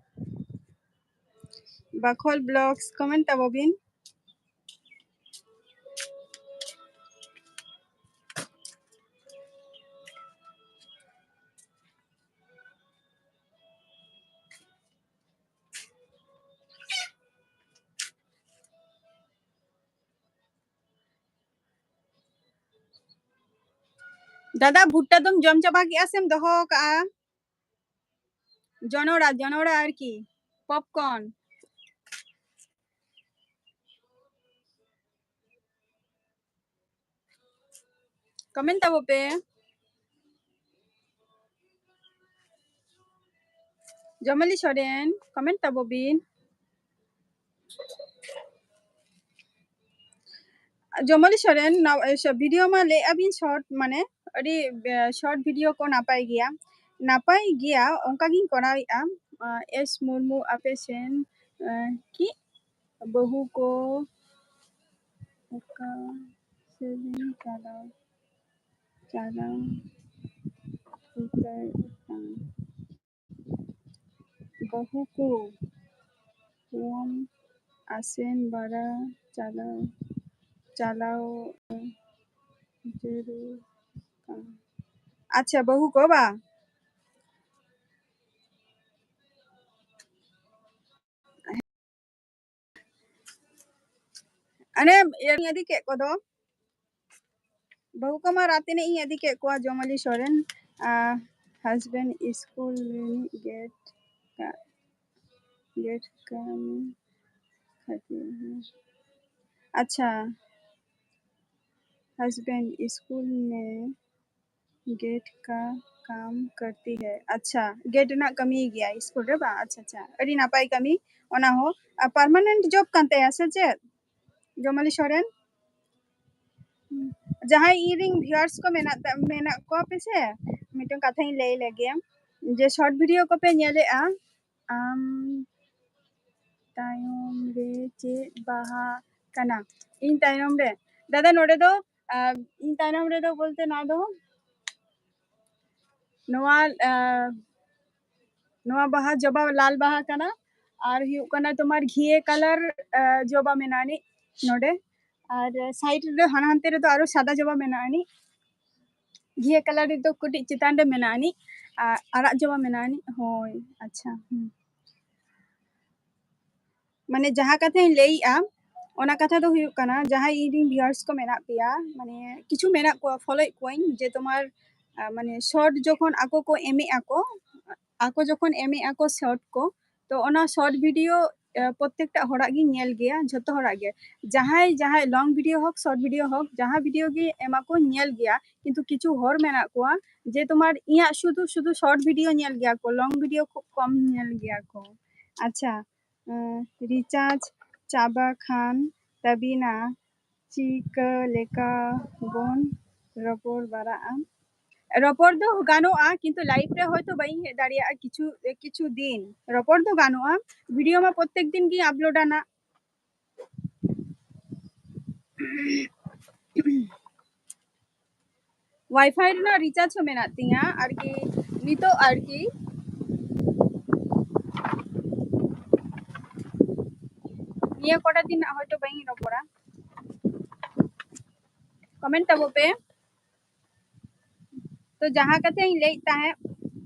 ᱵᱟᱠᱷᱳᱞ vlogs, comment ᱛᱟᱵᱚ ᱵᱤᱱ᱾ ᱫᱟᱫᱟ, ᱵᱷᱩᱴᱴᱟ ᱫᱚᱢ ᱡᱚᱢ ᱪᱟᱵᱟ ᱠᱮᱜᱼᱟ ᱥᱮᱢ ᱫᱚᱦᱚ ᱟᱠᱟᱜᱼᱟ? ᱡᱚᱱᱚᱲᱟ, ᱡᱚᱱᱚᱲᱟ ᱟᱨᱠᱤ, popcorn᱾ Comment ᱛᱟᱵᱚ ᱯᱮ᱾ ᱡᱚᱢᱟᱞᱤ ᱥᱚᱨᱮᱱ, comment ᱛᱟᱵᱚ ᱵᱤᱱ᱾ ᱡᱚᱢᱟᱞᱤ ᱥᱚᱨᱮᱱ, ᱱᱟᱣ-, ᱮ, ᱥᱚ-, video ᱢᱟ ᱞᱟᱹᱭᱮᱫᱼᱟ ᱵᱤᱱ short, ᱢᱟᱱᱮ ᱟᱹᱰᱤ, ᱮ, short video ᱠᱚ ᱱᱟᱯᱟᱭ ᱜᱮᱭᱟ᱾ ᱱᱟᱯᱟᱭ ᱜᱮᱭᱟ, ᱚᱱᱠᱟ ᱜᱤᱧ ᱠᱚᱨᱟᱣᱮᱫᱼᱟ᱾ ᱟ, ᱮᱥ ᱢᱩᱨᱢᱩ, ᱟᱯᱮ ᱥᱮᱱ, ᱮ, ᱠᱤ ᱵᱟᱹᱦᱩ ᱠᱚ ᱚᱠᱟ ᱥᱮᱫ ᱪᱟᱞᱟᱣ, ᱪᱟᱞᱟᱣ ᱩᱛᱟᱹᱨ ᱟᱠᱟᱱ? ᱵᱟᱹᱦᱩ ᱠᱚ ᱠᱚᱢ ᱟᱥᱮᱱ ᱵᱟᱲᱟ ᱪᱟᱞᱟᱣ, ᱪᱟᱞᱟᱣ ᱡᱟᱹᱨᱩᱲ ᱠᱟᱱᱟ᱾ ᱟᱪᱪᱷᱟ, ᱵᱟᱹᱦᱩ ᱠᱚ ᱵᱟ? ᱟᱱᱮ ᱤᱭᱟᱹᱧ ᱤᱫᱤ ᱠᱮᱫ ᱠᱚᱫᱚ, ᱵᱟᱹᱦᱩ ᱠᱚᱢᱟ ᱨᱟᱛ ᱮᱱᱮᱡ ᱤᱧ ᱤᱫᱤ ᱠᱮᱫ ᱠᱚᱣᱟ, ᱡᱚᱢᱟᱞᱤ ᱥᱚᱨᱮᱱ᱾ ᱟᱨ husband ᱥᱠᱩᱞ ᱨᱤᱱᱤᱡ ᱜᱮᱴ ᱠᱟ-, ᱜᱮᱴ ᱠᱟᱹᱢᱤ ᱠᱷᱟᱹᱛᱤᱨ᱾ ᱟᱪᱪᱷᱟ, husband ᱥᱠᱩᱞ ᱢᱮ ᱜᱮᱴ ᱠᱟ ᱠᱟᱢ ᱠᱟᱨᱛᱤ ᱦᱮ᱾ ᱟᱪᱪᱷᱟ, ᱜᱮᱴ ᱨᱮᱱᱟᱜ ᱠᱟᱹᱢᱤ ᱜᱮᱭᱟ ᱥᱠᱩᱞ ᱨᱮ ᱵᱟᱝ? ᱟᱪᱪᱷᱟ, ᱟᱪᱪᱷᱟ, ᱟᱹᱰᱤ ᱱᱟᱯᱟᱭ ᱠᱟᱹᱢᱤ ᱚᱱᱟ ᱦᱚᱸ᱾ ᱟᱨ permanent job ᱠᱟᱱ ᱛᱟᱭᱟ ᱥᱮ ᱪᱮᱫ, ᱡᱚᱢᱟᱞᱤ ᱥᱚᱨᱮᱱ? ᱡᱟᱦᱟᱸᱭ ᱤᱧ ᱨᱮᱱ viewers ᱠᱚ ᱢᱮᱱᱟᱜ ᱛᱟ-, ᱢᱮᱱᱟᱜ ᱠᱚᱣᱟ ᱯᱮ ᱥᱮ, ᱢᱤᱫᱴᱟᱝ ᱠᱟᱛᱷᱟᱧ ᱞᱟᱹᱭ ᱞᱮᱜᱮ, ᱡᱮ short video ᱠᱚᱯᱮ ᱧᱮᱞᱮᱜᱼᱟ, ᱟᱢ ᱛᱟᱭᱚᱢ ᱨᱮ ᱪᱮᱫ ᱵᱟᱦᱟ ᱠᱟᱱᱟ? ᱤᱧ ᱛᱟᱭᱱᱚᱢ ᱨᱮ, ᱫᱟᱫᱟ, ᱱᱚᱰᱮ ᱫᱚ, ᱟᱨ ᱤᱧ ᱛᱟᱭᱱᱚᱢ ᱨᱮᱫᱚ ᱵᱚᱞᱛᱮ ᱱᱚᱣᱟ ᱫᱚ, ᱱᱚᱣᱟ, ᱟᱨ ᱱᱚᱣᱟ ᱵᱟᱦᱟ ᱡᱚᱵᱟ, ᱞᱟᱞ ᱵᱟᱦᱟ ᱠᱟᱱᱟ᱾ ᱟᱨ ᱦᱩᱭᱩᱜ ᱠᱟᱱᱟ ᱛᱳᱢᱟᱨ ᱜᱷᱤᱭᱟᱹ colour, ᱟᱨ ᱡᱚᱵᱟ ᱢᱮᱱᱟᱜ ᱟᱹᱱᱤᱡ ᱱᱚᱰᱮ᱾ ᱟᱨ side ᱨᱮ ᱦᱟᱱᱟ ᱦᱟᱱᱛᱮ ᱨᱮᱫᱚ ᱟᱨᱚ ᱥᱟᱫᱟ ᱡᱚᱵᱟ ᱢᱮᱱᱟᱜ ᱟᱹᱱᱤᱡ᱾ ᱜᱷᱤᱭᱟᱹ colour ᱨᱮᱫᱚ ᱠᱟᱹᱴᱤᱡ ᱪᱮᱛᱟᱱ ᱨᱮ ᱢᱮᱱᱟᱜ ᱟᱹᱱᱤᱡ᱾ ᱟᱨ ᱟᱨᱟᱜ ᱡᱚᱵᱟ ᱢᱮᱱᱟᱜ ᱟᱹᱱᱤᱡ᱾ ᱦᱳᱭ, ᱟᱪᱪᱷᱟ, ᱦᱩᱸ᱾ ᱢᱟᱱᱮ ᱡᱟᱦᱟᱸ ᱠᱟᱛᱷᱟᱧ ᱞᱟᱹᱭᱮᱜᱼᱟ, ᱚᱱᱟ ᱠᱟᱛᱷᱟ ᱫᱚ ᱦᱩᱭᱩᱜ ᱠᱟᱱᱟ, ᱡᱟᱦᱟᱸᱭ ᱤᱧ ᱨᱮᱱ viewers ᱠᱚ ᱢᱮᱱᱟᱜ ᱯᱮᱭᱟ, ᱢᱟᱱᱮ ᱠᱤᱪᱷᱩ ᱢᱮᱱᱟᱜ ᱠᱚᱣᱟ, follow ᱮᱫ ᱠᱚᱣᱟᱧ, ᱡᱮ ᱛᱳᱢᱟᱨ, ᱟ, ᱢᱟᱱᱮ short ᱡᱚᱠᱷᱚᱱ ᱟᱠᱚ ᱠᱚ ᱮᱢᱮᱜ ᱟᱠᱚ, ᱟᱠᱚ ᱡᱚᱠᱷᱚᱱ ᱮᱢᱮᱜ ᱟᱠᱚ short ᱠᱚ, ᱛᱚ ᱚᱱᱟ short video ᱯᱨᱚᱛᱮᱠᱴᱟ ᱦᱚᱲᱟᱜ ᱜᱤᱧ ᱧᱮᱞ ᱜᱮᱭᱟ, ᱡᱷᱚᱛᱚ ᱦᱚᱲᱟᱜ ᱜᱮ᱾ ᱡᱟᱦᱟᱸᱭ ᱡᱟᱦᱟᱸᱭ long video ᱦᱳᱠ, short video ᱦᱳᱠ, ᱡᱟᱦᱟᱸ video ᱜᱮ ᱮᱢᱟ ᱠᱚ ᱧᱮᱞ ᱜᱮᱭᱟ, ᱠᱤᱱᱛᱩ ᱠᱤᱪᱷᱩ ᱦᱚᱲ ᱢᱮᱱᱟᱜ ᱠᱚᱣᱟ ᱡᱮ ᱛᱳᱢᱟᱨ ᱤᱧᱟᱹᱜ ᱥᱩᱫᱷᱩ ᱥᱩᱫᱷᱩ short video ᱧᱮᱞ ᱜᱮᱭᱟ ᱠᱚ, long video ᱠᱷᱩᱵ ᱠᱚᱢ ᱧᱮᱞ ᱜᱮᱭᱟ ᱠᱚ᱾ ᱟᱪᱪᱷᱟ, recharge ᱪᱟᱵᱟ ᱠᱷᱟᱱ ᱛᱟᱹᱵᱤᱱᱟ ᱪᱤᱠᱟᱹ ᱞᱮᱠᱟ ᱵᱚᱱ ᱨᱚᱯᱚᱲ ᱵᱟᱲᱟᱜᱼᱟ? ᱨᱚᱯᱚᱲ ᱫᱚ ᱜᱟᱱᱚᱜᱼᱟ, ᱠᱤᱱᱛᱩ live ᱨᱮ ᱦᱚᱭᱛᱳ ᱵᱟᱹᱧ ᱦᱮᱡ ᱫᱟᱲᱮᱭᱟᱜᱼᱟ ᱠᱤᱪᱷᱩ ᱠᱤᱪᱷᱩ ᱫᱤᱱ᱾ ᱨᱚᱯᱚᱲ ᱫᱚ ᱜᱟᱱᱚᱜᱼᱟ, video ᱢᱟ ᱯᱨᱚᱛᱮᱠ ᱫᱤᱱ ᱜᱤᱧ upload ᱟ ᱱᱟᱜ᱾ Wi-Fi ᱨᱮᱱᱟᱜ recharge ᱦᱚᱸ ᱢᱮᱱᱟᱜ ᱛᱤᱧᱟ ᱟᱨᱠᱤ, ᱱᱤᱛᱚᱜ ᱟᱨᱠᱤ ᱱᱤᱭᱟᱹ ᱠᱚᱴᱟ ᱫᱤᱱ ᱦᱚᱭᱛᱳ ᱵᱟᱹᱧ ᱨᱚᱯᱚᱲᱟ᱾ Comment ᱛᱟᱵᱚ ᱯᱮ᱾ ᱛᱚ ᱡᱟᱦᱟᱸ ᱠᱟᱛᱷᱟᱧ ᱞᱟᱹᱭᱮᱫ ᱛᱟᱦᱮᱸᱫ,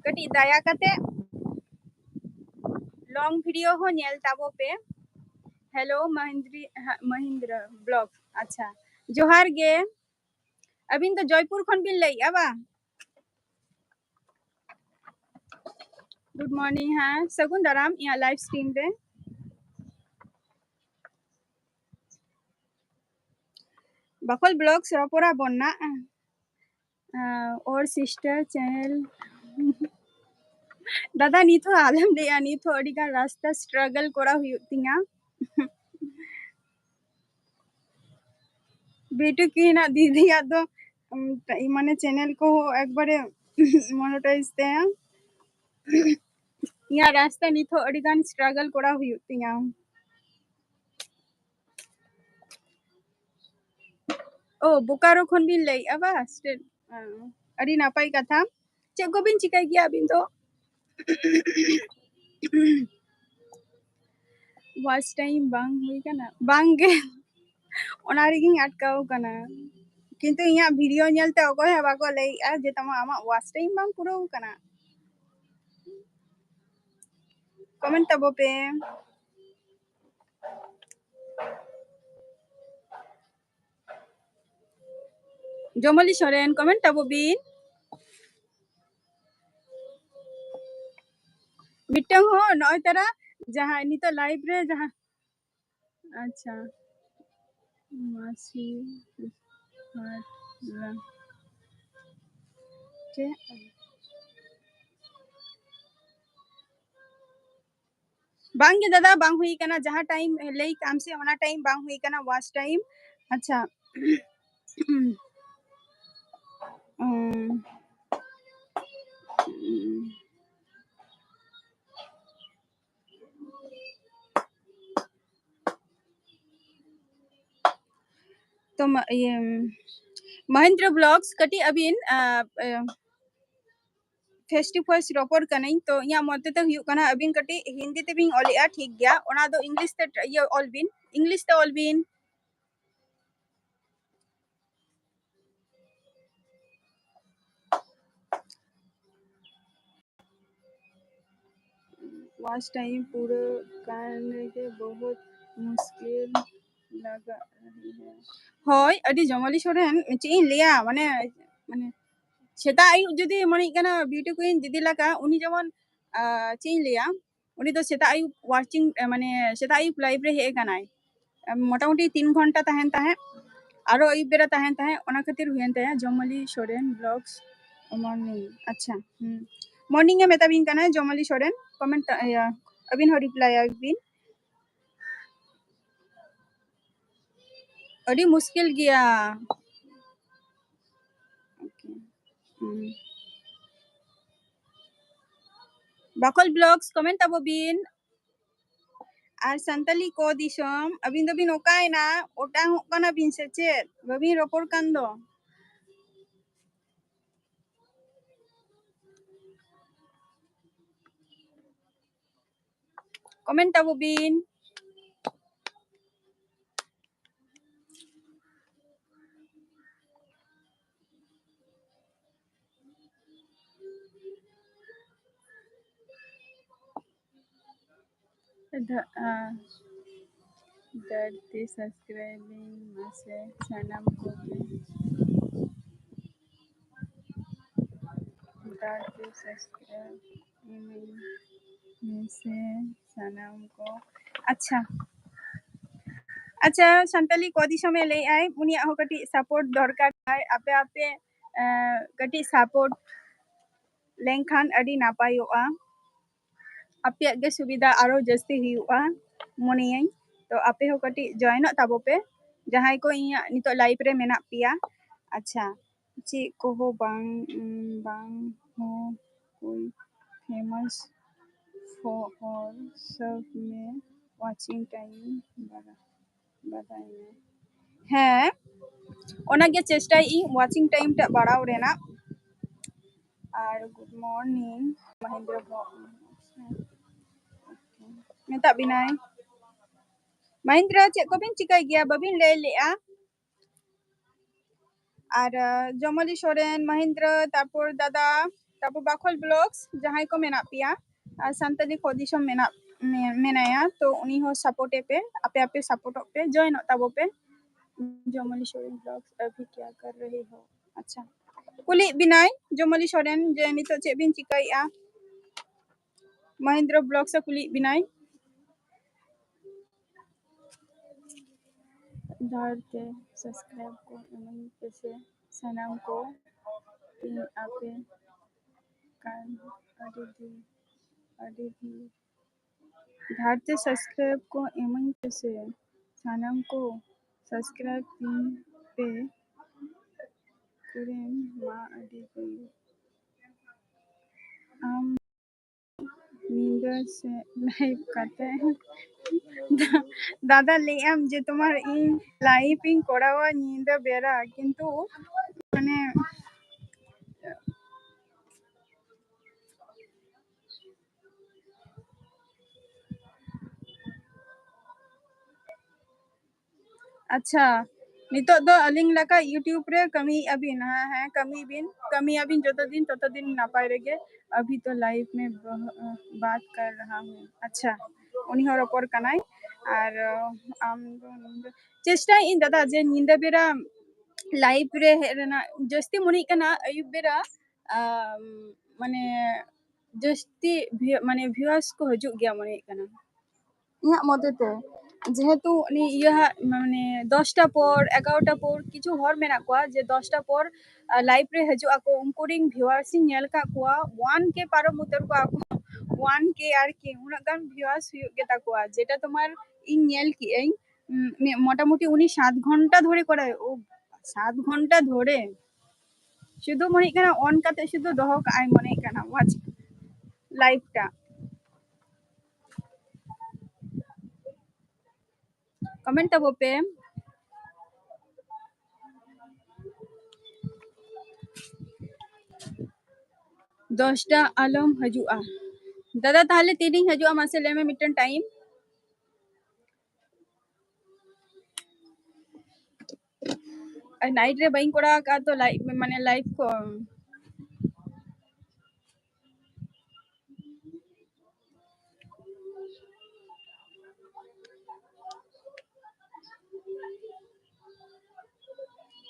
ᱠᱟᱹᱴᱤᱡ ᱫᱟᱭᱟ ᱠᱟᱛᱮ long video ᱦᱚᱸ ᱧᱮᱞ ᱛᱟᱵᱚ ᱯᱮ᱾ Hello ᱢᱚᱦᱤᱱᱫᱨᱤ, ᱦᱟ, ᱢᱚᱦᱤᱱᱫᱨᱚ vlog᱾ ᱟᱪᱪᱷᱟ, ᱡᱚᱦᱟᱨ ᱜᱮ᱾ ᱟᱹᱵᱤᱱ ᱫᱚ ᱡᱚᱭᱯᱩᱨ ᱠᱷᱚᱱ ᱵᱤᱱ ᱞᱟᱹᱭᱮᱫᱼᱟ ᱵᱟᱝ? Good morning, ᱦᱮᱸ, ᱥᱟᱹᱜᱩᱱ ᱫᱟᱨᱟᱢ ᱤᱧᱟᱹᱜ live stream ᱨᱮ᱾ ᱵᱟᱠᱷᱳᱞ vlogs ᱨᱚᱯᱚᱲᱟ ᱵᱚᱱ ᱱᱟ᱾ ᱟᱸ, ᱳᱨ sister channel᱾ ᱫᱟᱫᱟ, ᱱᱤᱛ ᱦᱚᱸ ᱟᱞᱚᱢ ᱞᱟᱹᱭᱟ, ᱱᱤᱛ ᱦᱚᱸ ᱟᱹᱰᱤ ᱜᱟᱱ ᱨᱟᱥᱛᱟ struggle ᱠᱚᱨᱟᱣ ᱦᱩᱭᱩᱜ ᱛᱤᱧᱟ᱾ ᱵᱮᱴᱩ ᱠᱤ ᱦᱮᱱᱟᱜ ᱫᱤᱫᱤᱭᱟᱜ ᱫᱚ, ᱩᱢ, ᱢᱟᱱᱮ channel ᱠᱚ ᱮᱠᱵᱟᱨᱮ monetize ᱛᱟᱭᱟ᱾ ᱤᱧᱟᱹᱜ ᱨᱟᱥᱛᱟ ᱱᱤᱛ ᱦᱚᱸ ᱟᱹᱰᱤ ᱜᱟᱱ struggle ᱠᱚᱨᱟᱣ ᱦᱩᱭᱩᱜ ᱛᱤᱧᱟ᱾ ᱳ, ᱵᱳᱠᱟᱨᱳ ᱠᱷᱚᱱ ᱵᱤᱱ ᱞᱟᱹᱭᱮᱫᱼᱟ ᱵᱟ? State, ᱟᱹᱰᱤ ᱱᱟᱯᱟᱭ ᱠᱟᱛᱷᱟ᱾ ᱪᱮᱫ ᱠᱚᱵᱤᱱ ᱪᱤᱠᱟᱹᱭ ᱜᱮᱭᱟ ᱟᱹᱵᱤᱱ ᱫᱚ? Watch time ᱵᱟᱝ ᱦᱩᱭ ᱠᱟᱱᱟ? ᱵᱟᱝ ᱜᱮ, ᱚᱱᱟ ᱨᱮᱜᱤᱧ ᱟᱴᱠᱟᱣ ᱠᱟᱱᱟ᱾ ᱠᱤᱱᱛᱩ ᱤᱧᱟᱹᱜ video ᱧᱮᱞᱛᱮ ᱚᱠᱚᱭ ᱦᱚᱸ ᱵᱟᱠᱚ ᱞᱟᱹᱭᱮᱜᱼᱟ ᱡᱮ ᱛᱟᱢᱟ ᱟᱢᱟᱜ watch time ᱵᱟᱝ ᱯᱩᱨᱟᱹᱣ ᱠᱟᱱᱟ᱾ Comment ᱛᱟᱵᱚ ᱯᱮ᱾ ᱡᱚᱢᱚᱞᱤ ᱥᱚᱨᱮᱱ, comment ᱛᱟᱵᱚ ᱵᱤᱱ᱾ ᱢᱤᱫᱴᱟᱝ ᱦᱚᱸ ᱱᱚᱜᱼᱚᱭ ᱛᱟᱨᱟ ᱡᱟᱦᱟᱸ ᱱᱤᱛᱚᱜ live ᱨᱮ ᱡᱟᱦᱟᱸ, ᱟᱪᱪᱷᱟ, ᱢᱟᱹᱡᱷᱤ ᱟᱨ ᱪᱮᱫ? ᱵᱟᱝ ᱜᱮ ᱫᱟᱫᱟ, ᱵᱟᱝ ᱦᱩᱭ ᱠᱟᱱᱟ᱾ ᱡᱟᱦᱟᱸ time ᱞᱟᱹᱭ ᱠᱟᱜ ᱟᱢ ᱥᱮ, ᱚᱱᱟ time ᱵᱟᱝ ᱦᱩᱭ ᱠᱟᱱᱟ, watch time᱾ ᱟᱪᱪᱷᱟ᱾ ᱩᱸ, ᱩᱸ᱾ ᱛᱚ, ᱢᱟ-, ᱤᱭᱟᱹ, ᱢᱚᱦᱮᱱᱫᱨᱚ Vlogs, ᱠᱟᱹᱴᱤᱡ ᱟᱹᱵᱤᱱ, ᱟ, ᱟ, face to face ᱨᱚᱯᱚᱲ ᱠᱟᱹᱱᱟᱹᱧ, ᱛᱚ ᱤᱧᱟᱹᱜ ᱢᱚᱛ ᱛᱮ ᱦᱩᱭᱩᱜ ᱠᱟᱱᱟ ᱟᱹᱵᱤᱱ ᱠᱟᱹᱴᱤᱡ ᱦᱤᱱᱫᱤ ᱛᱮᱵᱤᱱ ᱚᱞᱮᱜᱼᱟ, ᱴᱷᱤᱠ ᱜᱮᱭᱟ, ᱚᱱᱟ ᱫᱚ English ᱛᱮ, ᱤᱭᱟᱹ, ᱚᱞ ᱵᱤᱱ, English ᱛᱮ ᱚᱞ ᱵᱤᱱ᱾ Watch time ᱯᱩᱨᱟᱹ ᱠᱟᱱ ᱨᱮᱜᱮ ᱵᱚᱦᱩᱛ ᱢᱩᱥᱠᱤᱞ ᱞᱟᱜᱟᱜ ᱨᱟᱦᱤ ᱦᱟᱭ᱾ ᱦᱳᱭ, ᱟᱹᱰᱤ ᱡᱚᱢᱟᱞᱤ ᱥᱚᱨᱮᱱ, ᱪᱮᱫ ᱤᱧ ᱞᱟᱹᱭᱟ, ᱢᱟᱱᱮ, ᱢᱟᱱᱮ ᱥᱮᱛᱟᱜ ᱟᱹᱭᱩᱵ ᱡᱩᱫᱤ ᱢᱚᱱᱮᱜ ᱠᱟᱱᱟ beauty queen ᱫᱤᱫᱤ ᱞᱮᱠᱟ, ᱩᱱᱤ ᱡᱮᱢᱚᱱ, ᱟ, ᱪᱮᱫ ᱤᱧ ᱞᱟᱹᱭᱟ, ᱩᱱᱤ ᱫᱚ ᱥᱮᱛᱟᱜ ᱟᱹᱭᱩᱵ watching, ᱮ, ᱢᱟᱱᱮ ᱥᱮᱛᱟᱜ ᱟᱹᱭᱩᱵ live ᱨᱮ ᱦᱮᱡ ᱟᱠᱟᱱᱟᱭ᱾ ᱮ, ᱢᱚᱴᱟᱢᱩᱴᱤ ᱛᱤᱱ ᱜᱷᱚᱱᱴᱟ ᱛᱟᱦᱮᱱ ᱛᱟᱦᱮᱸᱫ, ᱟᱨᱚ ᱟᱹᱭᱩᱵ ᱵᱮᱲᱟ ᱛᱟᱦᱮᱱ ᱛᱟᱦᱮᱸᱫ, ᱚᱱᱟ ᱠᱷᱟᱹᱛᱤᱨ ᱦᱩᱭᱮᱱ ᱛᱟᱭᱟ ᱡᱚᱢᱟᱞᱤ ᱥᱚᱨᱮᱱ Vlogs morning᱾ ᱟᱪᱪᱷᱟ, ᱦᱩᱸ, morning ᱮ ᱢᱮᱛᱟ ᱵᱤᱱ ᱠᱟᱱᱟ ᱡᱚᱢᱟᱞᱤ ᱥᱚᱨᱮᱱ, comment, ᱤᱭᱟᱹ, ᱟᱹᱵᱤᱱ ᱦᱚᱸ reply ᱟᱭ ᱵᱤᱱ᱾ ᱟᱹᱰᱤ ᱢᱩᱥᱠᱤᱞ ᱜᱮᱭᱟ᱾ Okay. ᱦᱩᱸ᱾ ᱵᱟᱠᱚᱞ Vlogs, comment ᱛᱟᱵᱚ ᱵᱤᱱ᱾ ᱟᱨ ᱥᱟᱱᱛᱟᱞᱤ ᱠᱚ ᱫᱤᱥᱚᱢ, ᱟᱹᱵᱤᱱ ᱫᱚᱵᱤᱱ ᱚᱠᱟᱭᱮᱱᱟ? ᱚᱴᱟᱝᱚᱜ ᱠᱟᱱᱟ ᱵᱤᱱ ᱥᱮ ᱪᱮᱫ? ᱵᱟᱹᱵᱤᱱ ᱨᱚᱯᱚᱲ ᱠᱟᱱ ᱫᱚ᱾ Comment ᱛᱟᱵᱚ ᱵᱤᱱ᱾ ᱫᱷᱟ-, ᱟ, ᱫᱷᱟᱹᱨᱛᱤ subscribing ᱢᱟᱥᱮ ᱥᱟᱱᱟᱢ ᱠᱚᱜᱮ᱾ ᱫᱷᱟᱹᱨᱛᱤ subscribe ᱤᱢᱟᱹᱧ᱾ ᱢᱮᱥᱮ ᱥᱟᱱᱟᱢ ᱠᱚ᱾ ᱟᱪᱪᱷᱟ, ᱟᱪᱪᱷᱟ, ᱥᱟᱱᱛᱟᱞᱤ ᱠᱚ ᱫᱤᱥᱚᱢᱮ ᱞᱟᱹᱭᱮᱜᱼᱟᱭ, ᱩᱱᱤᱭᱟᱜ ᱦᱚᱸ ᱠᱟᱹᱴᱤᱡ support ᱫᱚᱨᱠᱟᱨ ᱛᱟᱭ᱾ ᱟᱯᱮ ᱟᱯᱮ ᱮᱸ, ᱠᱟᱹᱴᱤᱡ support ᱞᱮᱱᱠᱷᱟᱱ ᱟᱹᱰᱤ ᱱᱟᱯᱟᱭᱚᱜᱼᱟ᱾ ᱟᱯᱮᱭᱟᱜ ᱜᱮ ᱥᱩᱵᱤᱫᱷᱟ ᱟᱨᱚ ᱡᱟᱹᱥᱛᱤ ᱦᱩᱭᱩᱜᱼᱟ ᱢᱚᱱᱮᱭᱟᱹᱧ᱾ ᱛᱚ ᱟᱯᱮ ᱦᱚᱸ ᱠᱟᱹᱴᱤᱡ joinᱚᱜ ᱛᱟᱵᱚ ᱯᱮ, ᱡᱟᱦᱟᱸᱭ ᱠᱚ ᱤᱧᱟᱹᱜ ᱱᱤᱛᱚᱜ live ᱨᱮ ᱢᱮᱱᱟᱜ ᱯᱮᱭᱟ᱾ ᱟᱪᱪᱷᱟ, ᱪᱮᱫ ᱠᱚᱦᱚᱸ ᱵᱟᱝ, ᱩᱸ, ᱵᱟᱝ ᱦᱚᱸ ᱦᱩᱭ famous for, for sub ᱢᱮ watching time ᱵᱟᱲᱟ, ᱵᱟᱲᱟᱭ ᱢᱮ᱾ ᱦᱮᱸ, ᱚᱱᱟᱜᱮ ᱪᱮᱥᱴᱟᱭᱮᱫ ᱤᱧ watching time ᱴᱟᱜ ᱵᱟᱲᱟᱣ ᱨᱮᱱᱟᱜ᱾ ᱟᱨ good morning ᱢᱚᱦᱮᱱᱫᱨᱚ ᱵᱷᱚ-, ᱢᱮᱛᱟᱜ ᱵᱤᱱᱟᱭ᱾ ᱢᱚᱦᱮᱱᱫᱨᱚ, ᱪᱮᱫ ᱠᱚᱵᱤᱱ ᱪᱤᱠᱟᱹᱭ ᱜᱮᱭᱟ? ᱵᱟᱹᱵᱤᱱ ᱞᱟᱹᱭ ᱞᱮᱜᱼᱟ᱾ ᱟᱨ, ᱟᱸ, ᱡᱚᱢᱚᱞᱤ ᱥᱚᱨᱮᱱ, ᱢᱚᱦᱮᱱᱫᱨᱚ, ᱛᱟᱨᱯᱚᱨ ᱫᱟᱫᱟ, ᱛᱟᱨᱯᱚᱨ ᱵᱟᱠᱷᱳᱞ vlogs, ᱡᱟᱦᱟᱸᱭ ᱠᱚ ᱢᱮᱱᱟᱜ ᱯᱮᱭᱟ, ᱟᱨ ᱥᱟᱱᱛᱟᱞᱤ ᱠᱚ ᱫᱤᱥᱚᱢ ᱢᱮᱱᱟᱜ, ᱢᱮ-, ᱢᱮᱱᱟᱭᱟ, ᱛᱚ ᱩᱱᱤ ᱦᱚᱸ support ᱮ ᱯᱮ, ᱟᱯᱮ ᱟᱯᱮ supportᱚᱜ ᱯᱮ, joinᱚᱜ ᱛᱟᱵᱚ ᱯᱮ᱾ ᱡᱚᱢᱚᱞᱤ ᱥᱚᱨᱮᱱ vlogs ᱟᱵᱷᱤ ᱠᱭᱟ ᱠᱟᱨ ᱨᱟᱦᱮ ᱦᱳ? ᱟᱪᱪᱷᱟ, ᱠᱩᱞᱤᱭᱮᱫ ᱵᱤᱱᱟᱭ ᱡᱚᱢᱚᱞᱤ ᱥᱚᱨᱮᱱ ᱡᱮ ᱱᱤᱛᱚᱜ ᱪᱮᱫ ᱵᱤᱱ ᱪᱤᱠᱟᱹᱭᱮᱫᱼᱟ? ᱢᱚᱦᱮᱱᱫᱨᱚ vlogs ᱮ ᱠᱩᱞᱤᱭᱮᱫ ᱵᱤᱱᱟᱭ᱾ ᱫᱷᱟᱨ ᱛᱮ subscribe ᱠᱚ ᱮᱢᱟᱹᱧ ᱯᱮᱥᱮ ᱥᱟᱱᱟᱢ ᱠᱚ, ᱤᱧ ᱟᱯᱮ ᱠᱟᱱ ᱟᱹᱰᱤ ᱫᱤᱱ, ᱟᱹᱰᱤ ᱫᱤᱱ᱾ ᱫᱷᱟᱨ ᱛᱮ subscribe ᱠᱚ ᱮᱢᱟᱹᱧ ᱯᱮᱥᱮ ᱥᱟᱱᱟᱢ ᱠᱚ, subscribe ᱛᱤᱧ ᱯᱮ ᱠᱩᱨᱤᱢ ᱢᱟ ᱟᱹᱰᱤ ᱫᱤᱱ᱾ ᱟᱢ ᱧᱤᱫᱟᱹ ᱥᱮ live ᱠᱟᱛᱮ ᱫᱟᱫᱟ ᱞᱟᱹᱭᱮᱫ ᱟᱢ ᱡᱮ ᱛᱳᱢᱟᱨ ᱤᱧ live ᱤᱧ ᱠᱚᱨᱟᱣᱟ ᱧᱤᱫᱟᱹ ᱵᱮᱲᱟ, ᱠᱤᱱᱛᱩ ᱢᱟᱱᱮ ᱟᱪᱪᱷᱟ, ᱱᱤᱛᱚᱜ ᱫᱚ ᱟᱹᱞᱤᱧ ᱞᱮᱠᱟ YouTube ᱨᱮ ᱠᱟᱹᱢᱤᱭᱮᱫᱼᱟ ᱵᱤᱱ? ᱦᱮᱸ, ᱦᱮᱸ, ᱠᱟᱹᱢᱤ ᱵᱤᱱ, ᱠᱟᱹᱢᱤᱭᱟᱵᱤᱱ ᱡᱚᱛᱚ ᱫᱤᱱ, ᱛᱚᱛᱚ ᱫᱤᱱ ᱱᱟᱯᱟᱭ ᱨᱮᱜᱮ᱾ ᱟᱵᱷᱤ ᱛᱚ live ᱢᱮ ᱵᱟᱛ ᱠᱟᱨ ᱨᱟᱦᱟ ᱦᱩᱸ᱾ ᱟᱪᱪᱷᱟ, ᱩᱱᱤ ᱦᱚᱸ ᱨᱚᱯᱚᱲ ᱠᱟᱱᱟᱭ᱾ ᱟᱨ, ᱟᱢ ᱫᱚ, ᱪᱮᱥᱴᱟᱭᱮᱫ ᱟᱹᱧ ᱫᱟᱫᱟ ᱡᱮ ᱧᱤᱫᱟᱹ ᱵᱮᱲᱟ live ᱨᱮ ᱦᱮᱡ ᱨᱮᱱᱟᱜ᱾ ᱡᱟᱹᱥᱛᱤ ᱢᱚᱱᱮᱜ ᱠᱟᱱᱟ ᱟᱹᱭᱩᱵ ᱵᱮᱲᱟ, ᱟᱢ, ᱢᱟᱱᱮ ᱡᱟᱹᱥᱛᱤ ᱢᱟᱱᱮ ᱵᱷᱤᱭᱩᱣᱟᱨᱥ ᱠᱚ ᱦᱤᱡᱩᱜ ᱜᱮᱭᱟ ᱢᱚᱱᱮ ᱦᱩᱭᱩᱜ ᱠᱟᱱᱟ ᱤᱧᱟᱹᱜ ᱢᱚᱛᱮ ᱛᱮ᱾ ᱡᱮᱦᱮᱛᱩ ᱩᱱᱤ ᱤᱭᱟᱹ ᱦᱟᱸᱜ ᱢᱟᱱᱮ ᱫᱚᱥᱴᱟ ᱯᱚᱨ, ᱮᱜᱟᱨᱚᱴᱟ ᱯᱚᱨ ᱠᱤᱪᱷᱩ ᱦᱚᱲ ᱢᱮᱱᱟᱜ ᱠᱚᱣᱟ ᱡᱮ ᱫᱚᱥᱴᱟ ᱯᱚᱨ ᱞᱟᱭᱤᱵᱷ ᱨᱮ ᱦᱤᱡᱩᱜ ᱟᱠᱚ, ᱩᱱᱠᱩ ᱨᱤᱧ ᱵᱷᱤᱭᱩᱣᱟᱨᱥ ᱤᱧ ᱧᱮᱞ ᱟᱠᱟᱫ ᱠᱚᱣᱟ, ᱚᱣᱟᱱ ᱠᱮ ᱯᱟᱨᱚᱢ ᱩᱛᱟᱹᱨ ᱠᱚᱣᱟ ᱠᱚ᱾ ᱚᱣᱟᱱ ᱠᱮ ᱟᱨᱠᱤ, ᱩᱱᱟᱹᱜ ᱜᱟᱱ ᱵᱷᱤᱭᱩᱣᱟᱨᱥ ᱦᱩᱭᱩᱜ ᱜᱮᱛᱟ ᱠᱚᱣᱟ, ᱡᱮᱴᱟ ᱛᱳᱢᱟᱨ ᱤᱧ ᱧᱮᱞ ᱠᱮᱜ ᱟᱹᱧ, ᱩᱸ, ᱢᱤ-, ᱢᱚᱴᱟᱢᱩᱴᱤ ᱩᱱᱤ ᱥᱟᱛ ᱜᱷᱚᱱᱴᱟ ᱫᱷᱚᱨᱮ ᱠᱚᱨᱟᱣ, ᱳ, ᱥᱟᱛ ᱜᱷᱚᱱᱴᱟ ᱫᱷᱚᱨᱮ ᱥᱩᱫᱷᱩ ᱢᱚᱱᱮ ᱦᱩᱭᱩᱜ ᱠᱟᱱᱟ ᱚᱱ ᱠᱟᱛᱮ ᱥᱩᱫᱷᱩ ᱫᱚᱦᱚ ᱠᱟᱜᱼᱟᱭ ᱢᱚᱱᱮ ᱦᱩᱭᱩᱜ ᱠᱟᱱᱟ ᱣᱟᱪ ᱞᱟᱭᱤᱵᱷ ᱴᱟ᱾ ᱠᱚᱢᱮᱱᱴ ᱛᱟᱵᱚ ᱯᱮ᱾ ᱫᱚᱥᱴᱟ ᱟᱞᱚᱢ ᱦᱤᱡᱩᱜᱼᱟ᱾ ᱫᱟᱫᱟ, ᱛᱟᱦᱞᱮ ᱛᱤᱨᱤᱧ ᱦᱤᱡᱩᱜᱼᱟ? ᱢᱟᱥᱮ ᱞᱟᱹᱭ ᱢᱮ ᱢᱤᱫᱴᱮᱱ ᱴᱟᱭᱤᱢ᱾ ᱟᱨ ᱱᱟᱭᱤᱴ ᱨᱮ ᱵᱟᱹᱧ ᱠᱚᱨᱟᱣ ᱟᱠᱟᱫ ᱛᱚ, ᱞᱟᱭᱤᱵᱷ, ᱢᱟᱱᱮ, ᱞᱟᱭᱤᱵᱷ ᱠᱚ᱾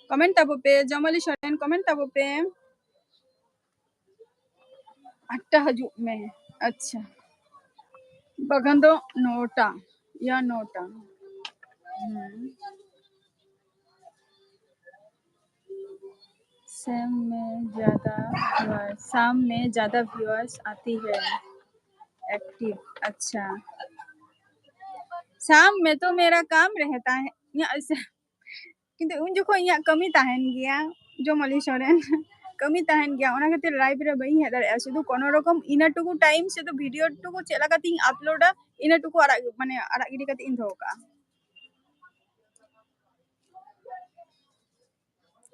ᱠᱚᱢᱮᱱᱴ ᱛᱟᱵᱚ ᱯᱮ, ᱡᱚᱢᱟᱞᱤ ᱥᱚᱨᱮᱱ, ᱠᱚᱢᱮᱱᱴ ᱛᱟᱵᱚ ᱯᱮ᱾ ᱟᱴᱴᱟ ᱦᱤᱡᱩᱜ ᱢᱮ᱾ ᱟᱪᱪᱷᱟ, ᱵᱟᱠᱷᱟᱱ ᱫᱚ ᱱᱚᱴᱟ, ᱭᱟ ᱱᱚᱴᱟ᱾ ᱦᱩᱸ। शाम में ज़्यादा व्यूअर्स, शाम में ज़्यादा व्यूअर्स आती है, एक्टिव। अच्छा, शाम में तो मेरा काम रहता है। ᱤᱧᱟᱹᱜ ᱥᱮ-, ᱠᱤᱱᱛᱩ ᱩᱱ ᱡᱚᱠᱷᱚᱱ ᱤᱧᱟᱹᱜ ᱠᱟᱹᱢᱤ ᱛᱟᱦᱮᱱ ᱜᱮᱭᱟ, ᱡᱚᱢᱟᱞᱤ ᱥᱚᱨᱮᱱ, ᱠᱟᱹᱢᱤ ᱛᱟᱦᱮᱱ ᱜᱮᱭᱟ, ᱚᱱᱟ ᱠᱷᱟᱹᱛᱤᱨ ᱞᱟᱭᱤᱵᱷ ᱨᱮ ᱵᱟᱹᱧ ᱦᱮᱡ ᱫᱟᱲᱮᱭᱟᱜᱼᱟ᱾ ᱥᱩᱫᱷᱩ ᱠᱳᱱᱳ ᱨᱚᱠᱚᱢ ᱤᱱᱟᱹ ᱴᱩᱠᱩ ᱴᱟᱭᱤᱢ ᱥᱩᱫᱷᱩ ᱵᱷᱤᱰᱤᱭᱳ ᱴᱩᱠᱩ ᱪᱮᱫ ᱞᱮᱠᱟᱛᱤᱧ ᱟᱯᱞᱳᱰᱟ, ᱤᱱᱟᱹ ᱴᱩᱠᱩ ᱟᱲᱟᱜ, ᱢᱟᱱᱮ, ᱟᱲᱟᱜ ᱜᱤᱰᱤ ᱠᱟᱛᱮ ᱤᱧ ᱫᱚᱦᱚ ᱠᱟᱜᱼᱟ᱾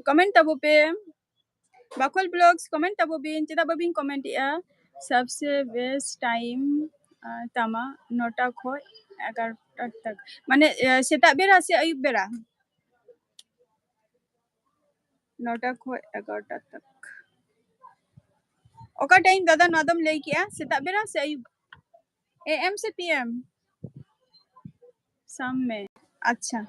ᱠᱚᱢᱮᱱᱴ ᱛᱟᱵᱚ ᱯᱮ, ᱵᱟᱠᱷᱳᱞ ᱵᱞᱚᱜᱥ, ᱠᱚᱢᱮᱱᱴ ᱛᱟᱵᱚ ᱵᱤᱱ, ᱪᱮᱫᱟᱜ ᱵᱟᱵᱤᱱ ᱠᱚᱢᱮᱱᱴ ᱮᱜᱼᱟ? ᱥᱚᱵᱥᱮ ᱵᱮᱥᱴ ᱴᱟᱭᱤᱢ, ᱟᱸ, ᱛᱟᱢᱟ ᱱᱚᱴᱟ ᱠᱷᱚᱡ ᱮᱜᱟᱨᱚᱴᱟ ᱛᱟᱠ, ᱢᱟᱱᱮ, ᱮ, ᱥᱮᱛᱟᱜ ᱵᱮᱲᱟ ᱥᱮ ᱟᱹᱭᱩᱵ ᱵᱮᱲᱟ? ᱱᱚᱴᱟ ᱠᱷᱚᱡ ᱮᱜᱟᱨᱚᱴᱟ ᱛᱟᱠ᱾ ᱚᱠᱟ ᱴᱟᱭᱤᱢ ᱫᱟᱫᱟ ᱱᱚᱣᱟ ᱫᱚᱢ ᱞᱟᱹᱭ ᱠᱮᱜᱼᱟ, ᱥᱮᱛᱟᱜ ᱵᱮᱲᱟ ᱥᱮ ᱟᱹᱭᱩᱵ? ᱮ ᱮᱢ ᱥᱮ ᱯᱤ ᱮᱢ? शाम में। अच्छा।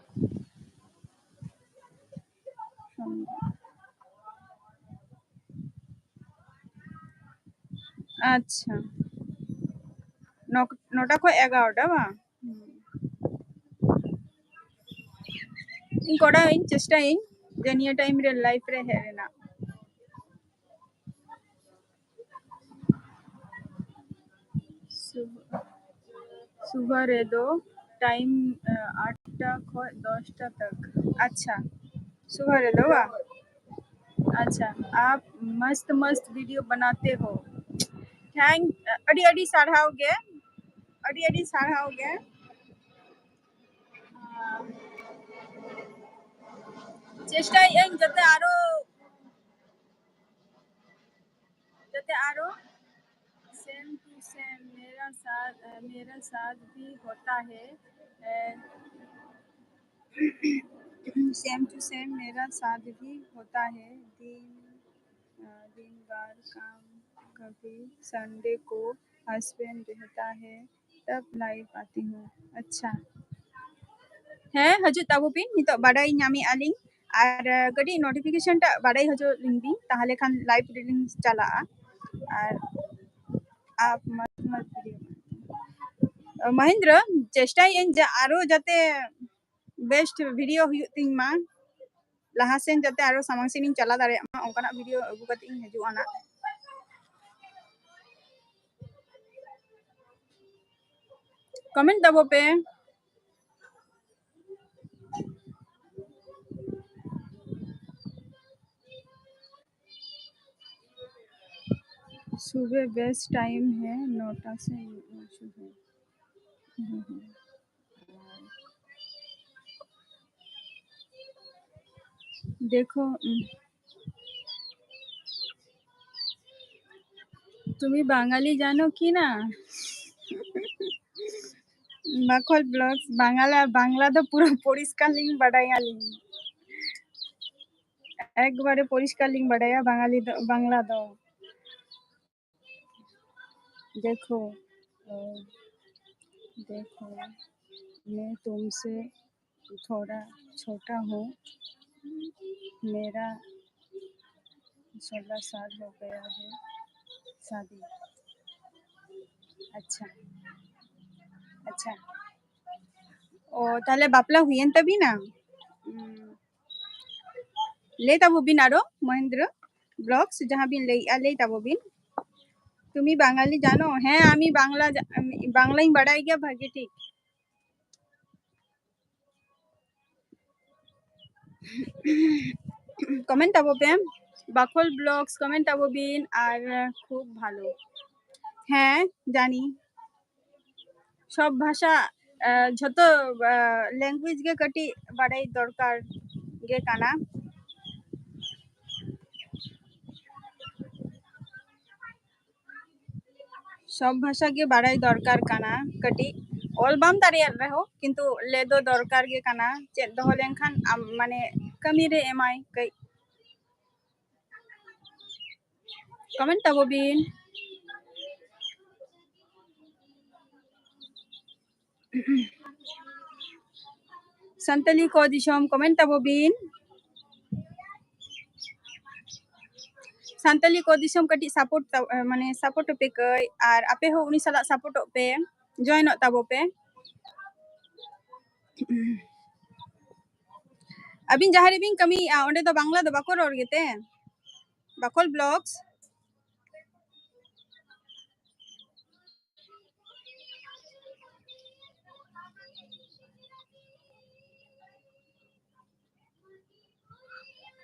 ᱟᱪᱪᱷᱟ, ᱱᱚ-, ᱱᱚᱴᱟ ᱠᱷᱚᱱ ᱮᱜᱟᱨᱚᱴᱟ ᱵᱟᱝ? ᱦᱩᱸ᱾ ᱤᱧ ᱠᱚᱨᱟᱣ ᱟᱹᱧ, ᱪᱮᱥᱴᱟᱭᱟᱹᱧ ᱡᱮ ᱱᱤᱭᱟᱹ ᱴᱟᱭᱤᱢ ᱨᱮ ᱞᱟᱭᱤᱵᱷ ᱨᱮ ᱦᱮᱡ ᱨᱮᱱᱟᱜ᱾ ᱥᱩᱵ-, ᱥᱩᱵᱷᱟ ᱨᱮᱫᱚ ᱴᱟᱭᱤᱢ, ᱟᱴ ᱴᱟ ᱠᱷᱚᱱ ᱫᱚᱥ ᱴᱟ ᱛᱚᱠ᱾ ᱟᱪᱪᱷᱟ, ᱥᱩᱵᱷᱟ ᱨᱮᱫᱚ ᱵᱟᱝ? ᱟᱪᱪᱷᱟ, ᱟᱯ ᱢᱟᱥᱛ ᱢᱟᱥᱛ ᱵᱷᱤᱰᱤᱭᱳ ᱵᱟᱱᱟᱛᱮ ᱦᱳ᱾ ᱛᱷᱮᱝᱠ, ᱟᱹᱰᱤ ᱟᱹᱰᱤ ᱥᱟᱨᱦᱟᱣ ᱜᱮ, ᱟᱹᱰᱤ ᱟᱹᱰᱤ ᱥᱟᱨᱦᱟᱣ ᱜᱮ᱾ ᱪᱮᱥᱴᱟᱭᱮᱫ ᱟᱹᱧ ᱡᱟᱛᱮ ᱟᱨᱚ, ᱡᱟᱛᱮ ᱟᱨᱚ same to same मेरा साथ, मेरा साथ भी होता है। सेम टू सेम मेरा साथ भी होता है। दिन, दिन भर काम, कभी संडे को हस्बैंड रहता है, तब लाइव आती हूँ। अच्छा, ᱦᱮᱸ, ᱦᱤᱡᱩᱜ ᱛᱟᱵᱚ ᱯᱮ, ᱱᱤᱛᱚᱜ ᱵᱟᱰᱟᱭ ᱧᱟᱢᱮᱜᱼᱟ ᱞᱤᱧ᱾ ᱟᱨ, ᱟᱸ, ᱠᱟᱹᱴᱤᱡ ᱱᱳᱴᱤᱯᱷᱤᱠᱮᱥᱚᱱ ᱴᱟᱜ ᱵᱟᱰᱟᱭ ᱦᱚᱪᱚ ᱞᱤᱧ ᱵᱤᱱ, ᱛᱟᱦᱚᱞᱮ ᱠᱷᱟᱱ ᱞᱟᱭᱤᱵᱷ ᱨᱮᱞᱤᱧ ᱪᱟᱞᱟᱜᱼᱟ᱾ ᱟᱨ ᱟᱯ ᱢᱟᱥᱛ ᱢᱟᱥᱛ ᱵᱷᱤᱰᱤᱭᱳ᱾ ᱢᱚᱦᱮᱱᱫᱨᱚ, ᱪᱮᱥᱴᱟᱭᱮᱫ ᱟᱹᱧ ᱡᱮ ᱟᱨᱚ ᱡᱟᱛᱮ ᱵᱮᱥᱴ ᱵᱷᱤᱰᱤᱭᱳ ᱦᱩᱭᱩᱜ ᱛᱤᱧ ᱢᱟ, ᱞᱟᱦᱟ ᱥᱮᱱ ᱡᱟᱛᱮ ᱟᱨᱚ ᱥᱟᱢᱟᱝ ᱥᱮᱱ ᱤᱧ ᱪᱟᱞᱟᱣ ᱫᱟᱲᱮᱭᱟᱜ ᱢᱟ, ᱚᱱᱠᱟᱱᱟᱜ ᱵᱷᱤᱰᱤᱭᱳ ᱟᱹᱜᱩ ᱠᱟᱛᱮ ᱤᱧ ᱦᱤᱡᱩᱜᱼᱟ ᱱᱟᱜ᱾ ᱠᱚᱢᱮᱱᱴ ᱛᱟᱵᱚ ᱯᱮ᱾ सुबह बेस्ट टाइम है, नौटा से सुबह। देखो, उम, তুমি বাঙালি জানো কি না? বাকল ব্লগস, বাংলা, বাংলা ᱫᱚ ᱯᱩᱨᱟᱹ ᱯᱚᱨᱤᱥᱠᱟᱨ ᱞᱤᱧ ᱵᱟᱰᱟᱭᱟ ᱟᱹᱞᱤᱧ᱾ ᱮᱠᱵᱟᱨᱮ ᱯᱚᱨᱤᱥᱠᱟᱨ ᱞᱤᱧ ᱵᱟᱰᱟᱭᱟ ᱵᱟᱝᱟᱞᱤ ᱫᱚ, ᱵᱟᱝᱞᱟ ᱫᱚ᱾ देखो, अ, देखो, मैं तुमसे थोड़ा छोटा हूँ, मेरा सोलह साल हो गया है शादी। ᱟᱪᱪᱷᱟ, ᱟᱪᱪᱷᱟ᱾ ᱚ, ᱛᱟᱦᱞᱮ ᱵᱟᱯᱞᱟ ᱦᱩᱭᱮᱱ ᱛᱟᱵᱤᱱᱟ? ᱩᱸ, ᱞᱟᱹᱭ ᱛᱟᱵᱚ ᱵᱤᱱ ᱟᱨᱚ, ᱢᱚᱦᱮᱱᱫᱨᱚ ᱵᱞᱚᱜᱥ, ᱡᱟᱦᱟᱸ ᱵᱤᱱ ᱞᱟᱹᱭᱮᱜᱼᱟ, ᱞᱟᱹᱭ ᱛᱟᱵᱚ ᱵᱤᱱ᱾ তুমি বাঙালি জানো? হ্যাঁ, আমি বাংলা জা-, আমি বাংলাᱧ ᱵᱟᱲᱟᱭ ᱜᱮᱭᱟ ᱵᱷᱟᱜᱮ ᱴᱷᱤᱠ᱾ কমেন্ট ᱛᱟᱵᱚ ᱯᱮ, ᱵᱟᱠᱷᱳᱞ ᱵᱞᱚᱜᱥ, ᱠᱚᱢᱮᱱᱴ ᱛᱟᱵᱚ ᱵᱤᱱ, ᱟᱨ ᱠᱷᱩᱵ ᱵᱷᱟᱞᱚ᱾ ᱦᱮᱸ, ᱡᱟᱱᱤ᱾ ᱥᱚᱵ ᱵᱷᱟᱥᱟ, ᱟᱸ, ᱡᱷᱚᱛᱚ, ᱟᱸ, ᱞᱮᱝᱜᱩᱭᱮᱡᱽ ᱜᱮ ᱠᱟᱹᱴᱤᱡ ᱵᱟᱲᱟᱭ ᱫᱚᱨᱠᱟᱨ ᱜᱮ ᱠᱟᱱᱟ᱾ ᱥᱚᱵ ᱵᱷᱟᱥᱟ ᱜᱮ ᱵᱟᱲᱟᱭ ᱫᱚᱨᱠᱟᱨ ᱠᱟᱱᱟ ᱠᱟᱹᱴᱤᱡ᱾ ᱚᱞ ᱵᱟᱢ ᱫᱟᱲᱮᱭᱟᱜ ᱨᱮᱦᱚᱸ, ᱠᱤᱱᱛᱩ ᱞᱟᱹᱭ ᱫᱚ ᱫᱚᱨᱠᱟᱨ ᱜᱮ ᱠᱟᱱᱟ᱾ ᱪᱮᱫ ᱫᱚᱦᱚ ᱞᱮᱱᱠᱷᱟᱱ ᱟᱢ, ᱢᱟᱱᱮ, ᱠᱟᱹᱢᱤ ᱨᱮ ᱮᱢᱟᱭ ᱠᱟᱹᱡ᱾ ᱠᱚᱢᱮᱱᱴ ᱛᱟᱵᱚ ᱵᱤᱱ᱾ ᱥᱟᱱᱛᱟᱞᱤ ᱠᱚ ᱫᱤᱥᱚᱢ, ᱠᱚᱢᱮᱱᱴ ᱛᱟᱵᱚ ᱵᱤᱱ᱾ ᱥᱟᱱᱛᱟᱞᱤ ᱠᱚ ᱫᱤᱥᱚᱢ ᱠᱟᱹᱴᱤᱡ ᱥᱟᱯᱳᱨᱴ, ᱢᱟᱱᱮ, ᱥᱟᱯᱳᱨᱴ ᱯᱮ ᱠᱟᱹᱡ, ᱟᱨ ᱟᱯᱮ ᱦᱚᱸ ᱩᱱᱤ ᱥᱟᱞᱟᱜ ᱥᱟᱯᱳᱨᱴᱚᱜ ᱯᱮ, ᱡᱚᱭᱮᱱᱚᱜ ᱛᱟᱵᱚ ᱯᱮ᱾ ᱟᱹᱵᱤᱱ ᱡᱟᱦᱟᱸ ᱨᱮᱵᱤᱱ ᱠᱟᱹᱢᱤᱭᱮᱫᱼᱟ, ᱚᱸᱰᱮ ᱫᱚ ᱵᱟᱝᱞᱟ ᱫᱚ ᱵᱟᱠᱚ ᱨᱚᱲ ᱜᱮᱛᱮ? ᱵᱟᱠᱷᱳᱞ ᱵᱞᱚᱜᱥ᱾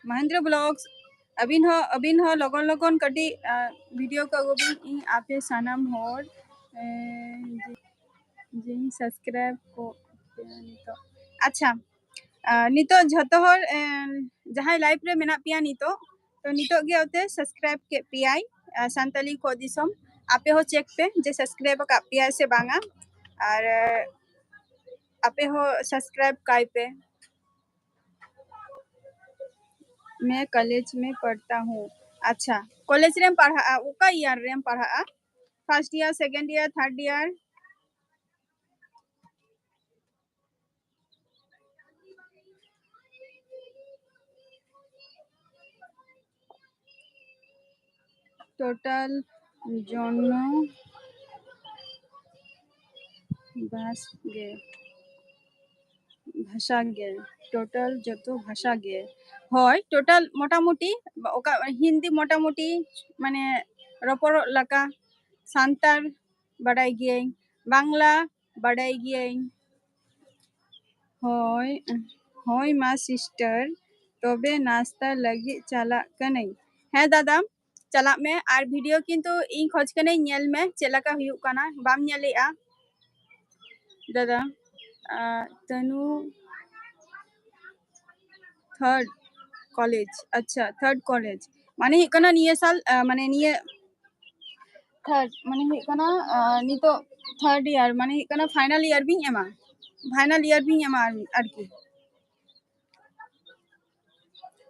ᱢᱚᱦᱮᱱᱫᱨᱚ ᱵᱞᱚᱜᱥ, ᱟᱹᱵᱤᱱ ᱦᱚᱸ, ᱟᱹᱵᱤᱱ ᱦᱚᱸ ᱞᱚᱜᱚᱱ ᱞᱚᱜᱚᱱ ᱠᱟᱹᱴᱤᱡ, ᱟᱸ, ᱵᱷᱤᱰᱤᱭᱳ ᱠᱚ ᱟᱹᱜᱩ ᱵᱤᱱ᱾ ᱤᱧ ᱟᱯᱮ ᱥᱟᱱᱟᱢ ᱦᱚᱲ, ᱮᱸ, ᱡᱮ, ᱡᱮᱧ ᱥᱟᱵᱥᱠᱨᱟᱭᱤᱵ ᱠᱚ ᱱᱤᱛᱚᱜ᱾ ᱟᱪᱪᱷᱟ, ᱟᱸ, ᱱᱤᱛᱚᱜ ᱡᱷᱚᱛᱚ ᱦᱚᱲ, ᱮᱸ, ᱡᱟᱦᱟᱸᱭ ᱞᱟᱭᱤᱵᱷ ᱨᱮ ᱢᱮᱱᱟᱜ ᱯᱮᱭᱟ ᱱᱤᱛᱚᱜ, ᱛᱚ ᱱᱤᱛᱚᱜ ᱜᱮ ᱚᱛᱮ ᱥᱟᱵᱥᱠᱨᱟᱭᱤᱵ ᱠᱮᱫ ᱯᱮᱭᱟᱭ, ᱟᱸ, ᱥᱟᱱᱛᱟᱞᱤ ᱠᱚ ᱫᱤᱥᱚᱢ᱾ ᱟᱯᱮ ᱦᱚᱸ ᱪᱮᱠ ᱯᱮ ᱡᱮ ᱥᱟᱵᱥᱠᱨᱟᱭᱤᱵ ᱟᱠᱟᱫ ᱯᱮᱭᱟᱭ ᱥᱮ ᱵᱟᱝᱟ, ᱟᱨ, ᱟᱸ, ᱟᱯᱮ ᱦᱚᱸ ᱥᱟᱵᱥᱠᱨᱟᱭᱤᱵ ᱠᱟᱭ ᱯᱮ᱾ मैं कॉलेज में पढ़ता हूँ। ᱟᱪᱪᱷᱟ, ᱠᱚᱞᱮᱡᱽ ᱨᱮᱢ ᱯᱟᱲᱦᱟᱜᱼᱟ? ᱚᱠᱟ ᱤᱭᱟᱨ ᱨᱮᱢ ᱯᱟᱲᱦᱟᱜᱼᱟ? First year, second year, third year? Total ᱡᱚᱱᱚ, ᱵᱟᱥ ᱜᱮ, ᱵᱷᱟᱥᱟ ᱜᱮ, ᱴᱳᱴᱟᱞ ᱡᱚᱛᱚ ᱵᱷᱟᱥᱟ ᱜᱮ᱾ ᱦᱳᱭ, ᱴᱳᱴᱟᱞ ᱢᱚᱴᱟᱢᱩᱴᱤ ᱚᱠᱟ ᱦᱤᱱᱫᱤ ᱢᱚᱴᱟᱢᱩᱴᱤ ᱢᱟᱱᱮ ᱨᱚᱯᱚᱲᱚᱜ ᱞᱮᱠᱟ, ᱥᱟᱱᱛᱟᱲ ᱵᱟᱰᱟᱭ ᱜᱤᱭᱟᱹᱧ, ᱵᱟᱝᱞᱟ ᱵᱟᱰᱟᱭ ᱜᱤᱭᱟᱹᱧ᱾ ᱦᱳᱭ, ᱦᱳᱭ ᱢᱟ ᱥᱤᱥᱴᱟᱨ, ᱛᱚᱵᱮ ᱱᱟᱥᱛᱟ ᱞᱟᱹᱜᱤᱫ ᱪᱟᱞᱟᱜ ᱠᱟᱹᱱᱟᱹᱧ᱾ ᱦᱮᱸ ᱫᱟᱫᱟ, ᱪᱟᱞᱟᱜ ᱢᱮ᱾ ᱟᱨ ᱵᱷᱤᱰᱤᱭᱳ ᱠᱤᱱᱛᱩ ᱤᱧ ᱠᱷᱚᱡᱽ ᱠᱟᱹᱱᱟᱹᱧ, ᱧᱮᱞ ᱢᱮ ᱪᱮᱫ ᱞᱮᱠᱟ ᱦᱩᱭᱩᱜ ᱠᱟᱱᱟ, ᱵᱟᱢ ᱧᱮᱞᱮᱜᱼᱟ ᱫᱟᱫᱟ? ᱟᱨ ᱛᱟᱹᱱᱩ ᱛᱷᱟᱨᱰ ᱠᱚᱞᱮᱡᱽ, ᱟᱪᱪᱷᱟ, ᱛᱷᱟᱨᱰ ᱠᱚᱞᱮᱡᱽ ᱢᱟᱱᱮ ᱦᱩᱭᱩᱜ ᱠᱟᱱᱟ ᱱᱤᱭᱟᱹ ᱥᱟᱞ, ᱟᱨ ᱢᱟᱱᱮ ᱱᱤᱭᱟᱹ ᱛᱷᱟᱨᱰ ᱢᱟᱱᱮ ᱦᱩᱭᱩᱜ ᱠᱟᱱᱟ, ᱟᱨ ᱱᱤᱛᱚᱜ ᱛᱷᱟᱨᱰ ᱤᱭᱟᱨ ᱢᱟᱱᱮ ᱦᱩᱭᱩᱜ ᱠᱟᱱᱟ ᱯᱷᱟᱭᱱᱟᱞ ᱤᱭᱟᱨ ᱵᱤᱧ ᱮᱢᱟ, ᱯᱷᱟᱭᱱᱟᱞ ᱤᱭᱟᱨ ᱵᱤᱧ ᱮᱢᱟ ᱟᱨ-, ᱟᱨᱠᱤ᱾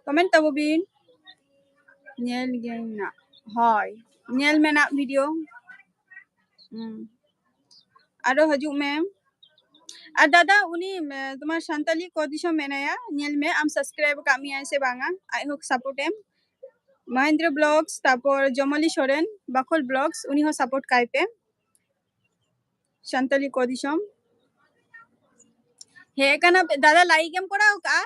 ᱠᱚᱢᱮᱱᱴ ᱛᱟᱵᱚ ᱵᱤᱱ, ᱧᱮᱞ ᱜᱮᱧ ᱱᱟᱜ᱾ ᱦᱳᱭ, ᱧᱮᱞ ᱢᱮ ᱱᱟᱜ ᱵᱷᱤᱰᱤᱭᱳ᱾ ᱦᱩᱸ᱾ ᱟᱨᱚ ᱦᱤᱡᱩᱜ ᱢᱮ᱾ ᱟᱨ ᱫᱟᱫᱟ, ᱩᱱᱤ, ᱮ, ᱛᱳᱢᱟᱨ ᱥᱟᱱᱛᱟᱞᱤ ᱠᱚ ᱫᱤᱥᱚᱢ ᱢᱮᱱᱟᱭᱟ, ᱧᱮᱞ ᱢᱮ ᱟᱢ ᱥᱟᱵᱥᱠᱨᱟᱭᱤᱵ ᱟᱠᱟᱫ ᱢᱮᱭᱟᱭ ᱥᱮ ᱵᱟᱝᱟ, ᱟᱡ ᱦᱚᱸ ᱥᱟᱯᱳᱨᱴ ᱮᱢ᱾ ᱢᱚᱦᱮᱱᱫᱨᱚ ᱵᱞᱚᱜᱥ, ᱛᱟᱯᱚᱨ ᱡᱚᱢᱚᱞᱤ ᱥᱚᱨᱮᱱ, ᱵᱟᱠᱷᱳᱞ ᱵᱞᱚᱜᱥ, ᱩᱱᱤ ᱦᱚᱸ ᱥᱟᱯᱳᱨᱴ ᱠᱟᱭ ᱯᱮ᱾ ᱥᱟᱱᱛᱟᱞᱤ ᱠᱚ ᱫᱤᱥᱚᱢ᱾ ᱦᱮᱡ ᱠᱟᱱᱟ ᱯᱮ ᱫᱟᱫᱟ, ᱞᱟᱭᱤᱠ ᱮᱢ ᱠᱚᱨᱟᱣ ᱠᱟᱜᱼᱟ?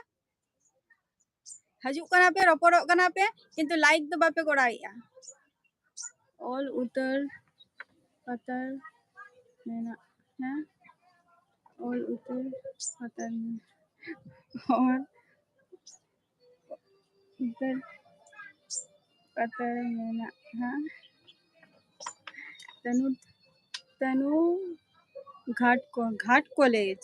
ᱦᱤᱡᱩᱜ ᱠᱟᱱᱟ ᱯᱮ, ᱨᱚᱯᱚᱲᱚᱜ ᱠᱟᱱᱟ ᱯᱮ, ᱠᱤᱱᱛᱩ ᱞᱟᱭᱤᱠ ᱫᱚ ᱵᱟᱯᱮ ᱠᱚᱨᱟᱣᱮᱫᱼᱟ᱾ ᱚᱞ ᱩᱛᱟᱹᱨ ᱯᱟᱛᱟᱨ ᱢᱮᱱᱟᱜ, ᱦᱮᱸ, ᱚᱞ ᱩᱛᱟᱹᱨ ᱯᱟᱛᱟᱨ ᱢᱮᱱᱟᱜ, ᱚᱞ ᱩᱛᱟᱹᱨ ᱯᱟᱛᱟᱨ ᱢᱮᱱᱟᱜᱼᱟ᱾ ᱛᱟᱹᱱᱩ, ᱛᱟᱹᱱᱩ ᱜᱷᱟᱴ ᱠᱚ, ᱜᱷᱟᱴ ᱠᱚᱞᱮᱡᱽ᱾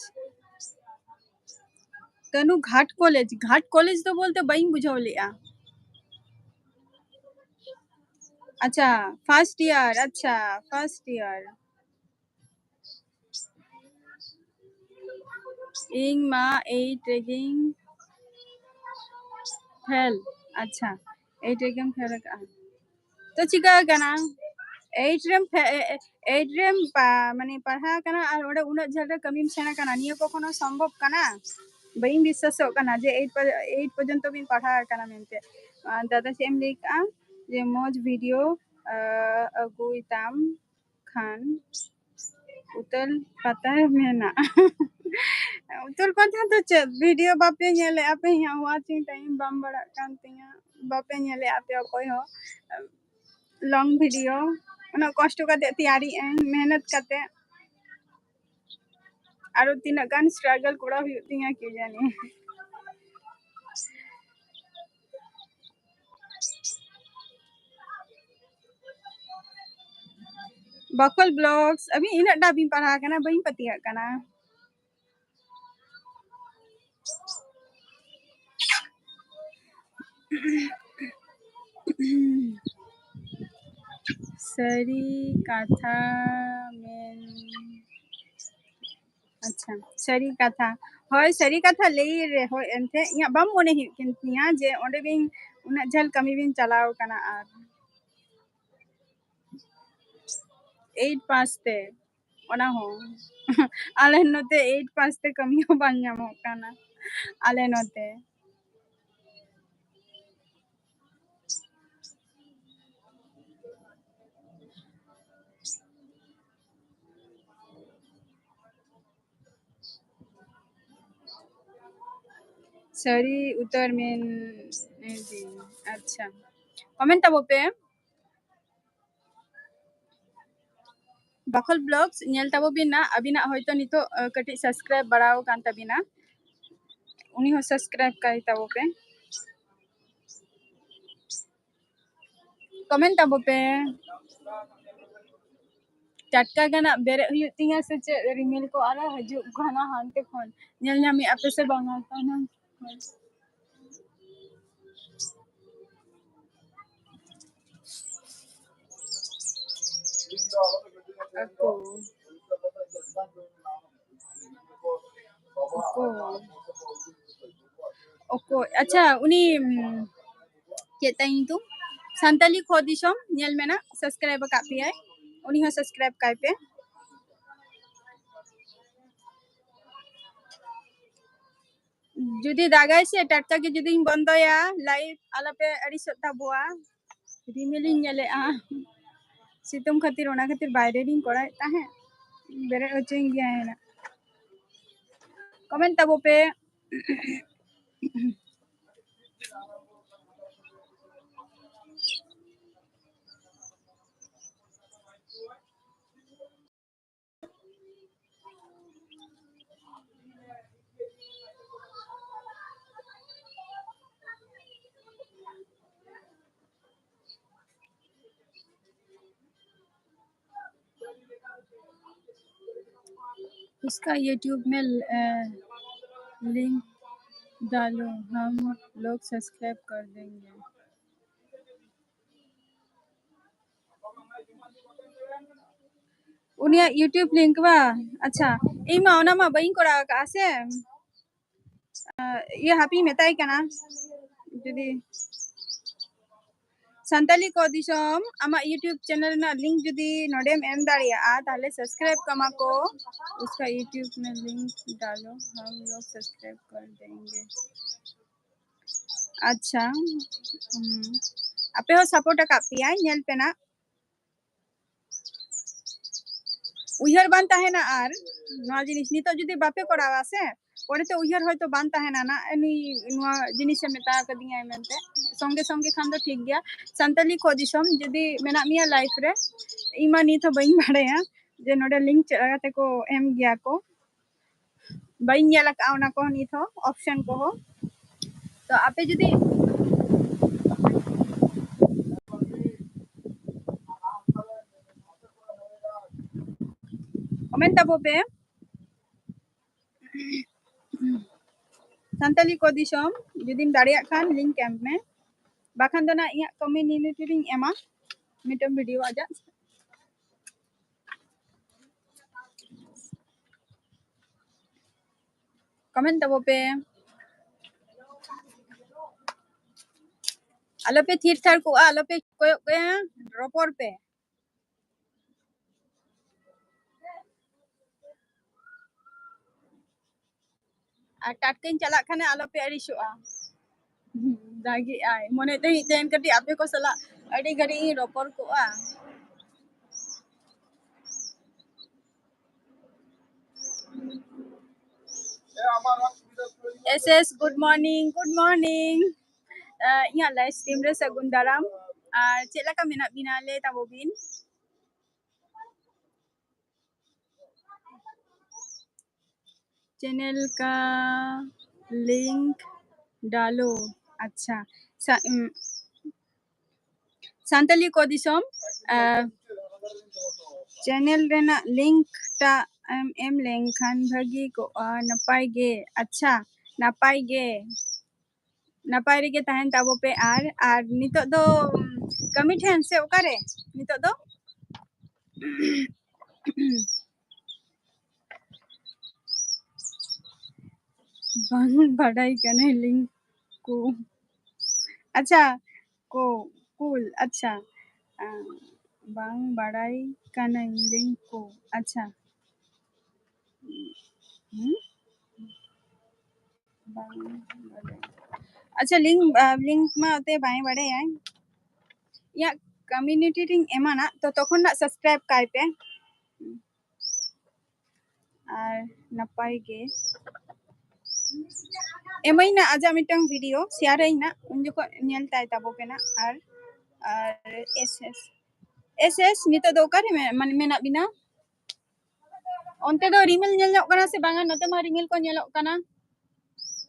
ᱛᱟᱹᱱᱩ ᱜᱷᱟᱴ ᱠᱚᱞᱮᱡᱽ, ᱜᱷᱟᱴ ᱠᱚᱞᱮᱡᱽ ᱫᱚ ᱵᱚᱞᱛᱮ ᱵᱟᱹᱧ ᱵᱩᱡᱷᱟᱹᱣ ᱞᱮᱜᱼᱟ᱾ ᱟᱪᱪᱷᱟ, ᱯᱷᱟᱨᱥᱴ ᱤᱭᱟᱨ, ᱟᱪᱪᱷᱟ, ᱯᱷᱟᱨᱥᱴ ᱤᱭᱟᱨ᱾ ᱤᱧ ᱢᱟ ᱮᱭᱤᱴ ᱨᱮᱜᱮᱧ ᱯᱷᱮᱞ᱾ ᱟᱪᱪᱷᱟ, ᱮᱭᱤᱴ ᱨᱮᱜᱮᱢ ᱯᱷᱮᱞ ᱟᱠᱟᱜᱼᱟ᱾ ᱛᱚ ᱪᱤᱠᱟᱹ ᱟᱠᱟᱱᱟ? ᱮᱭᱤᱴ ᱨᱮᱢ ᱯᱷᱮ-, ᱮ-, ᱮ-, ᱮᱭᱤᱴ ᱨᱮᱢ ᱯᱟ-, ᱢᱟᱱᱮ ᱯᱟᱲᱦᱟᱣ ᱠᱟᱱᱟ ᱟᱨ ᱚᱸᱰᱮ ᱩᱱᱟᱹᱜ ᱡᱷᱟᱹᱞ ᱨᱮ ᱠᱟᱹᱢᱤᱢ ᱥᱮᱬᱟ ᱠᱟᱱᱟ, ᱱᱤᱭᱟᱹ ᱠᱚ ᱠᱳᱱᱳ ᱥᱚᱢᱵᱷᱚᱵ ᱠᱟᱱᱟ? ᱵᱟᱹᱧ ᱵᱤᱥᱥᱟᱥᱚᱜ ᱠᱟᱱᱟ ᱡᱮ ᱮᱭᱤᱴ ᱯᱚᱨ-, ᱮᱭᱤᱴ ᱯᱚᱨᱡᱚᱱᱛᱚ ᱵᱤᱱ ᱯᱟᱲᱦᱟᱣ ᱟᱠᱟᱱᱟ ᱢᱮᱱᱛᱮ᱾ ᱟᱨ ᱫᱟᱫᱟ ᱪᱮᱫ ᱮᱢ ᱞᱟᱹᱭ ᱠᱟᱜᱼᱟ? ᱡᱮ ᱢᱚᱡᱽ ᱵᱷᱤᱰᱤᱭᱳ, ᱟ, ᱟᱹᱜᱩᱭ ᱛᱟᱢ ᱠᱷᱟᱱ᱾ ᱩᱛᱟᱹᱞ ᱯᱟᱛᱟ ᱢᱮᱱᱟᱜᱼᱟ᱾ ᱩᱛᱟᱹᱞ ᱯᱟᱛᱟ ᱫᱚ ᱪᱮᱫ? ᱵᱷᱤᱰᱤᱭᱳ ᱵᱟᱯᱮ ᱧᱮᱞᱮᱫᱼᱟ ᱯᱮ? ᱤᱧᱟᱹᱜ ᱣᱟᱪᱤᱝ ᱴᱟᱭᱤᱢ ᱵᱟᱝ ᱵᱟᱲᱟᱜ ᱠᱟᱱ ᱛᱤᱧᱟᱹ, ᱵᱟᱯᱮ ᱧᱮᱞᱮᱫᱼᱟ ᱯᱮ ᱚᱠᱚᱭ ᱦᱚᱸ᱾ ᱞᱚᱝ ᱵᱷᱤᱰᱤᱭᱳ ᱩᱱᱟᱹᱜ ᱠᱚᱥᱴᱚ ᱠᱟᱛᱮ ᱛᱮᱭᱟᱨᱤᱜ ᱟᱹᱧ, ᱢᱮᱦᱱᱚᱛ ᱠᱟᱛᱮ᱾ ᱟᱨᱚ ᱛᱤᱱᱟᱹᱜ ᱜᱟᱱ ᱥᱴᱨᱟᱜᱚᱞ ᱠᱚᱨᱟᱣ ᱦᱩᱭᱩᱜ ᱛᱤᱧᱟ ᱠᱤ ᱡᱟᱹᱱᱤ᱾ ᱵᱟᱠᱷᱳᱞ ᱵᱞᱚᱜᱥ, ᱟᱹᱵᱤᱱ ᱤᱱᱟᱹᱜ ᱰᱟ ᱵᱤᱱ ᱯᱟᱲᱦᱟᱣ ᱠᱟᱱᱟ, ᱵᱟᱹᱧ ᱯᱟᱹᱛᱭᱟᱹᱜ ᱠᱟᱱᱟ᱾ ᱥᱟᱹᱨᱤ ᱠᱟᱛᱷᱟ ᱢᱮᱱ, ᱟᱪᱪᱷᱟ, ᱥᱟᱹᱨᱤ ᱠᱟᱛᱷᱟ᱾ ᱦᱳᱭ, ᱥᱟᱹᱨᱤ ᱠᱟᱛᱷᱟ ᱞᱟᱹᱭ ᱨᱮᱦᱚᱸ ᱮᱱᱛᱮ ᱤᱧᱟᱹᱜ ᱵᱟᱝ ᱢᱚᱱᱮ ᱦᱩᱭᱩᱜ ᱠᱟᱱ ᱛᱤᱧᱟᱹ ᱡᱮ ᱚᱸᱰᱮ ᱵᱤᱱ, ᱩᱱᱟᱹᱜ ᱡᱷᱟᱹᱞ ᱠᱟᱹᱢᱤ ᱵᱤᱱ ᱪᱟᱞᱟᱣ ᱠᱟᱱᱟ᱾ ᱟᱨ ᱮᱭᱤᱴ ᱯᱟᱥ ᱛᱮ, ᱚᱱᱟ ᱦᱚᱸ ᱟᱞᱮ ᱱᱚᱛᱮ ᱮᱭᱤᱴ ᱯᱟᱥ ᱛᱮ ᱠᱟᱹᱢᱤ ᱦᱚᱸ ᱵᱟᱝ ᱧᱟᱢᱚᱜ ᱠᱟᱱᱟ ᱟᱞᱮ ᱱᱚᱛᱮ᱾ ᱥᱟᱹᱨᱤ ᱩᱛᱟᱹᱨ ᱢᱮᱱ ᱤᱫᱤ᱾ ᱟᱪᱪᱷᱟ, ᱠᱚᱢᱮᱱᱴ ᱛᱟᱵᱚ ᱯᱮ᱾ ᱵᱟᱠᱷᱳᱞ ᱵᱞᱚᱜᱥ ᱧᱮᱞ ᱛᱟᱵᱚ ᱵᱤᱱ ᱱᱟ, ᱟᱹᱵᱤᱱᱟᱜ ᱦᱚᱭᱛᱳ ᱱᱤᱛᱚᱜ, ᱟᱹ, ᱠᱟᱹᱴᱤᱡ ᱥᱟᱵᱥᱠᱨᱟᱭᱤᱵ ᱵᱟᱲᱟᱣ ᱟᱠᱟᱱ ᱛᱟᱵᱤᱱᱟ, ᱩᱱᱤ ᱦᱚᱸ ᱥᱟᱵᱥᱠᱨᱟᱭᱤᱵ ᱠᱟᱭ ᱛᱟᱵᱚ ᱯᱮ᱾ ᱠᱚᱢᱮᱱᱴ ᱛᱟᱵᱚ ᱯᱮ᱾ ᱴᱟᱴᱠᱟ ᱜᱮ ᱱᱟᱜ ᱵᱮᱨᱮᱫ ᱦᱩᱭᱩᱜ ᱛᱤᱧᱟ ᱥᱮ ᱪᱮᱫ? ᱨᱤᱢᱤᱞ ᱠᱚ ᱟᱨᱚ ᱦᱤᱡᱩᱜ ᱠᱟᱱᱟ ᱦᱟᱱᱛᱮ ᱠᱷᱚᱱ᱾ ᱧᱮᱞ ᱧᱟᱢᱮᱜᱼᱟ ᱯᱮ ᱥᱮ ᱵᱟᱝᱟ? ᱛᱟᱭᱱᱚᱢ ᱠᱷᱚᱱ᱾ ᱟᱠᱚ᱾ ᱚᱠᱚᱭ? ᱚᱠᱚᱭ? ᱟᱪᱪᱷᱟ, ᱩᱱᱤ, ᱩᱢ, ᱪᱮᱫ ᱛᱟᱭ ᱧᱩᱛᱩᱢ? ᱥᱟᱱᱛᱟᱞᱤ ᱠᱷᱚ ᱫᱤᱥᱚᱢ ᱧᱮᱞ ᱢᱮ ᱱᱟᱜ, ᱥᱟᱵᱥᱠᱨᱟᱭᱤᱵ ᱟᱠᱟᱫ ᱯᱮᱭᱟᱭ, ᱩᱱᱤ ᱦᱚᱸ ᱥᱟᱵᱥᱠᱨᱟᱭᱤᱵ ᱠᱟᱭ ᱯᱮ᱾ ᱡᱩᱫᱤ ᱫᱟᱜᱟᱭ ᱥᱮ, ᱴᱟᱴᱠᱟ ᱜᱮ ᱡᱩᱫᱤᱧ ᱵᱚᱱᱫᱚᱭᱟ ᱞᱟᱭᱤᱵᱷ, ᱟᱞᱚᱯᱮ ᱟᱹᱲᱤᱥᱚᱜ ᱛᱟᱵᱚᱣᱟ᱾ ᱨᱤᱢᱤᱞᱤᱧ ᱧᱮᱞᱮᱜᱼᱟ ᱥᱤᱛᱩᱝ ᱠᱷᱟᱹᱛᱤᱨ, ᱚᱱᱟ ᱠᱷᱟᱹᱛᱤᱨ ᱵᱟᱭᱨᱮ ᱨᱤᱧ ᱠᱚᱨᱟᱣᱮᱫ ᱛᱟᱦᱮᱸᱫ᱾ ᱵᱮᱨᱮᱫ ᱦᱚᱪᱚᱧ ᱜᱮᱭᱟ ᱦᱮᱱᱟᱜ᱾ ᱠᱚᱢᱮᱱᱴ ᱛᱟᱵᱚ ᱯᱮ᱾ उसका YouTube में, अ, लिंक डालो, हम लोग सब्सक्राइब कर देंगे। ᱩᱱᱤᱭᱟᱜ YouTube ᱞᱤᱝᱠ ᱵᱟ? ᱟᱪᱪᱷᱟ, ᱤᱧ ᱢᱟ ᱚᱱᱟ ᱢᱟ ᱵᱟᱹᱧ ᱠᱚᱨᱟᱣ ᱟᱠᱟᱫᱼᱟ ᱥᱮ᱾ ᱟᱸ, ᱤᱭᱟᱹ, ᱦᱟᱯᱮᱧ ᱢᱮᱛᱟᱭ ᱠᱟᱱᱟ᱾ ᱡᱩᱫᱤ ᱥᱟᱱᱛᱟᱞᱤ ᱠᱚ ᱫᱤᱥᱚᱢ, ᱟᱢᱟᱜ YouTube ᱪᱮᱱᱮᱞ ᱨᱮᱱᱟᱜ ᱞᱤᱝᱠ ᱡᱩᱫᱤ ᱱᱚᱰᱮᱢ ᱮᱢ ᱫᱟᱲᱮᱭᱟᱜᱼᱟ, ᱛᱟᱦᱞᱮ ᱥᱟᱵᱥᱠᱨᱟᱭᱤᱵ ᱠᱟᱢᱟ ᱠᱚ᱾ उसका YouTube में लिंक डालो, हम लोग सब्सक्राइब कर देंगे। ᱟᱪᱪᱷᱟ, ᱦᱩᱸ᱾ ᱟᱯᱮ ᱦᱚᱸ ᱥᱟᱯᱳᱨᱴ ᱟᱠᱟᱫ ᱯᱮᱭᱟᱭ, ᱧᱮᱞ ᱯᱮ ᱱᱟᱜ᱾ ᱩᱭᱦᱟᱹᱨ ᱵᱟᱝ ᱛᱟᱦᱮᱱᱟ ᱟᱨ ᱱᱚᱣᱟ ᱡᱤᱱᱤᱥ ᱱᱤᱛᱚᱜ ᱡᱩᱫᱤ ᱵᱟᱯᱮ ᱠᱚᱨᱟᱣᱟ ᱥᱮ, ᱯᱚᱨᱮᱛᱮ ᱩᱭᱦᱟᱹᱨ ᱦᱚᱭᱛᱳ ᱵᱟᱝ ᱛᱟᱦᱮᱱᱟ ᱱᱟᱜ, ᱱᱩᱭ ᱱᱚᱣᱟ ᱡᱤᱱᱤᱥᱮ ᱢᱮᱛᱟ ᱟᱠᱟᱫᱤᱧᱟᱭ ᱢᱮᱱᱛᱮ᱾ ᱥᱚᱸᱜᱮ ᱥᱚᱸᱜᱮ ᱠᱷᱟᱱ ᱫᱚ ᱴᱷᱤᱠ ᱜᱮᱭᱟ᱾ ᱥᱟᱱᱛᱟᱞᱤ ᱠᱚ ᱫᱤᱥᱚᱢ ᱡᱩᱫᱤ ᱢᱮᱱᱟᱜ ᱢᱮᱭᱟ ᱞᱟᱭᱤᱯᱷ ᱨᱮ, ᱤᱧ ᱢᱟ ᱱᱤᱛ ᱦᱚᱸ ᱵᱟᱹᱧ ᱵᱟᱲᱟᱭᱟ ᱡᱮ ᱱᱚᱰᱮ ᱞᱤᱝᱠ ᱪᱮᱫ ᱞᱮᱠᱟᱛᱮ ᱠᱚ ᱮᱢ ᱜᱮᱭᱟ ᱠᱚ᱾ ᱵᱟᱹᱧ ᱧᱮᱞ ᱟᱠᱟᱫᱼᱟ ᱚᱱᱟ ᱠᱚᱦᱚᱸ ᱱᱤᱛ ᱦᱚᱸ, ᱚᱯᱥᱮᱱ ᱠᱚᱦᱚᱸ᱾ ᱛᱚ ᱟᱯᱮ ᱡᱩᱫᱤ ᱠᱚᱢᱮᱱᱴ ᱛᱟᱵᱚ ᱯᱮ, ᱥᱟᱱᱛᱟᱞᱤ ᱠᱚ ᱫᱤᱥᱚᱢ, ᱡᱩᱫᱤᱢ ᱫᱟᱲᱮᱭᱟᱜ ᱠᱷᱟᱱ ᱞᱤᱝᱠ ᱮᱢ ᱢᱮ, ᱵᱟᱠᱷᱟᱱ ᱫᱚ ᱱᱟᱜ ᱤᱧᱟᱹᱜ ᱠᱚᱢᱤᱭᱩᱱᱤᱴᱤ ᱨᱤᱧ ᱮᱢᱟ ᱢᱤᱫᱴᱟᱝ ᱵᱷᱤᱰᱤᱭᱳ ᱟᱡᱟᱜ᱾ ᱠᱚᱢᱮᱱᱴ ᱛᱟᱵᱚ ᱯᱮ᱾ ᱟᱞᱚᱯᱮ ᱛᱷᱤᱨ ᱛᱷᱟᱨ ᱠᱚᱜᱼᱟ, ᱟᱞᱚᱯᱮ ᱠᱚᱭᱚᱜ ᱠᱚᱭᱟ, ᱨᱚᱯᱚᱲ ᱯᱮ᱾ ᱟᱨ ᱴᱟᱴᱠᱟᱧ ᱪᱟᱞᱟᱜ ᱠᱷᱟᱱ ᱟᱞᱚᱯᱮ ᱟᱹᱲᱤᱥᱚᱜᱼᱟ᱾ ᱫᱟᱜᱮᱜᱼᱟᱭ, ᱢᱚᱱᱮ ᱛᱟᱦᱮᱸ ᱛᱮᱦᱮᱧ ᱠᱟᱹᱴᱤᱡ ᱟᱯᱮ ᱠᱚ ᱥᱟᱞᱟᱜ ᱟᱹᱰᱤ ᱜᱷᱟᱹᱲᱤᱡ ᱤᱧ ᱨᱚᱯᱚᱲ ᱠᱚᱜᱼᱟ᱾ S S, good morning, good morning. ᱟᱨ ᱤᱧᱟᱹᱜ live stream ᱨᱮ ᱥᱟᱹᱜᱩᱱ ᱫᱟᱨᱟᱢ᱾ ᱟᱨ ᱪᱮᱫ ᱞᱮᱠᱟ ᱢᱮᱱᱟᱜ ᱵᱤᱱᱟ, ᱞᱟᱹᱭ ᱛᱟᱵᱚ ᱵᱤᱱ᱾ Channel का link डालो। ᱟᱪᱪᱷᱟ, ᱥᱟ-, ᱩᱢ, ᱥᱟᱱᱛᱟᱞᱤ ᱠᱚ ᱫᱤᱥᱚᱢ, ᱟᱨ channel ᱨᱮᱱᱟᱜ link ᱴᱟᱜ ᱮᱢ ᱮᱢ ᱞᱮᱱᱠᱷᱟᱱ ᱵᱷᱟᱹᱜᱤ ᱠᱚᱜᱼᱟ, ᱱᱟᱯᱟᱭ ᱜᱮ᱾ ᱟᱪᱪᱷᱟ, ᱱᱟᱯᱟᱭ ᱜᱮ, ᱱᱟᱯᱟᱭ ᱨᱮᱜᱮ ᱛᱟᱦᱮᱱ ᱛᱟᱵᱚ ᱯᱮ᱾ ᱟᱨ, ᱟᱨ ᱱᱤᱛᱚᱜ ᱫᱚ, ᱩᱢ, ᱠᱟᱹᱢᱤ ᱴᱷᱮᱱ ᱥᱮ ᱚᱠᱟᱨᱮ ᱱᱤᱛᱚᱜ ᱫᱚ? ᱵᱟᱝ ᱵᱟᱰᱟᱭ ᱠᱟᱱᱟᱭ link ᱠᱚ᱾ ᱟᱪᱪᱷᱟ, ᱠᱚ, cool, ᱟᱪᱪᱷᱟ᱾ ᱟᱸ, ᱵᱟᱝ ᱵᱟᱲᱟᱭ ᱠᱟᱱᱟᱹᱧ link ᱠᱚ᱾ ᱟᱪᱪᱷᱟ᱾ ᱦᱩᱸ? ᱵᱟᱝ ᱵᱟᱲᱟᱭ᱾ ᱟᱪᱪᱷᱟ, link, ᱟᱸ, link ᱢᱟ ᱚᱛᱮ ᱵᱟᱭ ᱵᱟᱲᱟᱭᱟ᱾ ᱤᱧᱟᱹᱜ community ᱨᱤᱧ ᱮᱢᱟᱱᱟ, ᱛᱚ ᱛᱚᱠᱷᱚᱱ ᱱᱟᱜ subscribe ᱠᱟᱭ ᱯᱮ᱾ ᱟᱨ ᱱᱟᱯᱟᱭ ᱜᱮ᱾ ᱮᱢᱟᱹᱧ ᱱᱟ ᱟᱡᱟᱜ ᱢᱤᱫᱴᱟᱝ video, share ᱟᱹᱧ ᱱᱟ, ᱩᱱ ᱡᱚᱠᱷᱚᱱ ᱧᱮᱞ ᱛᱟᱭ ᱛᱟᱵᱚ ᱯᱮ ᱱᱟ᱾ ᱟᱨ, ᱟᱨ S S, S S, ᱱᱤᱛᱚᱜ ᱫᱚ ᱚᱠᱟᱨᱮ ᱢᱮ-, ᱢᱟᱱᱮ ᱢᱮᱱᱟᱜ ᱵᱤᱱᱟ? ᱚᱱᱛᱮ ᱫᱚ ᱨᱤᱢᱤᱞ ᱧᱮᱞ ᱧᱚᱜ ᱠᱟᱱᱟ ᱥᱮ ᱵᱟᱝᱟ? ᱱᱚᱛᱮ ᱢᱟ ᱨᱤᱢᱤᱞ ᱠᱚ ᱧᱮᱞᱚᱜ ᱠᱟᱱᱟ᱾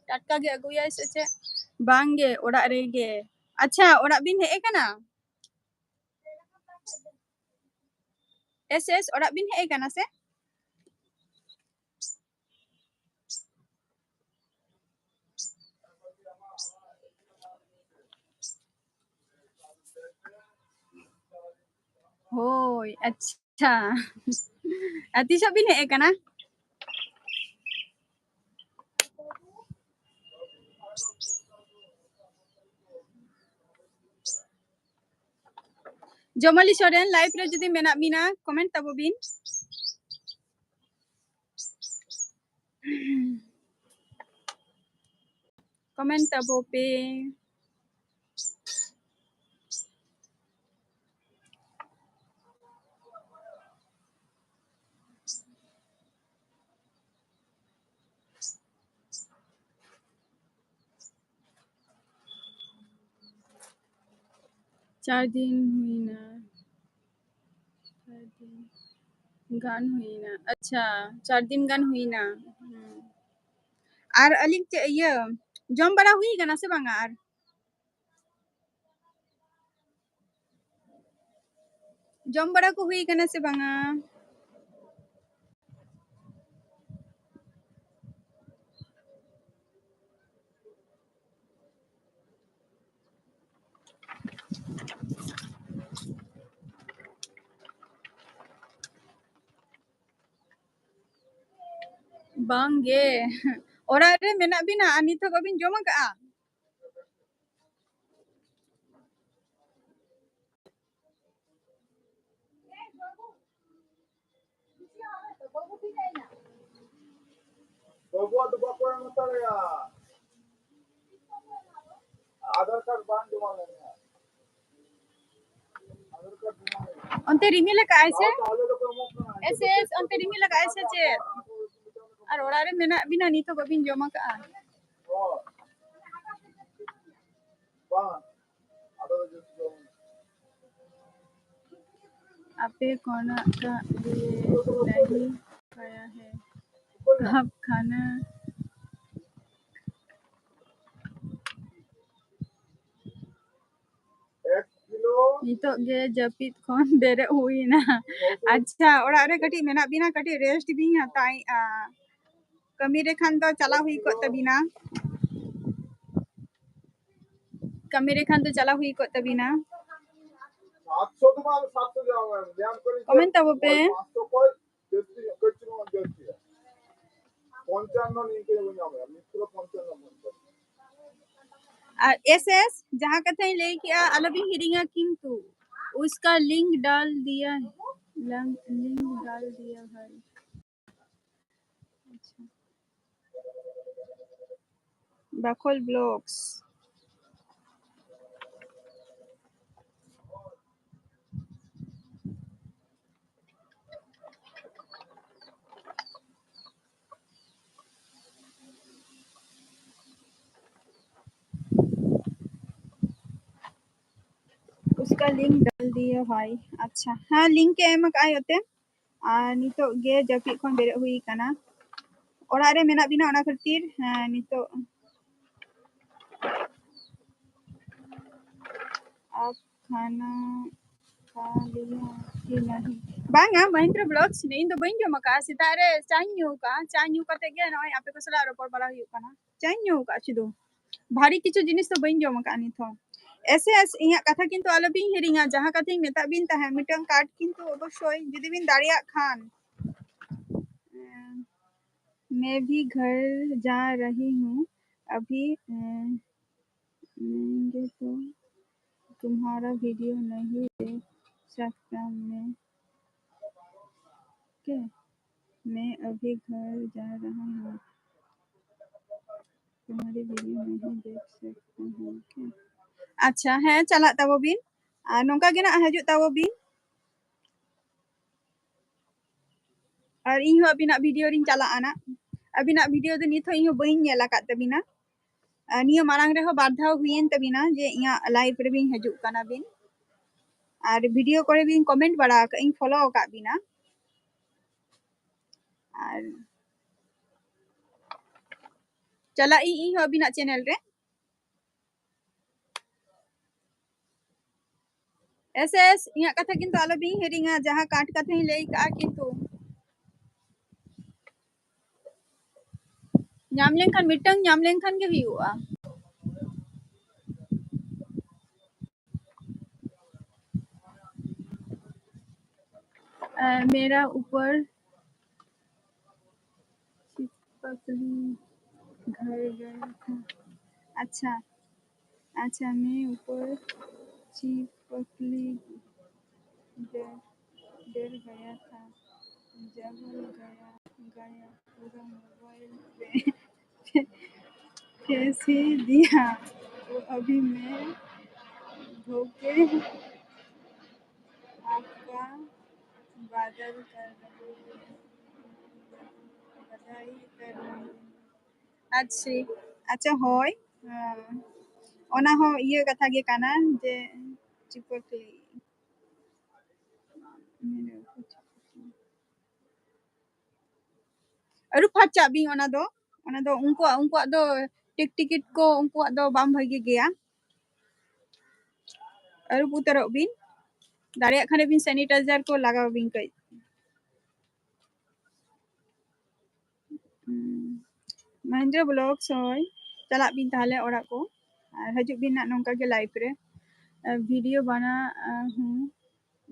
ᱴᱟᱴᱠᱟ ᱜᱮ ᱟᱹᱜᱩᱭᱟᱭ ᱥᱮ ᱪᱮᱫ? ᱵᱟᱝ ᱜᱮ, ᱚᱲᱟᱜ ᱨᱮᱜᱮ᱾ ᱟᱪᱪᱷᱟ, ᱚᱲᱟᱜ ᱵᱤᱱ ᱦᱮᱡ ᱟᱠᱟᱱᱟ? S S, ᱚᱲᱟᱜ ᱵᱤᱱ ᱦᱮᱡ ᱟᱠᱟᱱᱟ ᱥᱮ? ᱦᱳᱭ, ᱟᱪᱪᱷᱟ᱾ ᱟᱨ ᱛᱤᱥᱚᱜ ᱵᱤᱱ ᱦᱮᱡ ᱟᱠᱟᱱᱟ? ᱡᱚᱢᱟᱞᱤ ᱥᱚᱨᱮᱱ, live ᱨᱮ ᱡᱩᱫᱤ ᱢᱮᱱᱟᱜ ᱵᱤᱱᱟ, comment ᱛᱟᱵᱚ ᱵᱤᱱ᱾ Comment ᱛᱟᱵᱚ ᱯᱮ᱾ ᱪᱟᱨ ᱫᱤᱱ ᱦᱩᱭᱱᱟ᱾ ᱪᱟᱨ ᱫᱤᱱ ᱜᱟᱱ ᱦᱩᱭᱱᱟ᱾ ᱟᱪᱪᱷᱟ, ᱪᱟᱨ ᱫᱤᱱ ᱜᱟᱱ ᱦᱩᱭᱱᱟ᱾ ᱦᱩᱸ᱾ ᱟᱨ ᱟᱹᱞᱤᱧ ᱪᱮᱫ ᱤᱭᱟᱹ ᱡᱚᱢ ᱵᱟᱲᱟ ᱦᱩᱭ ᱠᱟᱱᱟ ᱥᱮ ᱵᱟᱝᱟ? ᱟᱨ ᱡᱚᱢ ᱵᱟᱲᱟ ᱠᱚ ᱦᱩᱭ ᱠᱟᱱᱟ ᱥᱮ ᱵᱟᱝᱟ? ᱵᱟᱝ ᱜᱮ᱾ ᱚᱲᱟᱜ ᱨᱮ ᱢᱮᱱᱟᱜ ᱵᱤᱱᱟ ᱟᱨ ᱱᱤᱛ ᱦᱚᱸ ᱵᱟᱵᱤᱱ ᱡᱚᱢ ᱟᱠᱟᱜᱼᱟ? ᱵᱟᱹᱵᱩᱣᱟᱜ ᱫᱚ ᱵᱟᱠᱚ ᱮᱢ ᱦᱟᱛᱟᱲᱮᱭᱟ᱾ ᱟᱫᱷᱟᱨ ᱠᱟᱨᱰ ᱵᱟᱝ ᱡᱚᱢᱟ ᱞᱮᱱᱟ᱾ ᱟᱫᱷᱟᱨ ᱠᱟᱨᱰ ᱡᱚᱢᱟ ᱞᱮᱱᱟ᱾ ᱚᱱᱛᱮ ᱨᱤᱢᱤᱞ ᱟᱠᱟᱜᱼᱟᱭ ᱥᱮ? ᱛᱟᱦᱚᱞᱮ ᱫᱚᱠᱚ ᱮᱢᱚᱜ ᱠᱟᱱᱟ᱾ ᱮᱥ ᱮᱥ, ᱚᱱᱛᱮ ᱨᱤᱢᱤᱞ ᱟᱠᱟᱜᱼᱟᱭ ᱥᱮ ᱪᱮᱫ? ᱟᱨ ᱚᱲᱟᱜ ᱨᱮ ᱢᱮᱱᱟᱜ ᱵᱤᱱᱟ, ᱱᱤᱛ ᱦᱚᱸ ᱵᱟᱹᱵᱤᱱ ᱡᱚᱢ ᱟᱠᱟᱜᱼᱟ? ᱦᱳᱭ᱾ ᱵᱟᱝ᱾ ᱟᱫᱚ ᱡᱚᱢ᱾ आपे कौन का ये नहीं खाया है? आप खाना। ᱱᱤᱛᱚᱜ ᱜᱮ ᱡᱟᱹᱯᱤᱫ ᱠᱷᱚᱱ ᱵᱮᱨᱮᱫ ᱦᱩᱭᱱᱟ᱾ ᱟᱪᱪᱷᱟ, ᱚᱲᱟᱜ ᱨᱮ ᱠᱟᱹᱴᱤᱡ ᱢᱮᱱᱟᱜ ᱵᱤᱱᱟ, ᱠᱟᱹᱴᱤᱡ rest ᱵᱤᱱ ᱦᱟᱛᱟᱣᱮᱜᱼᱟ᱾ ᱠᱟᱹᱢᱤ ᱨᱮ ᱠᱷᱟᱱ ᱫᱚ ᱪᱟᱞᱟᱣ ᱦᱩᱭ ᱠᱚᱜ ᱛᱟᱹᱵᱤᱱᱟ᱾ ᱠᱟᱹᱢᱤ ᱨᱮ ᱠᱷᱟᱱ ᱫᱚ ᱪᱟᱞᱟᱣ ᱦᱩᱭ ᱠᱚᱜ ᱛᱟᱹᱵᱤᱱᱟ᱾ ᱥᱟᱛᱥᱚ ᱫᱚ ᱵᱟᱝ, ᱥᱟᱛᱥᱚ ᱡᱟᱦᱟᱸ ᱧᱟᱢ ᱠᱚᱨᱮ ᱠᱚᱢᱮᱱ ᱛᱟᱵᱚ ᱯᱮ᱾ ᱯᱟᱸᱪᱥᱚ ᱠᱚᱭ ᱡᱟᱹᱥᱛᱤ ᱧᱚᱜ, ᱠᱟᱹᱡ ᱪᱩᱞᱩᱝ ᱡᱟᱹᱥᱛᱤᱭᱟ᱾ ᱯᱚᱧᱪᱟᱱᱱᱚ ᱱᱤᱝᱠᱟᱹ ᱜᱮᱵᱚᱱ ᱧᱟᱢᱮᱜᱼᱟ, ᱢᱤᱫ ᱠᱤᱞᱳ ᱯᱚᱧᱪᱟᱱᱱᱚ, ᱯᱚᱧᱪᱟᱱᱱᱚ᱾ ᱟᱨ ᱮᱥ ᱮᱥ, ᱡᱟᱦᱟᱸ ᱠᱟᱛᱷᱟᱧ ᱞᱟᱹᱭ ᱠᱮᱜᱼᱟ, ᱟᱞᱚᱵᱤᱱ ᱦᱤᱲᱤᱧᱟ, ᱠᱤᱱᱛᱩ ᱩᱥᱠᱟ ᱞᱤᱝᱠ ᱰᱟᱞ ᱫᱤᱭᱟ, ᱞᱤᱝᱠ ᱰᱟᱞ ᱫᱤᱭᱟ ᱵᱷᱟᱭ᱾ ᱟᱪᱪᱷᱟ᱾ ᱵᱟᱠᱷᱳᱞ ᱵᱞᱚᱜᱥ᱾ ᱠᱟ ᱞᱤᱝᱠ ᱰᱟᱞ ᱫᱤᱭᱟ ᱵᱷᱟᱭ᱾ ᱟᱪᱪᱷᱟ, ᱦᱮᱸ, ᱞᱤᱝᱠ ᱮ ᱮᱢ ᱟᱠᱟᱫᱼᱟᱭ ᱚᱛᱮ᱾ ᱟᱨ ᱱᱤᱛᱚᱜ ᱜᱮ ᱡᱟᱹᱯᱤᱫ ᱠᱷᱚᱱ ᱵᱮᱨᱮᱫ ᱦᱩᱭ ᱠᱟᱱᱟ᱾ ᱚᱲᱟᱜ ᱨᱮ ᱢᱮᱱᱟᱜ ᱵᱤᱱᱟ, ᱚᱱᱟ ᱠᱷᱟᱹᱛᱤᱨ, ᱦᱮᱸ, ᱱᱤᱛᱚᱜ ᱟᱯ ᱠᱷᱟᱱᱟ ᱠᱷᱟ ᱞᱤᱭᱟ ᱠᱤ ᱱᱟᱦᱤ? ᱵᱟᱝᱟ, ᱢᱚᱦᱤᱱᱫᱨᱚ ᱵᱞᱚᱜᱥ ᱨᱮ ᱤᱧ ᱫᱚ ᱵᱟᱹᱧ ᱡᱚᱢ ᱟᱠᱟᱫᱼᱟ᱾ ᱥᱮᱛᱟᱜ ᱨᱮ ᱪᱟᱧ ᱧᱩ ᱟᱠᱟᱫᱼᱟ, ᱪᱟ ᱧᱩ ᱠᱟᱛᱮ ᱜᱮ ᱱᱚᱜᱼᱚᱭ ᱟᱯᱮ ᱠᱚ ᱥᱟᱞᱟᱜ ᱨᱚᱯᱚᱲ ᱵᱟᱲᱟ ᱦᱩᱭᱩᱜ ᱠᱟᱱᱟ᱾ ᱪᱟᱧ ᱧᱩ ᱟᱠᱟᱫᱼᱟ ᱥᱩᱫᱷᱩ, ᱵᱷᱟᱨᱤ ᱠᱤᱪᱷᱩ ᱡᱤᱱᱤᱥ ᱫᱚ ᱵᱟᱹᱧ ᱡᱚᱢ ᱟᱠᱟᱫᱼᱟ ᱱᱤᱛ ᱦᱚᱸ᱾ ᱮᱥ ᱮᱥ, ᱤᱧᱟᱹᱜ ᱠᱟᱛᱷᱟ ᱠᱤᱱᱛᱩ ᱟᱞᱚᱵᱤᱱ ᱦᱤᱲᱤᱧᱟ, ᱡᱟᱦᱟᱸ ᱠᱟᱛᱷᱟᱧ ᱢᱮᱛᱟᱜ ᱵᱤᱱ ᱛᱟᱦᱮᱸᱫ, ᱢᱤᱫᱴᱟᱝ ᱠᱟᱨᱰ ᱠᱤᱱᱛᱩ ᱚᱵᱚᱥᱥᱳᱭ ᱡᱩᱫᱤ ᱵᱤᱱ ᱫᱟᱲᱮᱭᱟᱜ ᱠᱷᱟᱱ᱾ मैं भी घर जा रही हूँ, अभी, अ, आएंगे तो तुम्हारा वीडियो नहीं देख सकता मैं। ओके, मैं अभी घर जा रहा हूँ, तुम्हारी वीडियो नहीं देख सकता हूँ। ओके, ᱟᱪᱪᱷᱟ, ᱦᱮᱸ, ᱪᱟᱞᱟᱜ ᱛᱟᱵᱚ ᱵᱤᱱ᱾ ᱟᱨ ᱱᱚᱝᱠᱟ ᱜᱮ ᱱᱟᱜ ᱦᱤᱡᱩᱜ ᱛᱟᱵᱚ ᱵᱤᱱ᱾ ᱟᱨ ᱤᱧ ᱦᱚᱸ ᱟᱹᱵᱤᱱᱟᱜ ᱵᱷᱤᱰᱤᱭᱳ ᱨᱤᱧ ᱪᱟᱞᱟᱜᱼᱟ ᱱᱟᱜ᱾ ᱟᱹᱵᱤᱱᱟᱜ ᱵᱷᱤᱰᱤᱭᱳ ᱫᱚ ᱱᱤᱛ ᱦᱚᱸ ᱤᱧ ᱦᱚᱸ ᱵᱟᱹᱧ ᱧᱮᱞ ᱟᱠᱟᱫ ᱛᱟᱹᱵᱤᱱᱟ᱾ ᱟᱨ ᱱᱤᱭᱟᱹ ᱢᱟᱲᱟᱝ ᱨᱮᱦᱚᱸ ᱵᱟᱨ ᱫᱷᱟᱣ ᱦᱩᱭᱮᱱ ᱛᱟᱹᱵᱤᱱᱟ ᱡᱮ ᱤᱧᱟᱹᱜ ᱞᱟᱭᱤᱵᱷ ᱨᱮᱵᱤᱱ ᱦᱤᱡᱩᱜ ᱠᱟᱱᱟ ᱵᱤᱱ᱾ ᱟᱨ ᱵᱷᱤᱰᱤᱭᱳ ᱠᱚᱨᱮ ᱵᱤᱱ ᱠᱚᱢᱮᱱᱴ ᱵᱟᱲᱟ ᱟᱠᱟᱫ, ᱤᱧ ᱯᱷᱚᱞᱳ ᱟᱠᱟᱫ ᱵᱤᱱᱟ᱾ ᱟᱨ ᱪᱟᱞᱟᱜ ᱤᱧ ᱤᱧ ᱦᱚᱸ ᱟᱹᱵᱤᱱᱟᱜ ᱪᱮᱱᱮᱞ ᱨᱮ᱾ ᱮᱥ ᱮᱥ, ᱤᱧᱟᱹᱜ ᱠᱟᱛᱷᱟ ᱠᱤᱱᱛᱩ ᱟᱞᱚᱵᱤᱱ ᱦᱤᱲᱤᱧᱟ, ᱡᱟᱦᱟᱸ ᱠᱟᱴ ᱠᱟᱛᱷᱟᱧ ᱞᱟᱹᱭ ᱠᱟᱜᱼᱟ, ᱠᱤᱱᱛᱩ ᱧᱟᱢ ᱞᱮᱱᱠᱷᱟᱱ, ᱢᱤᱫᱴᱟᱝ ᱧᱟᱢ ᱞᱮᱱᱠᱷᱟᱱ ᱜᱮ ᱦᱩᱭᱩᱜᱼᱟ᱾ अ, मेरा ऊपर चिपकली घर गया था। अच्छा, अच्छा, मैं ऊपर चिपकली डर, डर गया था। जंगल गया, गया, पूरा मोबाइल पे फेंक ही दिया। तो अभी मैं धोखे आपका बदल कर रही हूँ, बधाई कर रही हूँ। ᱟᱪᱪᱷᱟ, ᱟᱪᱪᱷᱟ, ᱦᱳᱭ, ᱦᱮᱸ, ᱚᱱᱟ ᱦᱚᱸ ᱤᱭᱟᱹ ᱠᱟᱛᱷᱟ ᱜᱮ ᱠᱟᱱᱟ ᱡᱮ ᱪᱤᱯᱟᱹᱠᱞᱤ᱾ ᱟᱹᱨᱩ ᱯᱷᱟᱨᱪᱟᱜ ᱵᱤᱱ ᱚᱱᱟ ᱫᱚ, ᱚᱱᱟ ᱫᱚ ᱩᱱᱠᱩᱣᱟᱜ, ᱩᱱᱠᱩᱣᱟᱜ ᱫᱚ ᱴᱤᱠ ᱴᱤᱠᱤᱴ ᱠᱚ ᱩᱱᱠᱩᱣᱟᱜ ᱫᱚ ᱵᱟᱝ ᱵᱷᱟᱹᱜᱤ ᱜᱮᱭᱟ᱾ ᱟᱹᱨᱩᱵ ᱩᱛᱟᱹᱨᱚᱜ ᱵᱤᱱ, ᱫᱟᱲᱮᱭᱟᱜ ᱠᱷᱟᱱ ᱵᱤᱱ sanitizer ᱠᱚ ᱞᱟᱜᱟᱣ ᱵᱤᱱ ᱠᱟᱹᱡ᱾ ᱦᱩᱸ᱾ ᱢᱚᱦᱮᱱᱫᱨᱚ ᱵᱞᱚᱜᱥ, ᱦᱳᱭ, ᱪᱟᱞᱟᱜ ᱵᱤᱱ ᱛᱟᱦᱞᱮ ᱚᱲᱟᱜ ᱠᱚ, ᱟᱨ ᱦᱤᱡᱩᱜ ᱵᱤᱱ ᱱᱟᱜ ᱱᱚᱝᱠᱟ ᱜᱮ live ᱨᱮ᱾ ᱟᱨ video ᱵᱟᱱᱟ, ᱟ, ᱦᱩᱸ,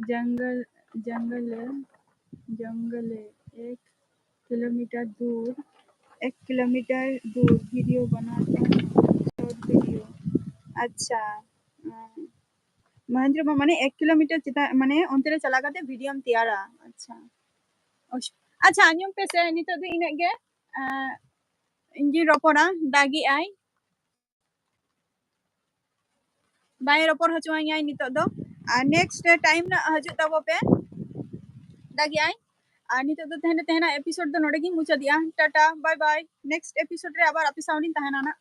ᱡᱚᱝᱜᱚᱞ, ᱡᱚᱝᱜᱚᱞ, ᱡᱚᱝᱜᱚᱞ ᱮᱠ ᱠᱤᱞᱳᱢᱤᱴᱟᱨ ᱫᱩᱨ, ᱮᱠ ᱠᱤᱞᱳᱢᱤᱴᱟᱨ ᱫᱩᱨ video ᱵᱟᱱᱟ ᱛᱚ, short video᱾ ᱟᱪᱪᱷᱟ, ᱩᱸ, ᱢᱚᱦᱮᱱᱫᱨᱚ ᱢᱟᱱᱮ ᱮᱠ ᱠᱤᱞᱳᱢᱤᱴᱟᱨ ᱪᱮᱛᱟᱱ, ᱢᱟᱱᱮ ᱚᱱᱛᱮ ᱨᱮ ᱪᱟᱞᱟᱣ ᱠᱟᱛᱮ videoᱢ ᱛᱮᱭᱟᱨᱟ᱾ ᱟᱪᱪᱷᱟ, ᱟᱪᱪᱷᱟ, ᱟᱸᱡᱚᱢ ᱯᱮ ᱥᱮ, ᱱᱤᱛᱚᱜ ᱫᱚ ᱤᱱᱟᱹᱜ ᱜᱮ᱾ ᱟᱸ, ᱤᱧ ᱜᱤᱧ ᱨᱚᱯᱚᱲᱟ, ᱫᱟᱜᱮᱜᱼᱟᱭ, ᱵᱟᱭ ᱨᱚᱯᱚᱲ ᱦᱚᱪᱚᱣᱟᱹᱧᱟᱭ ᱱᱤᱛᱚᱜ ᱫᱚ᱾ ᱟᱨ next time ᱱᱟᱜ ᱦᱤᱡᱩᱜ ᱛᱟᱵᱚ ᱯᱮ, ᱫᱟᱜᱮᱜᱼᱟᱭ᱾ ᱟᱨ ᱱᱤᱛᱚᱜ ᱫᱚ ᱛᱟᱦᱮᱱᱟ, ᱛᱟᱦᱮᱱᱟ episode ᱫᱚ ᱱᱚᱰᱮ ᱜᱤᱧ ᱢᱩᱪᱟᱹᱫᱮᱜᱼᱟ᱾ Tata, bye bye, next episode ᱨᱮ ᱟᱵᱟᱨ ᱟᱯᱮ ᱥᱟᱶ ᱞᱤᱧ ᱛᱟᱦᱮᱱᱟ ᱱᱟᱜ᱾